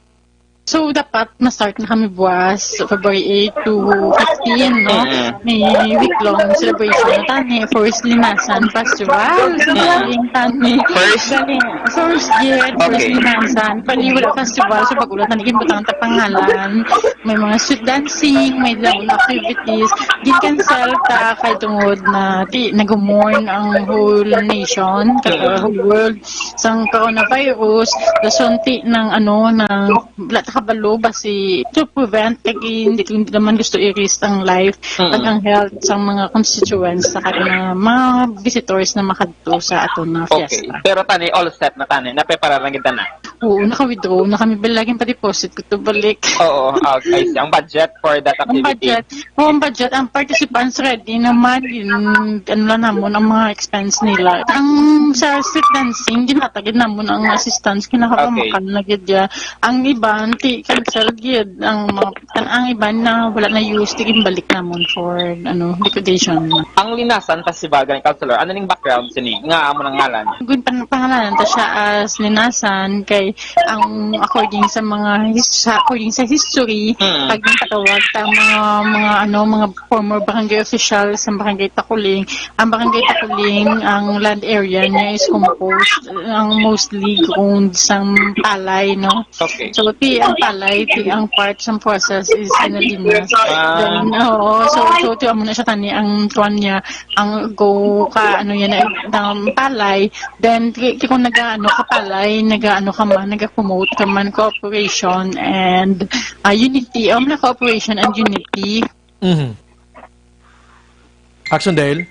So, dapat na-start na kami buwas, February eight to fifteen, no? Mm. May week-long celebration na tani, first Linasan Festival. So, Mm. galing tani. First? Galing. First year, first Okay. Linasan. Pali wala festival, so pag-ulat na naging butang ta pangalan. May mga street dancing, may daw na activities. Gin-cancel ta kay tungod na ti, nag-mourn ang whole nation, kag Mm. whole world sang coronavirus. Dason ti ng ano, ng wala ta kabalo ba si to prevent, kay hindi, hindi naman gusto i-risk ang life Mm. kag ang health sang mga constituents sa kag mga, mga visitors na makadto sa aton na Okay. fiesta. Pero tani, all set na tani. Napreparar na kita na. Oo, naka-withdraw na kami. Laging pa-deposit ko to balik. Oo, okay. Ang budget for that Ang activity? budget, oh, ang budget, ang participants ready naman. Yun, ano lang namon, ang mga expense nila. Ang sa street dancing, ginatagid namon ang assistance. Kinakapamakan Okay. na gid ya. Ang iban, ti, cancel gid. Ang mga, ang, ang iban na wala na use, ti, ginbalik namon for, ano, liquidation. Ang Linasan Festival, gani, Councilor, ano ning background sini? Nga amo nang ngalan? Gun pan-, pangalanan ta siya as Linasan kay ang according sa mga his-, sa, according sa history, Mm. pag yung patawag ta mga, mga ano, mga former barangay official sa barangay Takuling, ang barangay Takuling, ang land area niya is composed, ang mostly grown sang palay, no? Okay. So, ti ang palay, ti ang part sang process is sinalinas. Ah. Then, oo, so, so, ti amo na siya tani ang tuwan niya, ang go ka, ano yan, ang palay. Then, ti, ti kung naga, ano, ka palay, naga, ano ka man, naga-promote ka man, cooperation and, ah, unity. Um, na cooperation and unity. Mhm. Action Dale?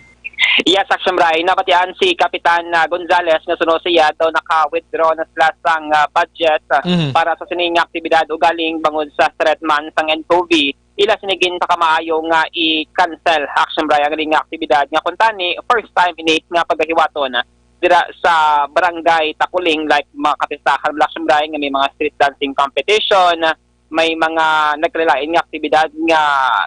Yes, Action Bri. Nabatian si Kapitan, ah, Gonzales nga suno siya daw naka-withdraw na sila sang, ah, budget, ah, Mhm. para sa sining aktibidad ugaling bangod sa threat man sang N COVID. Ila sini ginpakamaayo nga i-cancel, Action Bri, ang ining aktibidad nga kuntani first time ini nga pagahiwaton dira sa Barangay Takuling, like mga kapistahan, Action Bri, nga may mga street dancing competition, may mga nagkalain-lain nga aktibidad nga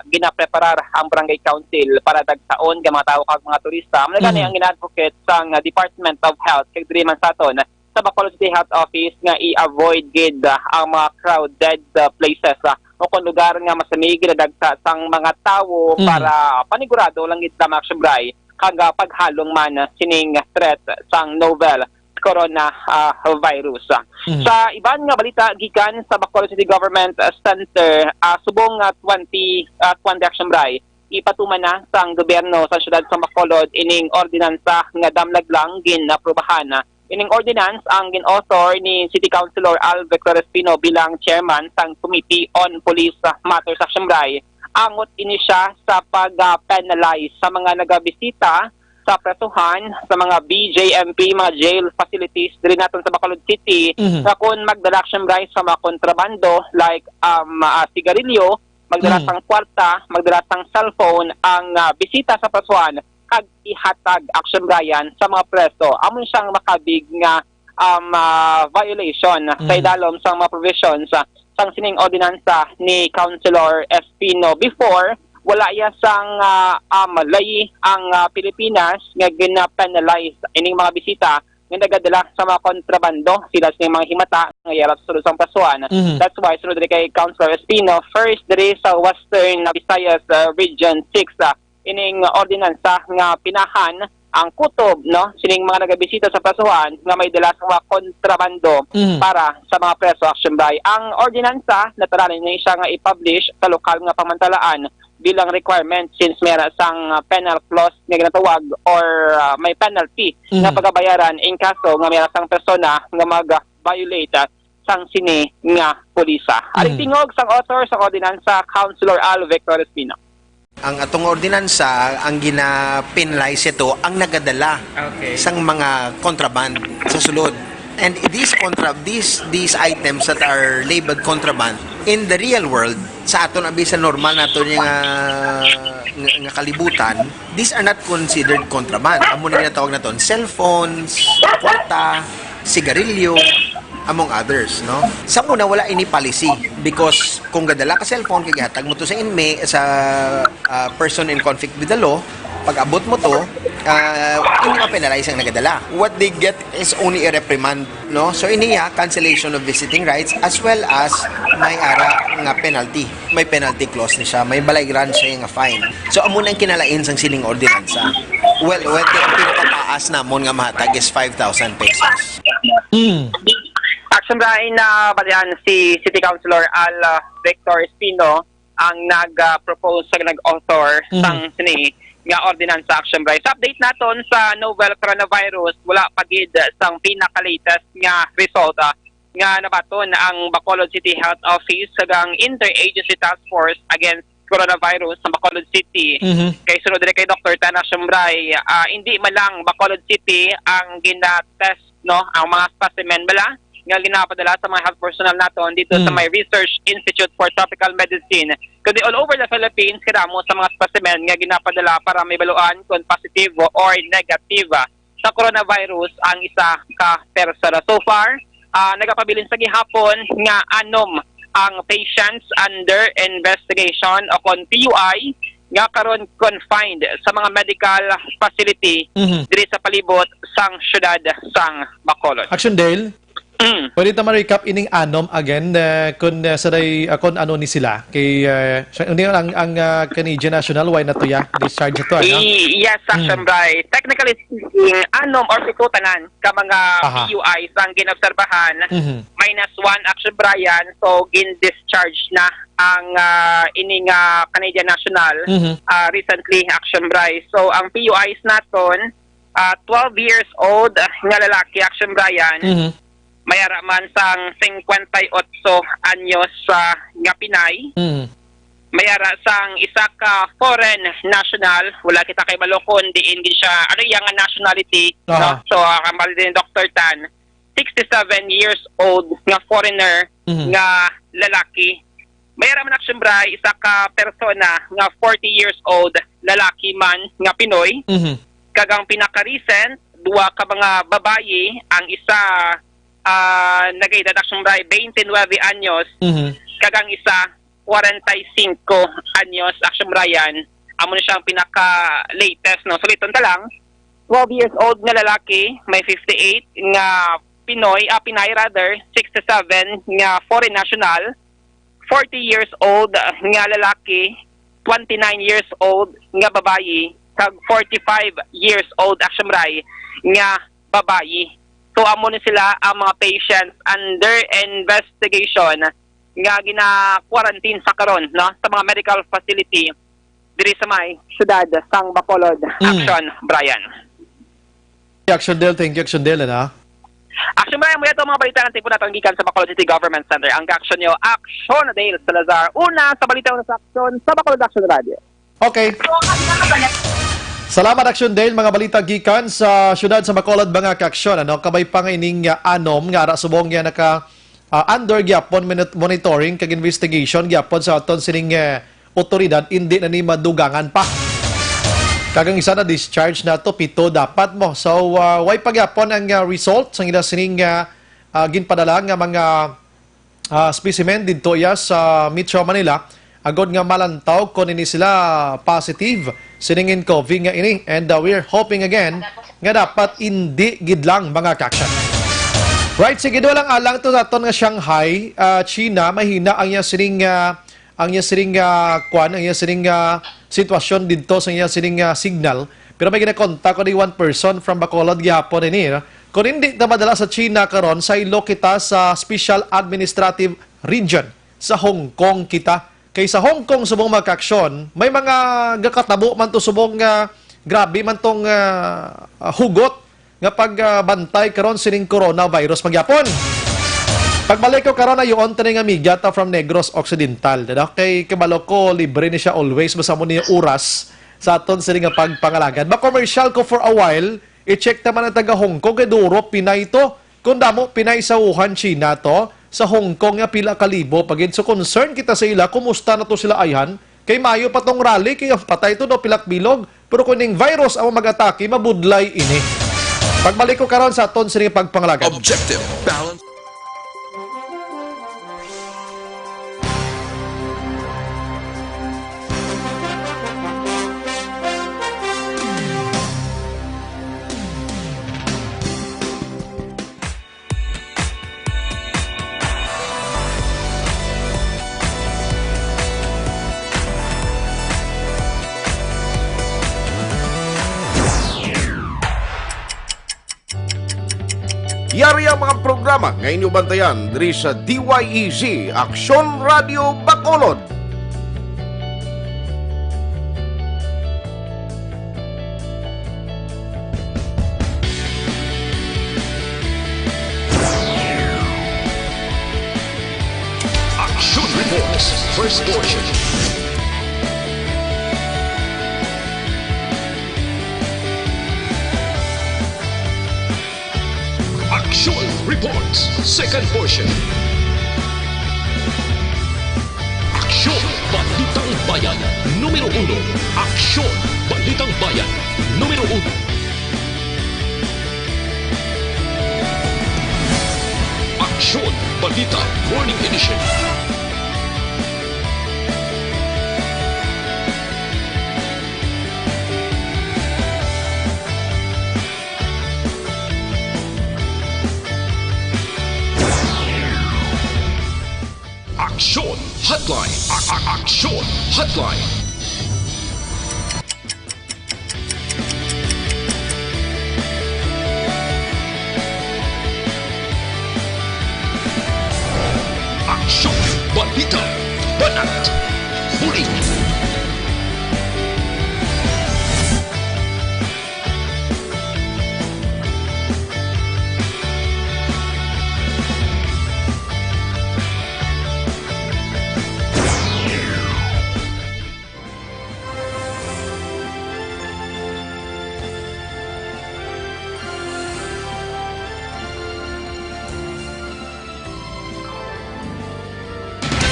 ginapreparar ang barangay council para dagsaon nga mga tawo kag mga turista. Amo na gani Mhm. ang gina-advocate sang Department of Health kag diri man sa aton sa Bacolod City Health Office nga i-avoid gid, ah, ang mga crowded, ah, places, ah, o kon lugar nga masamig ginadagsa sang mga tawo Mhm. para panigurado lang gid lamang, Action Bri, kag, ah, paghalong man sining threat sang novel corona, ah, virus. Mhm. Sa iban nga balita gikan sa Bacolod City Government, ah, Center, ah, subong nga twenty, ah, twenty, Action Bri, ipatuman na sang gobyerno sa siyudad sa Bacolod ining ordinansa nga damlag lang ginaaprubahan. Ining ordinance ang gin-author ni City Councilor Alvec Florespino bilang chairman sang Committee on Police Matters, Action Bri. Angot ini siya sa pag, ah, penalize sa mga nagabisita sa presohan, sa mga B J M P, mga jail facilities diri naton sa Bacolod City, Mhm. nga kung magdala, Action Bry, sa mga kontrabando like, um, ah, sigarilyo, magdala Mhm. sang kwarta, magdala sang cellphone ang, ah, bisita sa presohan kag ihatag, Action Bry, sa mga preso. Amo siyang makabig nga, um, ah, violation sa Mhm. idalom sang mga provisions, ah, sang sining ordinansa ni Councilor Espino. Before, wala ya sang, ah, um, layi ang, ah, Pilipinas nga gina-penalize ining mga bisita nga nagadala sa mga kontrabando, sila sining mga himata nga yara sa sulod sang presohan. Mhm. That's why, sunod diri kay Councilor Espino, first diri sa Western Visayas, ah, Region six, ah, ining ordinansa nga pinahan ang kutob, no, sining mga nagabisita sa presohan nga may dala sa mga kontrabando Mhm. para sa mga preso, Action Bry. Ang ordinansa, natalanan ni siya nga i-publish sa lokal nga pamantalaan bilang requirement since may ara sang penal clause nga ginatawag or, ah, may penalty nga Mhm. pagabayaran in kaso nga may ara sang persona nga mag-violate, ah, sang sini nga pulisa. Aring Mhm. tingog sang author sang ordinansa, Councilor Al Victor Espino. Ang atong ordinansa, ang gina-penalize ito, ang nagadala Okay. sang mga contraband sa sulod. And these contra-, these, these items that are labeled contraband, in the real world, sa aton abi sa normal nato nga, nga, nga kalibutan, these are not considered contraband. Amo na ginatawag naton cellphones, kwarta, sigarilyo, among others, no? Sa una, wala ini policy because kung gadala ka cellphone, kay gihatag mo to sa inmate, sa, ah, person in conflict with the law, pag abot mo to, ah, hindi ma-penalize ang nagadala. What they get is only a reprimand, no? So, ini ya, cancellation of visiting rights as well as may ara nga penalty. May penalty clause ni siya, may balayran siya nga fine. So, amo na ang kinalain sang sining ordinansa. Well, well, ang pinakataas namon nga mahatag is five thousand pesos. Mm. Action Bry, nabalian si City Councilor Al, uh, Victor Espino ang nag-, uh, propose sa nag-author Mhm. sang sini nga ordinansa, Action Bry. Sa update naton sa novel coronavirus, wala pa gid sang pinaka-latest nga result, uh, nga nabaton ang Bacolod City Health Office kag ang Interagency Task Force Against Coronavirus sa Bacolod City. Mhm. Kay sunod diri kay Doktor Tan, Action Bry, ah, hindi man lang Bacolod City ang gina-test, no, ang mga specimen bala nga ginapadala sa mga health personnel naton dito sa Mm. may Research Institute for Tropical Medicine, kundi all over the Philippines, kadamo sa mga specimen nga ginapadala para mahibaluan kung positive or negative sa coronavirus ang isa ka persona. So far, ah, nagapabilin sa gihapon nga anom ang patients under investigation o kon P U I nga karon confined sa mga medical facility Mhm. diri sa palibot sang siyudad sang Bacolod. Action Dale, Mm. pwede ta ma-recap ining anom again, eh, kun, eh, sa day, ah, kun ano ni sila? Kay, eh, siya, hindi ang, ang, ah, Canadian national, why na to ya? Discharge to, ano? I-, yes, Action Mm. Bry. Technically speaking, anom or pito tanan ka mga Aha. P U Is ang ginobserbahan. Mhm. Minus one, Action Bry. So, gin-discharge na ang, ah, ini nga Canadian national, Mhm. ah, recently, Action Bry. So, ang P U Is naton, ah, twelve years old nga lalaki, Action Bry, Mhm. may ara man sang singkwenta y otso anyos, ah, nga Pinay. Mhm. May ara sang isa ka foreign national, wala kita kay malukon diin gid siya, ano iya nga nationality, Aha. no? So, ah, ang bali ni Doktor Tan, sixty-seven years old nga foreigner Mhm. nga lalaki. May ara man, Action Bry, isa ka persona nga forty years old lalaki man nga Pinoy. Mhm. Kag ang pinaka-recent, duha ka mga babayi, ang isa, ah, nagaedad, Action Bry, twenty-nine anyos, Mhm. kag ang isa, kwarenta y singko anyos, Action Bry. Amo na siya ang pinaka-latest, no? Suliton ta lang, twelve years old nga lalaki, may fifty-eight nga Pinoy, ah, Pinay rather, sixty-seven nga foreign national, forty years old nga lalaki, twenty-nine years old nga babayi, kag forty-five years old, Action Bry, nga babayi. So, amo ni sila ang mga patients under investigation nga gina-quarantine sa karon, no, sa mga medical facility diri sa may siyudad sang Bacolod. Mm. Action, Brian. Action Del, thank you, Action Del, ano? Action, Brian, muna ito ang mga balita nga tipo naton gikan sa Bacolod City Government Center. Ang action nyo, Action Dale Salazar. Una sa balita, una sa action sa Bacolod Action Radio. Okay. Salamat, Action Dale. Mga balita gikan sa siyudad sa Bacolod, mga kaaksyon. Ano, kabay pa nga ining, ah, anom nga ara subong nga naka, ah, under gyapon minit-, monitoring kag investigation gyapon sa aton sining, eh, otoridad, indi na ni madugangan pa. Kag ang isa na discharge na to, pito dapat mo. So, ah, way pa gyapon ang, ah, result sa ila sining, ah, ah, ginpadala nga mga ah, specimen didto iya sa Metro Manila, agod nga malantaw kon ini sila positive sining nCoV nga ini. And, ah, we're hoping again nga dapat indi gid lang, mga kaaksyon. Right, sige, duha lang alang to sa aton nga Shanghai, ah, China, mahina ang iya sining, ah, ang iya sining, ah, kwan, ang iya sining, ah, sitwasyon didto sa iya sining, ah, signal. Pero may ginakontak ko ni one person from Bacolod gihapon ini, no? Kung hindi ta madala sa China karon, saylo kita sa Special Administrative Region. Sa Hong Kong kita. Kay sa Hong Kong, subong, mga kaaksyon, may mga gakatabo man to, subong, nga grabe man tong, ah, ah, hugot nga pagbantay karon sining coronavirus pagyapon. Pagbalik ko karon, ayuon tani nga media ta from Negros Occidental, di ba? Kay kabalo ko, libre ni siya always, basta mo niya oras sa aton sini nga pagpangalagad. Ma-commercial ko for a while, i-check ta man ang taga Hong Kong, kay duro, Pinay to. Kung damo, Pinay sa Wuhan, China to, sa Hong Kong nga pila ka libo pa gid. So, concern kita sa ila, kumusta na to sila ayhan? Kay mayo pa tong rally, kay ang patay to, no, pilak bilog. Pero kung ning virus ang mag-atake, mabudlay ini. Pagbalik ko karon sa aton sini pagpangalagad. Objective, balance. Yari ang mga programa nga inyo bantayan diri sa D Y E Z Aksyon Radio Bacolod. Action Reports, first portion. Action Reports, second portion. Aksyon, Balitang Bayan, numero uno. Aksyon, Balitang Bayan, numero uno. Aksyon, Balita, Morning Edition. Aksyon Hotline. A-, a-, Aksyon Hotline. Aksyon, balita, banat, bulig.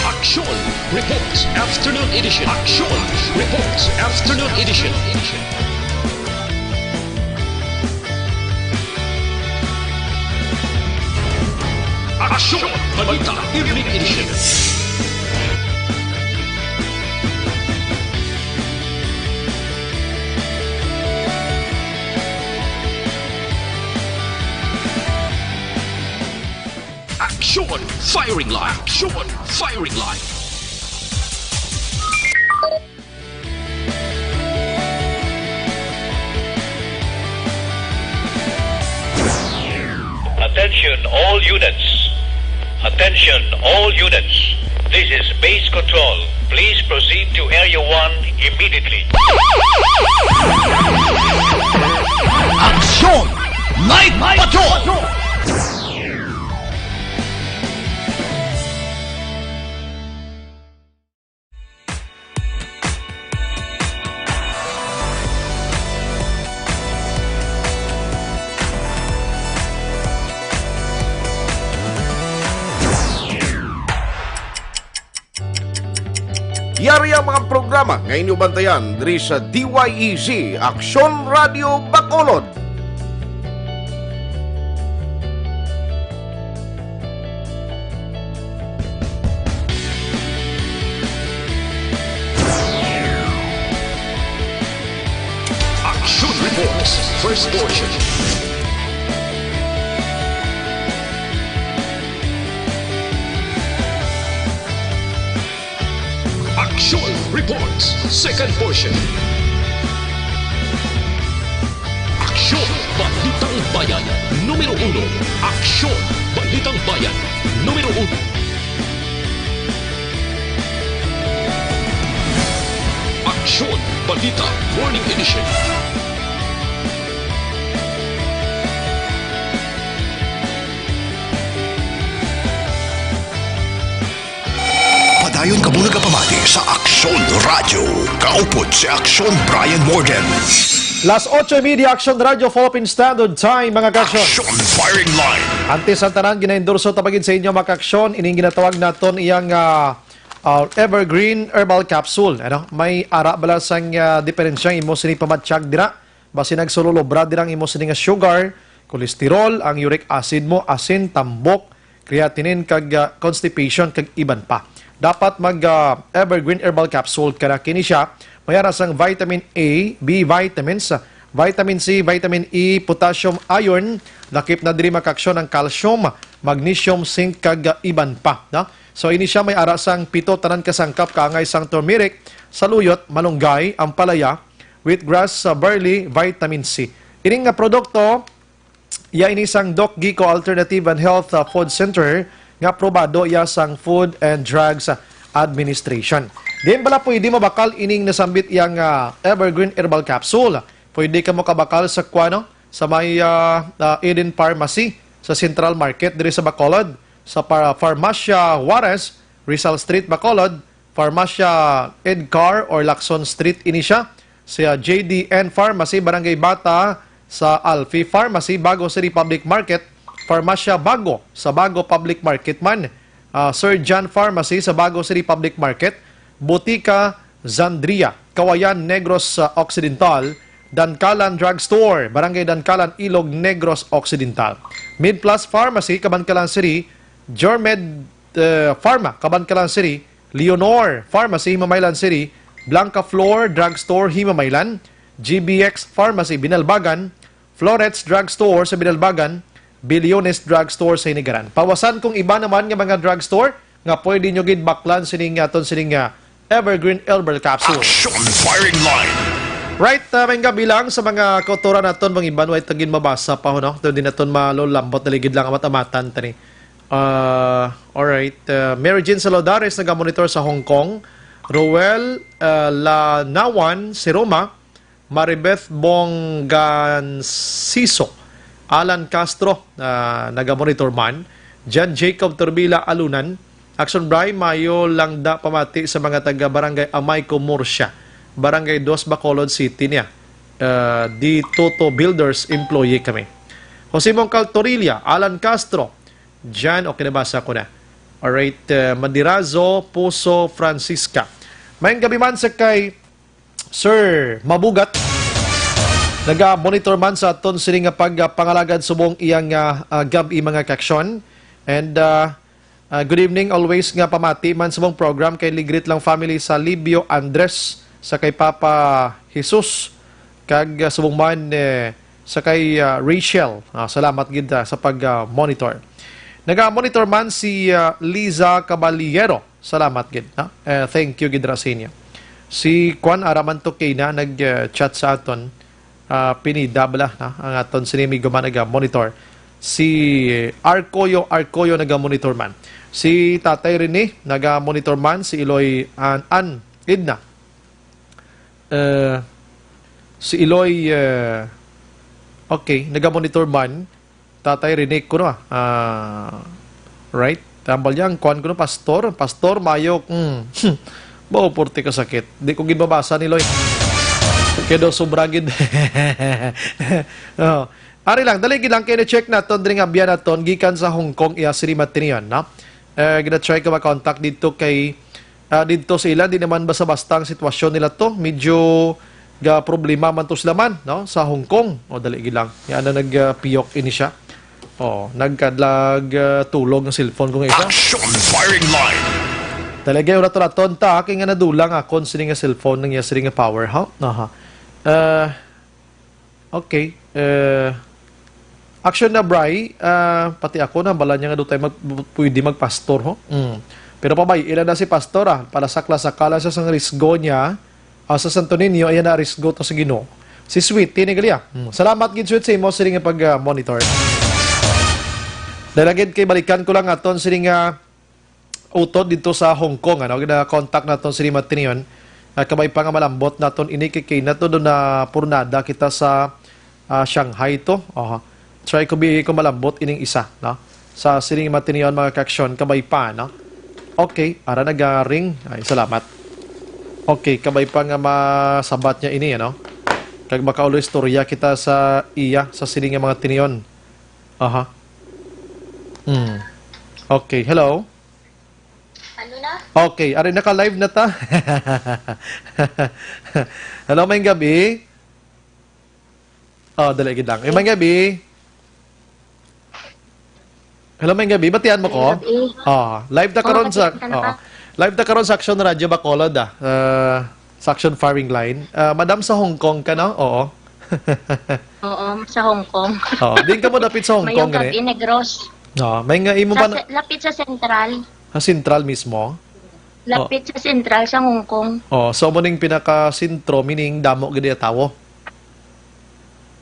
Aksyon Reports Afternoon Edition. Aksyon Reports Afternoon Edition. Aksyon Balita Evening Edition. Aksyon Firing Line. Aksyon Firing Line. Attention all units. Attention all units. This is Base Control. Please proceed to Area one immediately. Aksyon! Night Patrol! Ari ang mga programa nga inyo bantayan diri sa D Y E Z, Aksyon Radio Bacolod. Action Reports, first portion. Action Reports, second portion. Aksyon, Balitang Bayan, numero uno. Aksyon, Balitang Bayan, numero uno. Aksyon, Balita, Morning Edition. Padayon kamo nagapamati sa Aksyon Radyo. Kaupod si Aksyon Brian Morgan. Las ocho y media, Aksyon Radyo, Philippine Standard Time, mga kaaksyon. Aksyon Firing Line. Antes ang tanan, ginaendorso ta pa gid sa inyo, mga kaaksyon, ining ginatawag naton iyang, ah, ah, Evergreen Herbal Capsule. Ano? May ara bala sang, ah, diferensya ang imo sini pamatyag dira? Basi nagsululobra dira ang imo sini nga sugar, cholesterol, ang uric acid mo, asin, tambok, creatinine, kag, ah, constipation, kag iban pa. Dapat mag, ah, Evergreen Herbal Capsule ka na. Kini siya may ara sang vitamin A, B vitamins, vitamin C, vitamin E, potassium, iron, lakip na diri makaaksyon ang calcium, magnesium, zinc, kag, ah, iban pa, no? So, ini siya may ara sang pito tanan ka sangkap kaangay sang turmeric, saluyot, malunggay, ampalaya, wheatgrass, sa barley, vitamin C. Ining nga produkto, iya ini sang Doc Gico Alternative and Health, uh, Food Center nga aprobado iya sang Food and Drugs Administration. Diin bala pwede mabakal ining nasambit iyang, uh, Evergreen Herbal Capsule? Pwede kamo kabakal sa kuan, no, sa may, uh, uh, Eden Pharmacy sa Central Market diri sa Bacolod, sa par-, Farmacia Juarez, Rizal Street, Bacolod, Farmacia Edcar or Lacson Street ini siya. Sa J D N Pharmacy, Barangay Bata, sa Alfie Pharmacy, Bago City Public Market, Farmacia Bago, sa Bago Public Market man, ah, Sir John Pharmacy, sa Bago City Public Market, Botika Zandria, Kawayan, Negros, ah, Occidental, Dankalan Drugstore, Barangay Dankalan, Ilog, Negros Occidental, Midplus Pharmacy, Kabankalan City, Jormed, eh, Pharma, Kabankalan City, Leonor Pharmacy, Himamaylan City, Blanca Flor Drugstore, Himamaylan, G B X Pharmacy, Binalbagan, Florets Drugstore sa Binalbagan, Biliones Drugstore sa Hinigaran. Pawasan kung iba naman nga mga drugstore nga pwede nyo gid baklan sining aton sining nga Evergreen Herbal Capsule. Action Firing Line. Right, uh, may gabi lang sa mga kautoran naton, mga iban, way tagin mabasa pa, no? Ito din naton malulambot, naligid lang amat-amatan tani. Ah, alright. Ah, Mary Jane Salodares nagamonitor sa Hong Kong. Roel, ah, Lanawan, si Roma. Maribeth Bonganciso. Alan Castro, ah, nagamonitor man. John Jacob Turbila Alunan. Action Bry, mayo lang da pamati sa mga taga Barangay Amayco, Murcia. Barangay Dos, Bacolod City niya. Ah, di Toto Builders employee kami. Jose Mongcal Torilla, Alan Castro, Jan, okay, nabasa ko na. Alright, uh, Madirazo, Puso, Francisca. Mayong gabi man sa kay Sir Mabugat. Naga-monitor man sa aton sini nga pagpangalagad subong iyang, uh, uh, gab-i, mga kaaksyon. And, uh, uh, good evening, always nga pamati man subong program kay Ligrit lang family sa Libio Andres sa kay Papa Jesus. Kag, ah, subong man, eh, sa kay, ah, Rachel. Ah, salamat gid, ah, sa pag, ah, monitor. Naga-monitor man si, ah, Liza Caballero. Salamat gid, no? Eh, thank you gid ra sa inyo. Si Kwan, ara man to kay na nag, ah, chat sa aton. Ah, Pinida bala, no? Ang aton sini amigo man naga-monitor. Si Arcoyo, Arcoyo naga-monitor man. Si Tatay Rene naga-monitor man. Si Iloy An, An, Edna. Eh, si Iloy, eh, okay, naga-monitor man. Tatay Rene ko na. Ah, right? Tambal niya, ang kuwan ko na, pastor. Pastor, mayo. Hmm. Bao, porte ka sakit. Di ko gid mabasa ni Loy. Kaya daw sobra gid. Oh. Ari lang, dali gid lang kay na-check naton diri nga biya naton gikan sa Hong Kong, iya si Rimatinian, no? Eh, gina-try ko ma-contact dito kay Ah, didto sa ila, di naman basta-basta ang sitwasyon nila to. Medyo ga problema man to sila man, no? Sa Hong Kong. O, dali gid lang. Nga na nag, ah, piyok ini siya. O, nagkadlag, ah, tulog ang cellphone ko nga isa. Action firing line. Talaga, ura to naton ta, kay nga nadulang akon sini nga cellphone nang iya sini nga power, ha? Aha. Ah, okay. Eh, action na, Bri. Ah, pati ako, nabala niya nga doon tayo mag, pwede magpastor, ho? Mm. Pero pabay, ila na si pastor, ah. Palasak-lasaka lang siya sa risgo niya. Ah, sa Santo Niño, ayan na risgo to sa Ginoo. Si Sweet, tinig liya. Hmm. Salamat gid, Sweet, sa imo siling nga pag-monitor. Dahil lagi kay balikan ko lang aton siling nga utod dito sa Hong Kong, ano, na-contact naton si Matinion. Ah, kabay pa nga malambot naton ini kay kay nato do na purnada kita sa, ah, Shanghai to. Oho. Try ko bi ko malambot ining isa, no? Sa siling Matinion, mga kaaksyon, kabay pa, no? Okay, ara nagaring. Ay, salamat. Okay, kabay pa nga masabat niya ini, ano? Kag makaulo istorya kita sa iya, sa siling nga mga tinion. Aha. Hmm. Okay, hello? Ano na? Okay, ari naka-live na ta. Hello, may gabi. Oh, dali gid lang. Eh, may gabi. Hello, may gabi. Batian mo ko? May gabi. Oh, live ta Oh, karon sa batian ka na oh. ka. Live ta karon sa Action Radio Bacolod, ah. Ah, sa Action Firing Line. Ah, madam, sa Hong Kong ka, no? Oo. Oo, sa Hong Kong. Oh, din ka mo dapit sa Hong Kong, Mayong gabi, gani? Negros. Oh, may nga imo Sa pa na se-, lapit sa sentral. Sa sentral mismo? Lapit sa sentral sa Hong Kong. Oh, so mo ning pinaka-sentro, meaning damo gid ang tawo.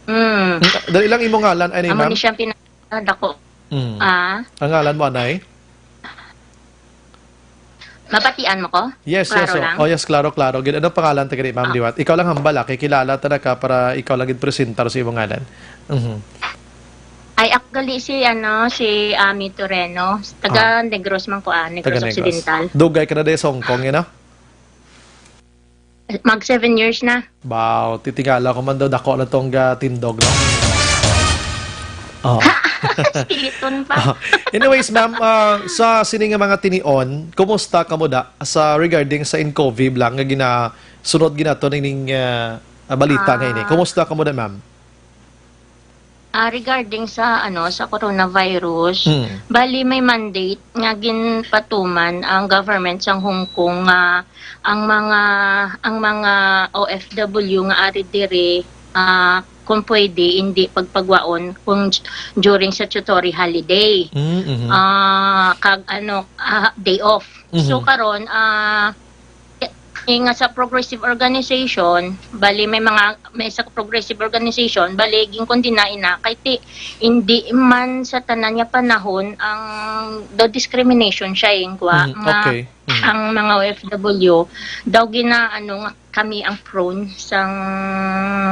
Mm. Dali lang imo ngalan, ay, Amo ma'am? ni siyang pinakadako. Mm. Ah. Ang ngalan mo, anay? Mabatian mo ko? Yes, Klaro yes, oh. lang? Oh, yes, klaro, klaro. Gid, ano pangalan ta gani, ma'am Ah. Liwat? Ikaw lang hambal, ah, kay kilala ta na ka para ikaw lang gid presentar sa imong ngalan. Mhm. Ay, ako gali si, ano, si Ami Toreno. Taga Ah. Negros man ko, ah, Negros Taga Negros. Occidental. Dugay ka na din sa Hong Kong, yun, ah? Mag seven years na. Wow, titingala ko man daw, dako na tong, ah, tindog, no? Oh. Skeleton pa. Oh. Anyways, ma'am, ah, sa sini nga mga tinion, kumusta kamo da sa regarding sa Incovi lang nga ginasunod ginato ning, ah, ah, balita nga ini? Ah. Kumusta kamo da, ma'am? Ah, regarding sa, ano, sa coronavirus, Mm. bali may mandate nga ginpatuman ang government sang Hong Kong nga ang mga, ang mga O F W nga ari diri, ah, kung pwede, hindi pagpagwaon kung d-, during statutory holiday. Mm, mhm. Ah, kag, ano, ah, day off. So, Mhm. karon, ah, eh, nga sa progressive organization, bali may mga, may sa progressive organization, bali ginkondena ina kay ti, hindi man sa tanan nga panahon ang daw discrimination siya, eh, nga, Mm, nga okay. Mm. ang mga O F W daw gina-, ano, nga kami ang prone sang,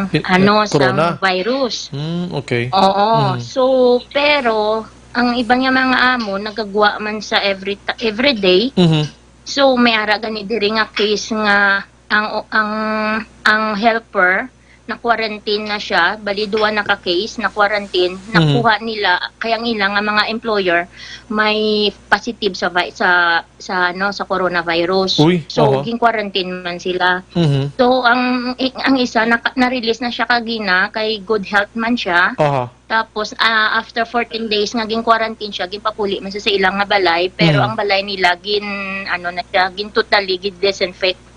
Hi-, ano, sang corona? virus. Mm, okay. Oo. Mm. So, pero ang iban nga mga amo nagagwa man sa every ta-, every day. Mhm. So, may ara gani diri nga case nga ang, ang, ang helper na-quarantine na siya, bali duwa na ka case na-quarantine, Mhm. nakuha nila, kay ang ila nga mga employer may positive sa vi-, sa, sa, ano, sa coronavirus. Uy, So, aha. gin-quarantine man sila. Mhm. So, ang, ang isa, naka-, na-release na siya kagina, kay good health man siya. Aha. Tapos, ah, after fourteen days nga gin-quarantine siya, ginpapuli man siya sa ilang nga balay, pero Mhm. ang balay nila gin-, ano na siya, gin-totally gin-disinfect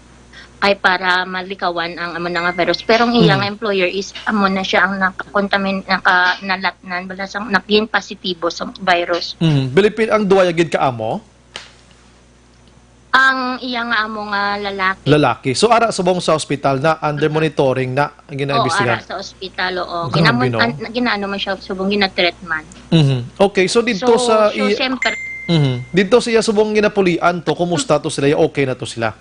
kay para malikawan ang amo na nga virus. Pero ang iya Mhm. nga employer is amo na siya ang nakakontamin-, naka-, nalatnan, bala sang, naging positibo sa virus. Mhm. Bilipin ang duwa ya gid ka amo? Ang iya nga amo nga lalaki. Lalaki. So, ara subong sa ospital na, under Mm-mm. monitoring na, ang Oo, ginaimbestigahan? ara sa ospital, oo. Grabe, Ginamo-, no? an-, ginaano man siya, subong ginatreatment. Mhm. Okay, so didto So, sa so, iya, siyempre Mhm. Didto sa iya subong ginapulian to, kumusta to sila? Okay na to sila?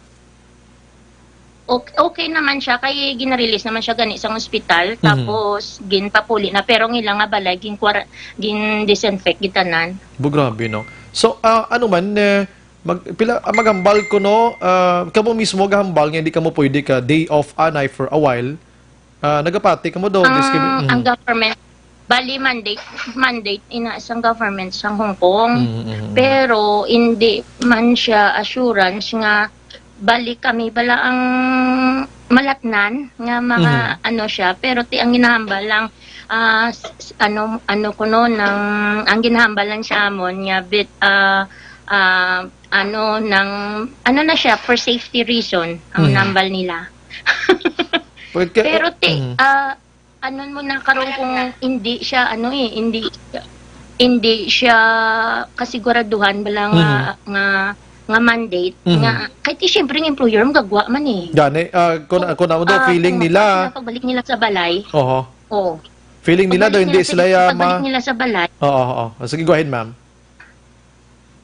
Ok-, okay naman siya, kay ginarelease naman siya gani sa ospital, Mhm. tapos ginpapuli na, pero ang ila nga balay, ginkwara-, gin-disinfect gitanan. Bu, grabe, no? So, ah, ano man, eh, mag-, pila, ah, maghambal ko, no? Ah, kamo mismo gahambal nga hindi kamo pwede ka day off anay for a while. Ah, nagapati kamo daw, Ang, discrimi-, ang mm. government, bali mandate, mandate ina sang government sang Hong Kong. Mm, mm, mm. Pero hindi man siya assurance nga balik kami bala ang malatnan nga mga Mhm. ano siya, pero ti ang ginahambal lang, ah, s-, s-, ano, ano kuno, nang, ang ginahambal lang sa amon nga bit, ah, ah, ano, nang, ano na siya, for safety reason, ang Mhm. nambal nila. Pwede ka, Pero ti, mhm. ah, ano mo na karon kung hindi siya, ano eh, hindi, hindi siya kasiguraduhan bala nga, Mhm. nga, nga mandate, Mhm. nga, kay ti, siyempre, ang employer, magagwa man eh. Gani, ah, kung, Oo. kung ano daw Ah, feeling kung nila. Sila pagbalik nila sa balay. Oho. Oo. Feeling nila daw, Pagbalik hindi nila sa, sila ya-, pagbalik ma-, nila sa balay. Oo, oo. Ah, sige, go ahead, ma'am.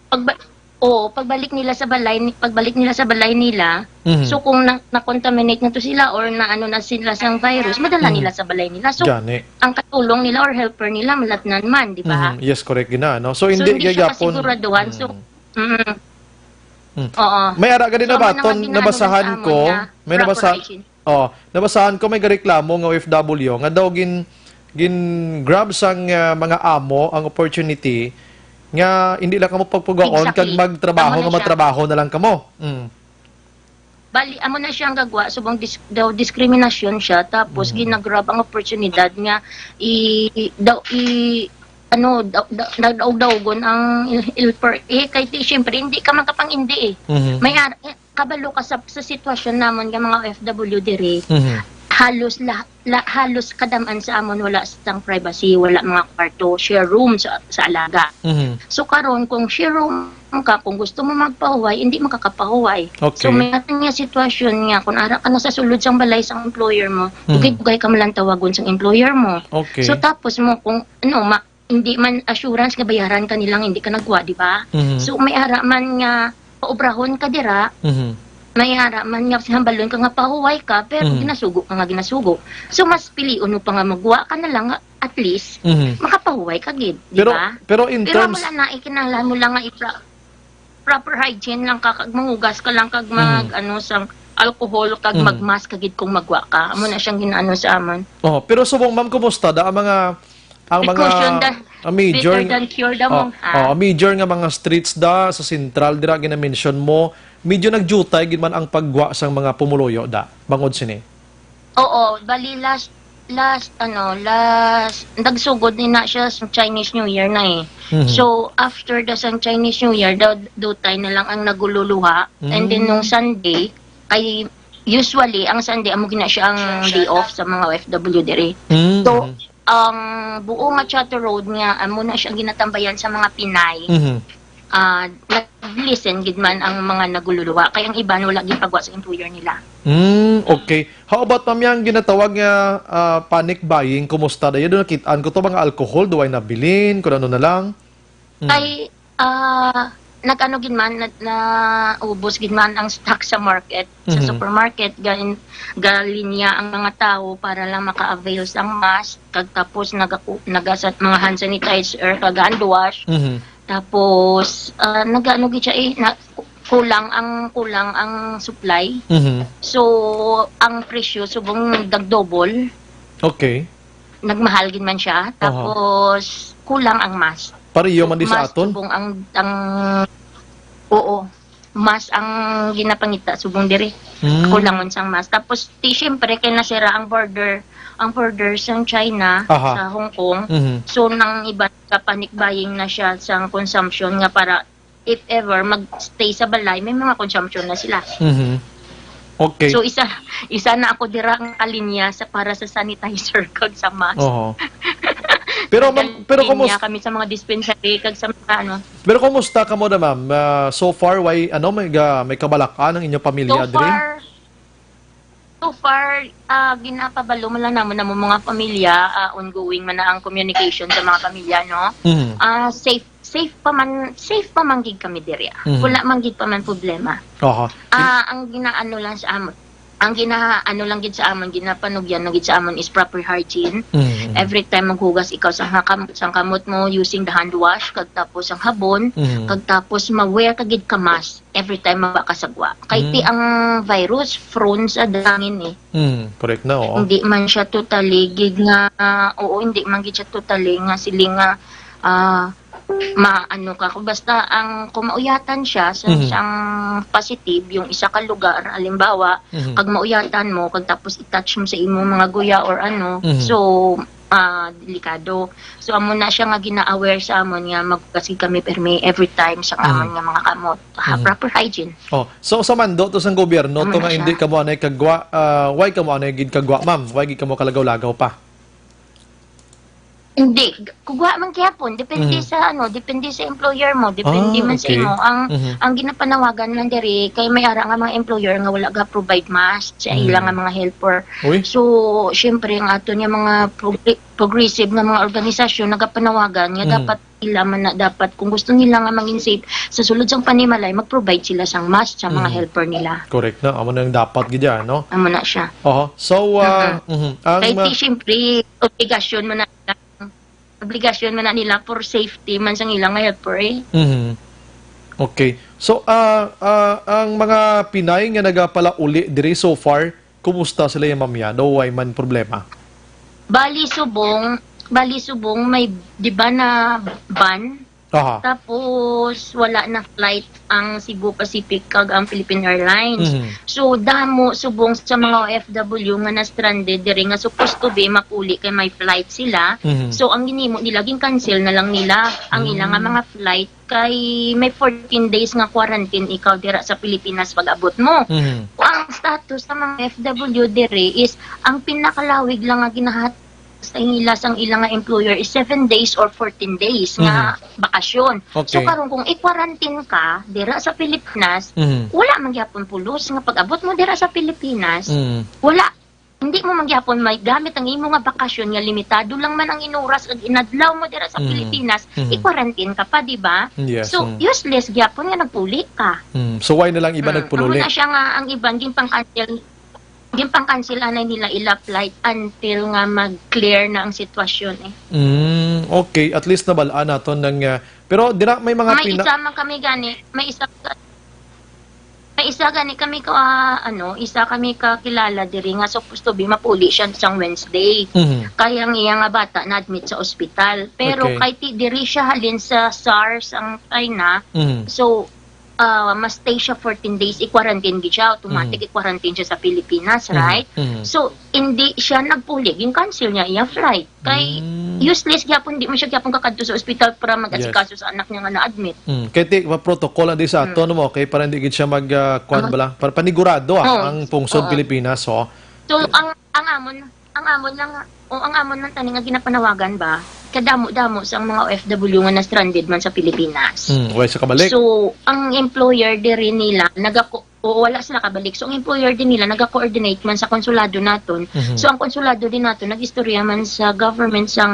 Pagba-, oo, pagbalik nila sa balay ni-, pagbalik nila sa balay nila, Mhm. so kung na, na-contaminate na to sila or na ano na sila sang virus, madala Mhm. nila sa balay nila. So, Gani. ang katulong nila or helper nila, malatnan man, di ba? Mhm. Yes, correct gina, no? So, So, hindi hindi siya gagapon. kasiguraduhan. So, Mm. mm. Mm. Oo. May ara gani So, ang mga nabaton, ginaano nabasahan lang sa ko, amon nga may nabasa-, proper hygiene. Oh, nabasahan ko may gareklamo nga O F W nga daw gin-, gin-grab sang, ah, mga amo ang opportunity nga hindi lang kamo pagpugaon kag Exactly. magtrabaho Amo nga na siya. magtrabaho na lang kamo. Mm. Bali, amo na siya ang gagwa, subong dis-, daw diskriminasyon siya, tapos Mm. ginagrab ang oportunidad nga i-, daw i-, ano, daw, daw, daw, daw, daw, ang il-, ilper-, eh, kay ti, siyempre, hindi ka makapang-indi eh. Mhm. May ar-, eh, kabalo ka sa, sa sitwasyon namon nga mga O F W diri, Mhm. halos la-, la-, halos kadaman sa amon wala sang privacy, wala mga kwarto, share room sa, sa alaga. Mhm. So karon, kung share room ka, kung gusto mo magpahuway, hindi makakapahuway. Okay. So may ato nga sitwasyon nga, kung ara ka na sa sulod sang balay sang employer mo, Mhm. dugay-dugay ka man lang tawagon sang employer mo. Okay. So tapos mo, kung ano, ma-, hindi man assurance nga bayaran ka nilang hindi ka nagwa, di ba? Mhm. So, may ara man nga paobrahon ka dira, Mhm. may ara man nga hambalon ka nga pahuway ka, pero Mhm. ginasugo ka nga ginasugo. So, mas pilion mo pa nga magwa ka na lang nga at least Mhm. makapahuway ka gid, di Pero, ba? pero in Pero terms wala na, eh, kinahanglan mo lang nga ipra-, proper hygiene lang ka, kag mangugas ka lang, kag mag, Mhm. ano, sang alcohol, kag Mhm. mag-mask ka gid kung magwa ka. Amo na siyang ginaano sa amon. Oh, pero subong, ma'am, kumusta da ang mga Ang mga, Precaution da-, ah, major better nga, than cure da, oh, mong, ah. Oh, ang major nga mga streets da sa sentral dira ginamention mo, medyo nagjutay gid man ang paggwa sang mga pumuluyo da, bangod sini. Oo, bali last, last, ano, last, nagsugod ni na siya sa Chinese New Year na eh. Mhm. So, after the sang Chinese New Year, daw, dutay na lang ang nagululuha. And then, Mm. nung Sunday, kay usually, ang Sunday, amo gina siya ang day off sa mga O F W diri. Mm, So, mhm. ang buo nga Chato Road nga amo na siya ginatambayan sa mga Pinay. Mhm. Ah, nag-listen gid man ang mga nagululuwa, kay ang iban wala gid pagwa sa employer nila. Mm, okay. How about, ma'am, yang ginatawag nga, ah, panic buying? Kumusta dayon? Do nakit-an ko to, mga alcohol, do ay nabilin, kung ano na lang? Mm. Kay, ah, nag-ano gid man, na, naubos gid man ang stock sa market, sa Mhm. supermarket, gain-, galinya ang mga tawo para lang maka-avail sang mask, kag tapos nagaku-, nagasat mga hand sanitizer, kag hand wash. Mhm. Tapos, ah, nag-ano gid siya eh, na, kulang ang, kulang ang supply. Mhm. So, ang presyo subong nag-double. Okay. Nagmahal gid man siya. Aha. Tapos, kulang ang mask. Pareho man di sa Mask aton? Subong ang, ang, oo, mask ang ginapangita subong diri. Hmm. Kulangon sang mask. Tapos, ti, siyempre, kay nasira ang border, ang border sang China Aha. sa Hong Kong. Mhm. So, nang iba ka panic buying na siya sang consumption nga para if ever mag-stay sa balay, may mga consumption na sila. Mhm. Okay. So, isa, isa na ako dira nga kalinya sa, para sa sanitizer kag sa mask. Oho. Pero, ma'am, pero Nagalinya kumus- kami sa mga dispensary kag sa mga ano. Pero kumusta kamo na, ma'am? Ah, so far, way, ano, may ga-, may kabalak-an ang inyong pamilya So diri? far, So far, ah, ginapabalo man lang namon, namon mga pamilya, ah, ongoing man na ang communication sa mga pamilya, no? Mhm. Ah, safe, safe pa man, safe pa man gid kami diri, ah. Mhm. Wala man gid pa man problema. Aha. Ah, ang ginaano lang sa amon, ang ginaano lang gid sa amon, ginapanugyan lang gid sa amon is proper hygiene. Mhm. Every time maghugas ikaw sa hakam-, sa kamot mo using the hand wash, kag tapos ang habon, Mhm. kag tapos ma-wear ka gid ka mask every time magwa ka sa gwa. Kay ti Mm. ang virus prone sa hangin eh. Mm, correct na, oo. Hindi man siya totally gid nga, oo, hindi man gid siya totally nga siling nga, ah, maano ka, kung basta ang, kung mauyatan siya sa Mhm. isang positive, yung isa ka lugar, halimbawa, Mhm. kag mauyatan mo, kag tapos i-touch mo sa imong mga guya or ano, Mhm. so, ah, delikado. So, amo na siya nga gina-aware sa amon nga maghugas gid kami permi every time sa Ah. amon nga mga kamot. Ha, Mhm. proper hygiene. Oh, so sa mando to sang gobyerno Amo to na nga siya. hindi kamo anay kagwa, ah, why kamo anay gid kagwa, ma'am? Why gid kamo kalagaw-lagaw pa? Hindi, g-, kugwa man gihapon, depende Mhm. sa ano, depende sa employer mo, depende Ah, man sa okay. imo. Ang, Mhm. ang ginapanawagan man diri kay may ara nga mga employer nga wala ga-provide mask sa ila Mm. nga mga helper. Uy. So, syempre, ang aton nga mga progre-, progressive nga mga organisasyon nagapanawagan nga Mhm. dapat ila man na dapat, kung gusto nila nga mangin safe sa sulod sang panimalay, mag-provide sila sang mask sa mga Mhm. helper nila. Correct na, amo na ang dapat gid yan, no? Amo na siya. Oho. So, ah, Mm-mm. mhm. Ang Kay ma- ti, syempre, obligasyon man na nila, obligasyon man na nila for safety man sang ilang helper, eh. Mhm. Okay. So, ah, ah, ang mga Pinay nga nagapalauli diri so far, kumusta sila, ya, ma'am, ya? Daw way man problema? Bali, subong, bali, subong, may, di ba, na ban? Aha. Tapos, wala na flight ang Cebu Pacific kag ang Philippine Airlines. Mhm. So, damo subong sa mga O F W nga na-stranded diri nga supposed to be mapuli kay may flight sila. Mhm. So, ang ginimo nila, gin-cancel na lang nila ang ila nga Mm. mga flight kay may fourteen days nga quarantine ikaw dira sa Pilipinas pag-abot mo. Mhm. Ang status sa mga O F W diri is ang pinakalawig lang nga ginahat sa ila sang ila nga employer is seven days or fourteen days nga Mhm. bakasyon. So, Okay. karon kung i-quarantine ka dira sa Pilipinas, Mhm. wala man gyapon pulos nga pag-abot mo dira sa Pilipinas, Mhm. wala, hindi mo man gyapon may gamit ang imo nga bakasyon nga limitado lang man ang inuras ag inadlaw mo dira sa Mhm. Pilipinas, Mhm. i-quarantine ka pa, di ba? Yes, So, mhm. useless gyapon nga nagpuli ka. Mhm. So, why na lang iba Mm, nagpululi? Amo na siya nga ang iban ginpang-cancel, ginpang-cancel anay nila ila flight until nga mag-clear na ang sitwasyon, eh. Mm, okay. At least nabal-an naton ng, ah, pero dira may mga May pina- isa man kami gani, may isa, may isa gani kami ka, ah, ano, isa kami kakilala diri nga supposed to be mapuli siya sang Wednesday. Mhm. Kay ang iya nga bata na-admit sa ospital. Pero Okay. kay ti diri siya halin sa SARS ang China, Mhm. so, ah, ma-stay siya fourteen days, i-quarantine gid siya, automatic Mhm. i-quarantine siya sa Pilipinas, Mhm. right? Mhm. So, hindi siya nagpuli, gin-cancel niya iyang flight. Kay Mm. useless gyapon, di man siya gyapon kakadto sa ospital para mag-asikaso Yes. sa anak niya nga na-admit. Mm. Kay ti, ma-protocol na di sa Mm. aton mo, kay para hindi gid siya mag, ah, kuwan Ang bala, para panigurado, ah, Oo. ang pungsod Oo. Pilipinas, oh. So, ang, ang amon, ang amon lang, o ang amon lang tani nga ginapanawagan ba, kadamo-damo sa mga O F W nga na-stranded man sa Pilipinas. Mm, way sa kabalik. So, ang employer diri nila, nagako-, o wala sila kabalik. So, ang employer din nila, naga-coordinate man sa konsulado naton. Mhm. So, ang konsulado din naton, nag-istorya man sa government sang,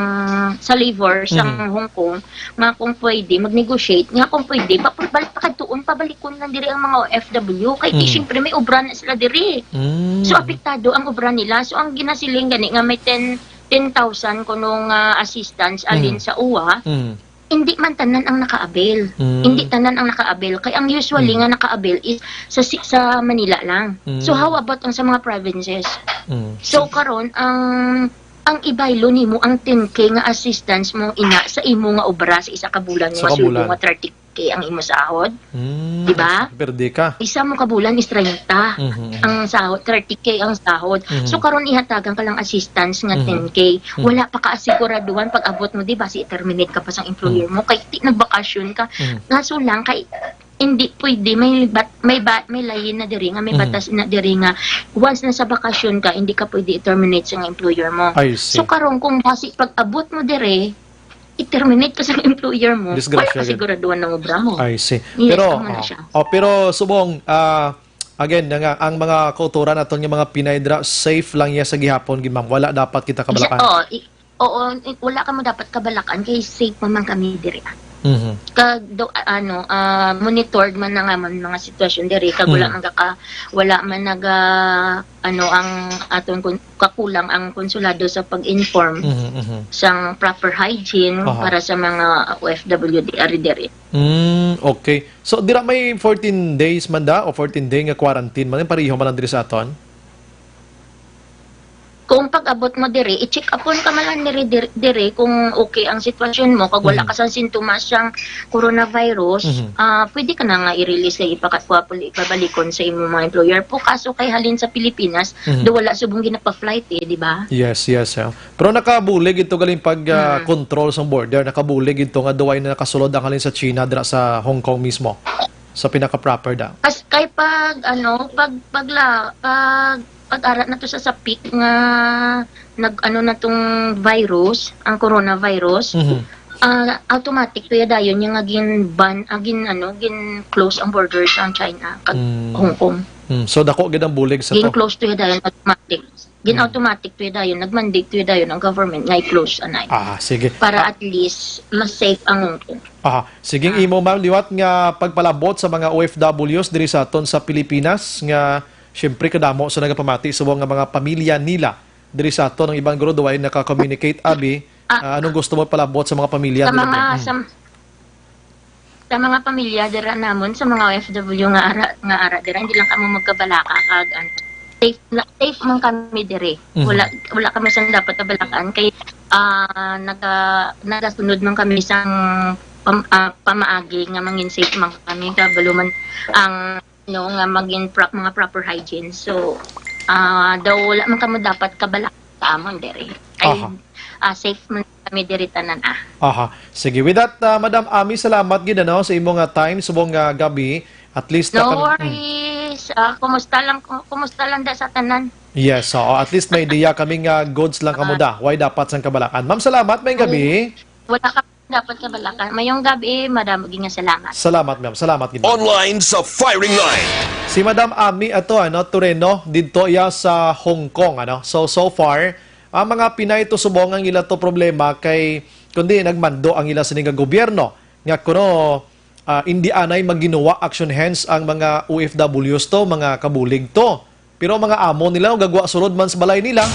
sa labor sang Mhm. Hong Kong, nga kung pwede, mag-negotiate, nga kung pwede, pa-, balik, pakadtuon, pabalikon lang diri ang mga O F W. Kay di, Mm. syempre, may obra na sila diri. Mm. So, apektado ang obra nila. So, ang ginasiling gani nga may ten, ten thousand kuno nga assistance alin Mm. sa uwa, Mm. hindi man tanan ang naka-avail. Mm. Hindi tanan ang naka-avail. Kay ang usually Mm. nga naka-avail is sa si-, sa Manila lang. Mm. So, how about ang sa mga provinces? Mm. So, So, karon, ang, ang ibaylo nimo ang ten K nga assistance mo ina sa imo nga obra sa isa ka bulan mo Sa nga sweldo kabulan. nga thirty K ang imo sahod? Mm, Di ba? Perde ka. Isa mo ka bulan is treinta Mhm, mhm. ang sahod, thirty K ang sahod. Mhm. So, karon ihatagan ka lang assistance nga Mhm. ten K. Mhm. Wala pa ka asiguraduhan pag abot mo, di ba, si terminate ka pa sang employer Mhm. mo, kay ti nagbakasyon ka. Mhm. Kaso lang, kay hindi pwede, may bat-, may ba-, may layin na diri nga, may Mhm. batas na diri nga, once na sa bakasyon ka, hindi ka pwede i-terminate sa nga employer mo. I see. So, karon kung basi pag abot mo diri, i-terminate ka sa employer mo, Disgrasya wala ka gid. Siguraduhan ng obra mo. I see. Yes, Pero, amo na oh, siya. Oh, pero subong, ah, again, na nga, ang mga kautoran aton nga mga Pinay dira, safe lang iya sa gihapon, gid, ma'am. Wala dapat kita Isa, kabalakan. oh, i-, oo, i-, wala ka mo dapat kabalakan kay safe pa man kami diri. Mhm. Kag do, a-, ano, ah, monitored man na nga man mga sitwasyon diri, kag wala Mhm. man gaka-, wala man naga, ano, ang aton kun-, kakulang ang konsulado sa pag-inform Mhm, mhm. sang proper hygiene Aha. para sa mga O F W D R diri. Mm, okay. So, dira may fourteen days man da o fourteen day nga quarantine man, pareho man lang diri sa aton? kung pag-abot mo diri, i-check upon ka man lang diri, diri, diri kung okay ang sitwasyon mo, kag wala Mhm. ka sang sintomas sang coronavirus, Mhm. ah, pwede ka na nga i-release kag ipakatwa puli, pabalikon sa imong mga employer. Po, kaso kay halin sa Pilipinas, Mhm. do wala subong ginapa-flight eh, di ba? Yes, yes, yeah. Pero nakabulig ito galing pag, ah, Mm. control sa border, nakabulig ito nga duway na nakasulod ang halin sa China dira sa Hong Kong mismo, sa pinaka-proper da. As, kay pag, ano, pag, pagla-, pag, pag-ara na to sa, sa peak nga nag, ano na tong virus, ang coronavirus, Mhm. ah, automatic to ya dayon yung nga gin-ban, ah, gin, ano, gin-close ang border sa China kag Mm. Hong Kong. Mm. So, dako gid ang bulig sa to. Gin-close to ya dayon automatic. Gin-automatic to ya dayon, nag-mandate to ya dayon ang government nga i-close anay. Ah, sige. Para Ah. at least mas safe ang Hong Kong. Aha. Sige, Ah. imo, ma'am, liwat nga pagpalabot sa mga O F Ws diri sa aton sa Pilipinas nga siyempre kadamo sa nagapamati subong nga mga pamilya nila diri sa aton. Ang iban guro duway naka-communicate, abi. Ah. Ah, anong gusto mo palabot sa mga pamilya Sa nila mga, diri? Mm. sa, sa mga pamilya dira namon, sa mga O F W nga ara, nga ara dira, hindi lang kamo magkabalaka kag, ano, safe na, safe man kami diri. Mhm. Wala, wala kami sang dapat kabalakan kay, ah, naga-, nagasunod man kami sang pam-, ah, pamaagi nga mangin safe man kami, kabalo man ang, ano, nga magin pro-, mga proper hygiene. So, ah, daw wala man kamo dapat kabalaka sa amon diri. Ay, Aha. ah, safe man kami diri tanan, ah. Aha. Sige, with that, ah, Madam Ami, salamat gid, ano, sa imo nga time subong nga gabi. At least, No nakam-, mm. worries. Ah, kumusta lang, ku-, kumusta lang da sa tanan? Yes, oo. At least may idea kami nga goods lang kamo Ah. da. Why dapat sang kabalakan? Ma'am, salamat. May Oo. gabi. Wala ka dapat kabalakan. Mayong gabi, madam. Gid nga salamat. Salamat, ma'am. Salamat gid. Online sa firing line. Si Madam Ami ato, ano, Toreno, didto iya sa Hong Kong, ano. So, so far, ang mga Pinay to subong ang ila to problema kay kundi nagmando ang ila sini nga gobyerno nga kuno, ah, indi anay magginuwa action hands ang mga O F Ws to, mga kabulig to. Pero ang mga amo nila, gagwa sulod man sa balay nila.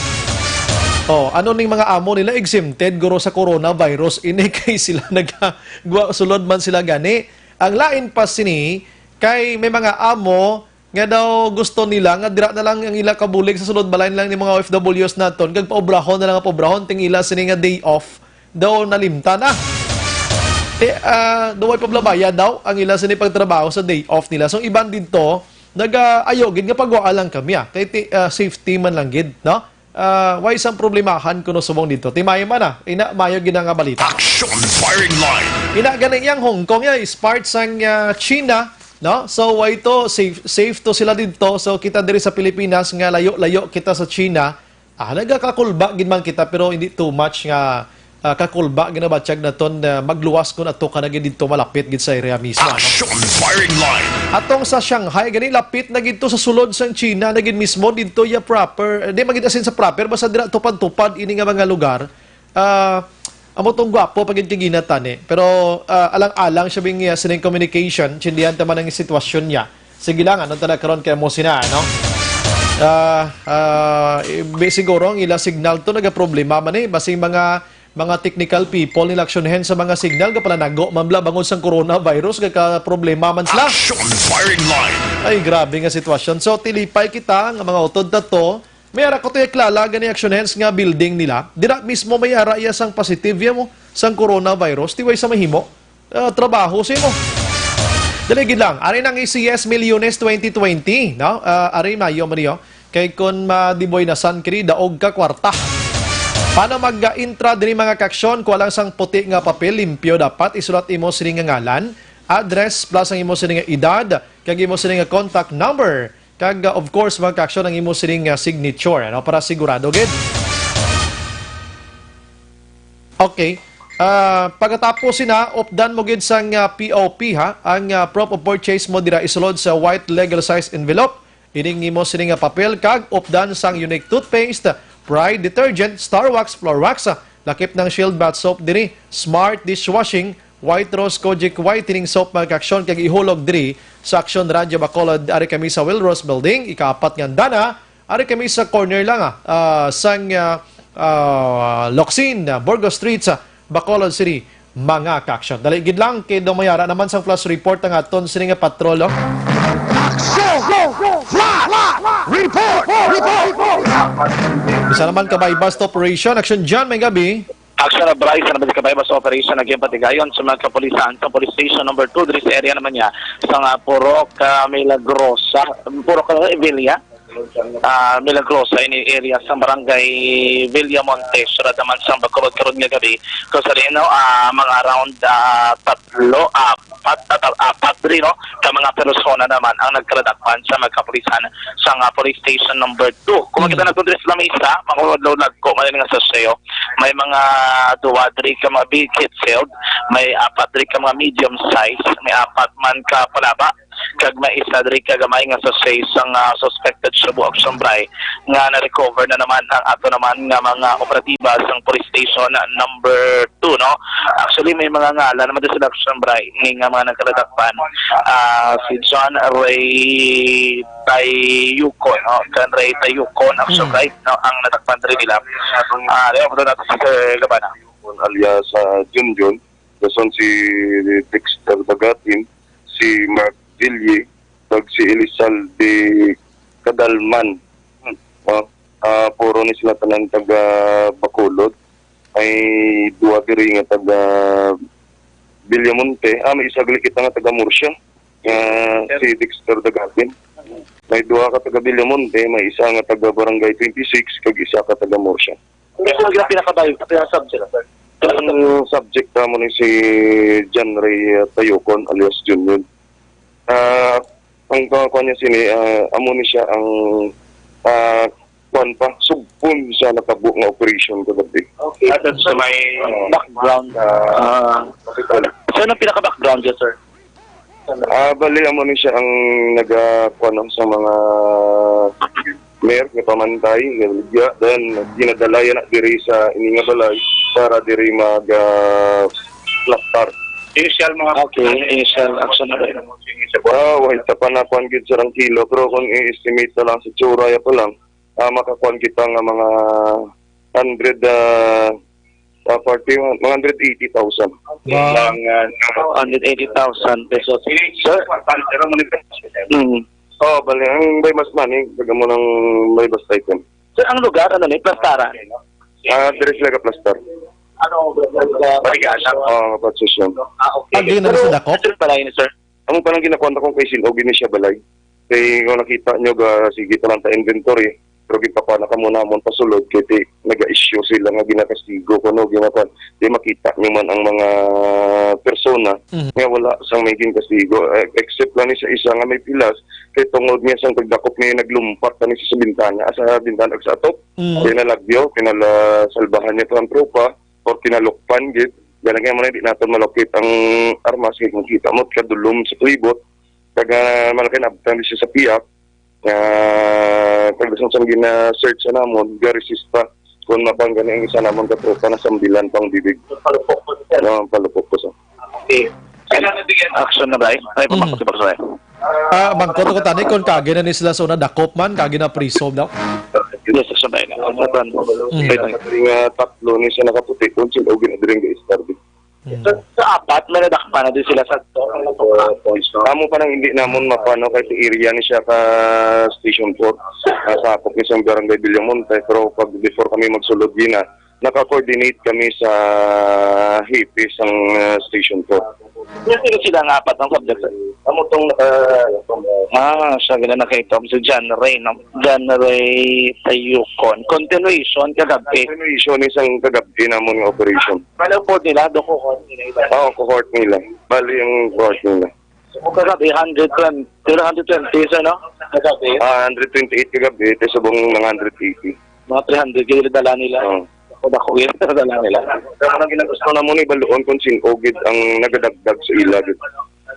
Oh, ano ning mga amo nila exempted guro sa coronavirus ini kay sila nagagwa sulod man sila gani. Ang lain pa sini kay may mga amo nga daw gusto nila nga dira na lang ang ila kabulig sa sulod balay na lang ni mga O F Ws naton, kag paobrahon na lang ang paobrahon, ting ila sini nga day off daw nalimtan na. Eh, ah, daw way problema daw ang ila sini pagtrabaho sa day off nila. So, iban didto, nag-, ah, ayo gid nga pagwaa lang kami, ah. Kay ti-, ah, safety man lang gid, no? Ah, way sang problemahan kuno subong didto. Timayo man, ah. Ina, mayo gid nga balita. Action firing line. Ina, gani yang Hong Kong, ya, is part sang, ah, China, no? So, way to, safe, safe to sila didto. So, kita diri sa Pilipinas nga layo-layo kita sa China. Ah, nagakakulba gid man kita, pero hindi too much nga, ah, kakulba ginabatyag naton na magluwas kun ato ka na gid didto malapit gid sa area mismo, ano? Action firing line. Atong sa Shanghai, gani lapit na gid to sa sulod sang China na gid mismo didto ya proper, eh, di magid asin sa proper, basta dira tupad-tupad ini nga mga lugar. Ah, amo tong gwapo pa gid kay ginatani. Pero, ah, alang-alang siya bing, ah, sining communication, sindihan ta man ang sitwasyon niya. Sige lang, ano ta na karon kay mo sina, no? Ah, ah, ibi siguro ang ila signal to nagaproblema man eh. Basing mga, mga technical people nila aksyon hen sa mga signal, kapalanago man bla bangod sang coronavirus, gaka problema man sila. Action firing line. Ay, grabe nga sitwasyon. So, tilipay kita nga mga utod ta to. May ara ko to iklala gani action hands nga building nila. Dira mismo may ara iya sang positive ya mo sang coronavirus. Ti way sa mahimo. Ah, trabaho sa imo. Dali gid lang. Ari nang A C S Milyones twenty twenty, no? Ah, ari mayo man niyo. Kay kun madiboy na san kri, daog ka kwarta. Paano mag-intra diri mga kaaksyon? Kuha lang sang puti nga papel, limpyo dapat. Isulat imo sini nga ngalan, address, plus ang imo sini nga edad, kag imo sini nga contact number. Kag, uh, of course, mga kaaksyon ang imo sining, uh, signature, ano, para sigurado gid. Okay. Ah, pagkatapos sina, updan mo gid sang, uh, P O P, ha, ang, uh, proof of purchase mo dira isulod sa white legal size envelope. Ining imo sining nga papel kag updan sang Unique Toothpaste, Pride Detergent, Star Wax, Floor Wax, Lakip ng Shield Bath Soap diri, Smart Dishwashing, White Rose Kojic Whitening Soap, mga kaaksyon, kag ihulog diri sa Aksyon Radyo Bacolod. Ari kami sa Will Rose Building, ikaapat nga andana. Ari kami sa corner lang, ah, ah, sang, ah, ah, Locsin, ah, Burgos Street, sa Bacolod City, mga kaaksyon. Dali gid lang, kay daw mayara naman sang flash report ang aton sini nga patrol, oh. Action! Flash! Report! Report! Isa naman ka buy-bust operation. Action John, may gabi. Action na, Bryce, sa naman ka buy-bust operation nga ginpatigayon sa mga kapulisan sa police station number two diri sa area naman niya sa nga Purok, ah, Milagrosa, Purok, ah, Villa, ah, Milagrosa, ini area sa barangay Villamonte, siyudad naman sa Bacolod karon nga gabi. Kung sa rin, no, ah, mga around, ah, tatlo, apat, ah, apat diri, no, ka mga persona naman ang nagkaladakpan sa mga kapulisan sa nga police station number two. Kung Mm. makita nato diri sa lamisa, mga udlaw nagko man nga sa sayo, may mga duwa diri ka mga big kit sealed, may apat diri ka mga medium size, may apat man ka palaba, kag may isa diri ka gamay nga sachet sang, ah, suspected shabu action bray nga na-recover na naman ang ato naman nga mga operatiba sang police station number two, no? Actually, may mga ngalan naman diri sa action bray ni nga mga nagkaladakpan. Ah, si John Ray Tayucon, no? John Ray Tayucon, action Mm. bray, no? Ang nadakpan diri nila. Ah, ano, ano nato si Sir Gabana? Alias, ah, Junjun, dason si Dexter Bagatin, si Mark Villi, kag si Elizalde Cadalman. Hmm. Ah, ah, puro ni sila tanan taga Bacolod. May duha diri nga taga Villamonte. Ah, may isa gali kita nga taga Murcia, nga si Dexter Dagatin. May duha ka taga Villamonte, may isa nga taga Barangay twenty-six, kag isa ka taga Murcia. Ano po ang pinakabayo, pinaka-subject, sir? Ang subject namo ni si John Ray, uh, Tayucon alias Junior. Ah, ang pangakuan niya sini, ah, amo ni siya ang, ah, kuan pa, sugpon sa natabo nga operation kagabi. Okay. At sa may background, ah, so, anong pinaka-background niya, sir? Ah, bali, amo ni siya ang naga, kuwan, no, sa mga mayor nga pamantay, nga baligya, then ginadala yan na diri sa ini nga balay para diri mag, ah, plastar. Initial mga Okay, initial action na rin. Ah, wait, sa panakuan gid sa rangkilo, pero kung i-estimate na lang sa tsura, ya pa lang, ah, makakuan kita nga mga hundred, ah, ah, forty, mga hundred eighty thousand. Wow. Ang, ah, hundred eighty thousand pesos. Sir? Mm. Oh, bali, ang buy-bust money, taga mo ng buy-bust item. Sir, ang lugar, ano ni, plastaran? Ah, diri sila ka plastar. Ano, Baligaan lang. Oh, position. Ah, okay. Agi na Pero, sa dakop? Sir, pala yun, sir. Amo pa lang ginakuan ko kay sin-o gini siya balay. Kay kung nakita nyo, ga, sige pa lang ta inventory, pero ginpakuha na kamo namon pasulod, kay ti, naga-issue sila nga ginakastigo, kuno, ginakuan. Di makita nyo man ang mga persona Mhm. nga wala sang may ginkastigo, eh, except lang ni sa isa nga may pilas, kay tungod niya sang pagdakop niya naglumpat pa ni sa bintana, ah, sa bintana sa atop. Mhm. Kay nalagyo, kinala salbahan niya pa ang tropa, or kinalukpan gid. Gani kay mo na di naton malukit ang armas, kay kung kita mo, kadulom sa palibot. Kag, ah, malaki na abtan di siya sa piyak. Ah, kag bisan sang gina-search sa namon, ga-resist pa. Kung mapang gani ang isa namon ka tropa, nasambilan pang bibig. Palupok po, sir. No, palupok po, sir. Okay. Kailangan bigyan. Action na ba, eh? Ay, Mm. pamakot, pamakot, eh. Ah, bangko to ko tani kung kagi na ni sila sa una, dakop man, kagi na priso daw. Yes, action na, eh. Ang satan. Mm. Wait lang. Nga tatlo ni siya nakaputi, kung sin-o gina-, diri nga istorbo. Mm. Sa, sa apat, may nadakpan na din sila sa to. Amo pa nang hindi namon mapano kay sa area ni siya ka Station four. Ah, sa akop ni sa barangay Villamonte, pero pag before kami magsulod gina, naka-coordinate kami sa hepe sang, ah, Station four. Sino sila nga apat ang subject, sir? Amo tong naka-, Ah, siya gina nakaitom si John Ray, no? John Ray Tayucon. Continuation kagabi. Continuation ni sang kagabi namon nga operation. Ano po nila? Do cohort nila iba? Oo, cohort nila. Bali ang cohort nila. So, kung kagabi, hundred twenty, pero hundred twenty, sir, no? Kagabi? Ah, hundred twenty-eight kagabi, ito subong mga hundred eighty. Mga three hundred, kaya dala nila. Oo. Ako, dako yun, dala nila. Kaya nang ginagusto na mo ni baluon kung sin-o gid ang nagadagdag sa ila gid.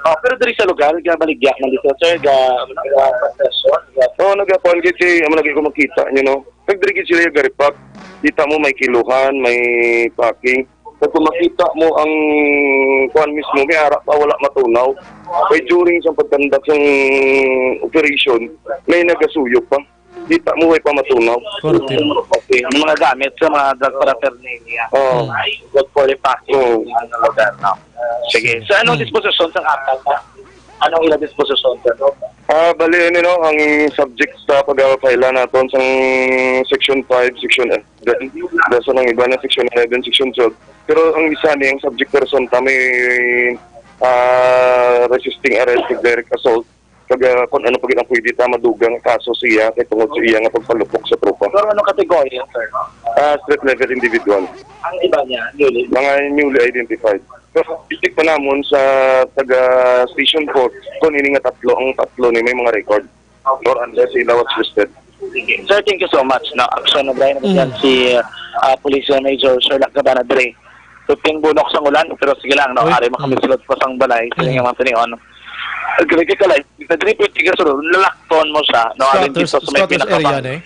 Oh, pero diri sa lugar, ga baligya man dito, sir, ga, ga, ga, Oo, nagakuan gid kay amo lagi ko makita nyo, no? Nagdiri gid sila yung garipak. Kita mo may kiluhan, may packing. Pag kung makita mo ang kuan mismo, may ara pa, wala matunaw. Kay during sa pagkandak sang operation, may nagasuyok pa. Kita mo, way pa matunaw. Correct. Okay. Yung mga gamit sa mga drug paraphernalia. Oo. Ay, good for the packing Oo. Ano, lugar, no? Sige. So, anong Hmm. disposisyon sa apat, ha? Anong ila disposisyon, sir? Ah, bali, ano, no, ang subject sa pag-file naton sang Section five, Section eleven, sa nang iba na Section eleven, Section twelve. Pero ang isa ni, ang subject person ta may, ah, resisting arrest, direct assault. Kag, ah, kung ano pa gid ang pwede ta madugang kaso siya kay tungod sa iya nga pagpalupok sa tropa. Pero ano kategorya, sir? Ah, street level individual. Ang iba niya, newly? Mga newly identified. Pero isip pa namon sa taga Station Four, kung ini nga tatlo, ang tatlo ni may mga record. Or unless sila was listed. Sige. Sir, thank you so much. No? Action na, Brian, Mm. si, ah, Police Major Sherlock Cabana Dre. Tuting bunok sang ulan, pero sige lang, no? Uy. Ari mo kami Mm. sulod pa sang balay, sa Mm. inyong mga tinion. Agree ka lang, sa three point six, so, lalakton mo siya, no? Arin Squatters, dito sa may squatters area pinakabang-, na eh.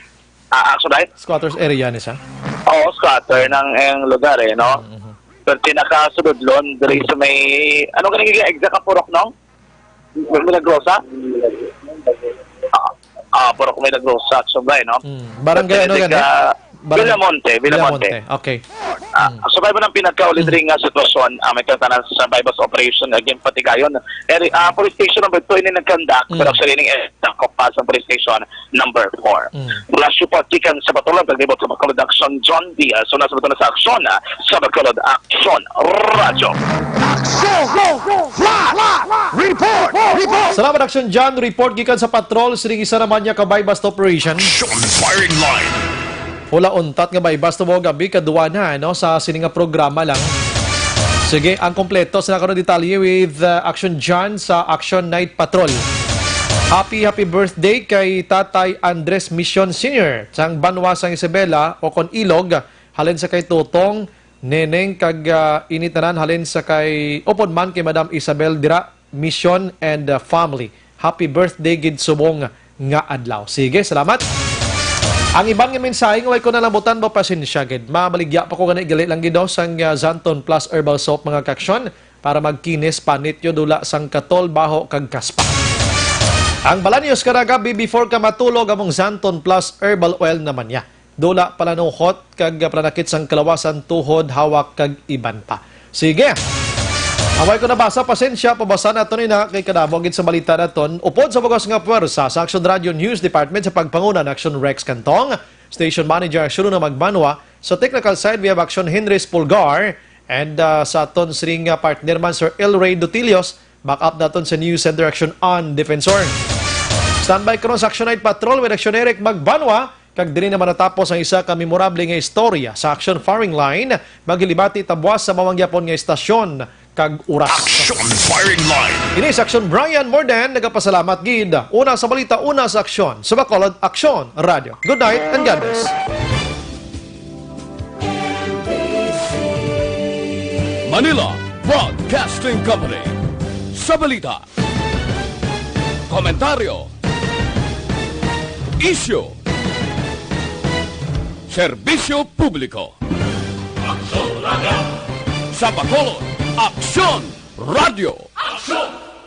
Ah, action, right? Squatters area ni siya. Oo, squatter ng, ang lugar eh, no? Mm-hmm. Pero pinakasulod lon, diri sa may, ano ka nagiging exact ang purok, no? Milagrosa? Ah, ah, purok Milagrosa, action, right, no? Mm. Barangay ano Diri gani? ka, Barangay Villamonte, Villamonte. Villamonte. Okay. Ah, Mm. so, kaya mo ng pinagkauli Mm. diri nga sitwasyon, ah, may kantanan sa buy-bust operation, again, Patigayon. Eri-, ah, police station number two, ini nag-conduct, Mm. pero actually, ini, eh, nangkop pa sa police station number four. Mm. Mula siya pa, gikan sa Bacolod, naglibot sa Bacolod Action, John Diaz. So, nasa Bacolod sa Action, ah, sa Bacolod Action Radio. Action! Flash! Report! Report! Salamat, Action John. Report gikan sa patrol. Sining isa naman niya ka buy-bust operation. Action firing line. Wala untat nga buy-bust mo gabi, kadwa na, no, sa sini nga programa lang. Sige, ang kompleto sa nakaroon detalye with, uh, Action John sa Action Night Patrol. Happy, happy birthday kay Tatay Andres Mission Senior, sang Banwa sang Isabela, o kon Ilog, halin sa kay Totong, Neneng, kag, uh, ini tanan halin sa kay, upod man kay Madam Isabel dira. Mission and, uh, family. Happy birthday gid subong nga adlaw. Sige, salamat. Ang iban nga mensahe nga way ko nalambutan ba, pasensya gid. Mabaligya pa ko gani, gali lang gid daw sang, uh, Xanthone Plus Herbal Soap, mga kaaksyon, para magkinis panit yo dula sang katol, baho kag kaspa. Ang Balanios kada gabi before ka matulog among Xanthone Plus Herbal Oil naman niya. Dula, palanuhot, kag pananakit sang kalawasan, tuhod, hawak, kag iban pa. Sige. Ang way ko nabasa, pasensya, pabasa nato ni na, kay kadamo gid sa balita naton. Upod sa bug-os nga puwersa sa Action Radio News Department sa pagpanguna ni Action Rex Cantong, Station Manager Action Una Magbanwa, sa technical side, we have Action Henry Spulgar, and, uh, sa aton siring nga partner man, Sir El Rey Dutilios, back up naton sa News Center Action on Defensor. Standby karon sa Action Night Patrol with Action Eric Magbanwa, kag diri naman natapos ang isa ka memorable nga istorya sa Action Firing Line. Maghilibati ta buwas sa mao man gyapon nga istasyon kag oras. Action Firing Line. Ini si Action Brian Morden, nagapasalamat gid. Una sa balita, una sa aksyon. Sa Bacolod, Action Radio. Good night and God bless. Manila Broadcasting Company. Sa balita, komentaryo, isyu, serbisyo publiko. Aksyon Radio. Sa Bacolod, Aksyon Radio. Aksyon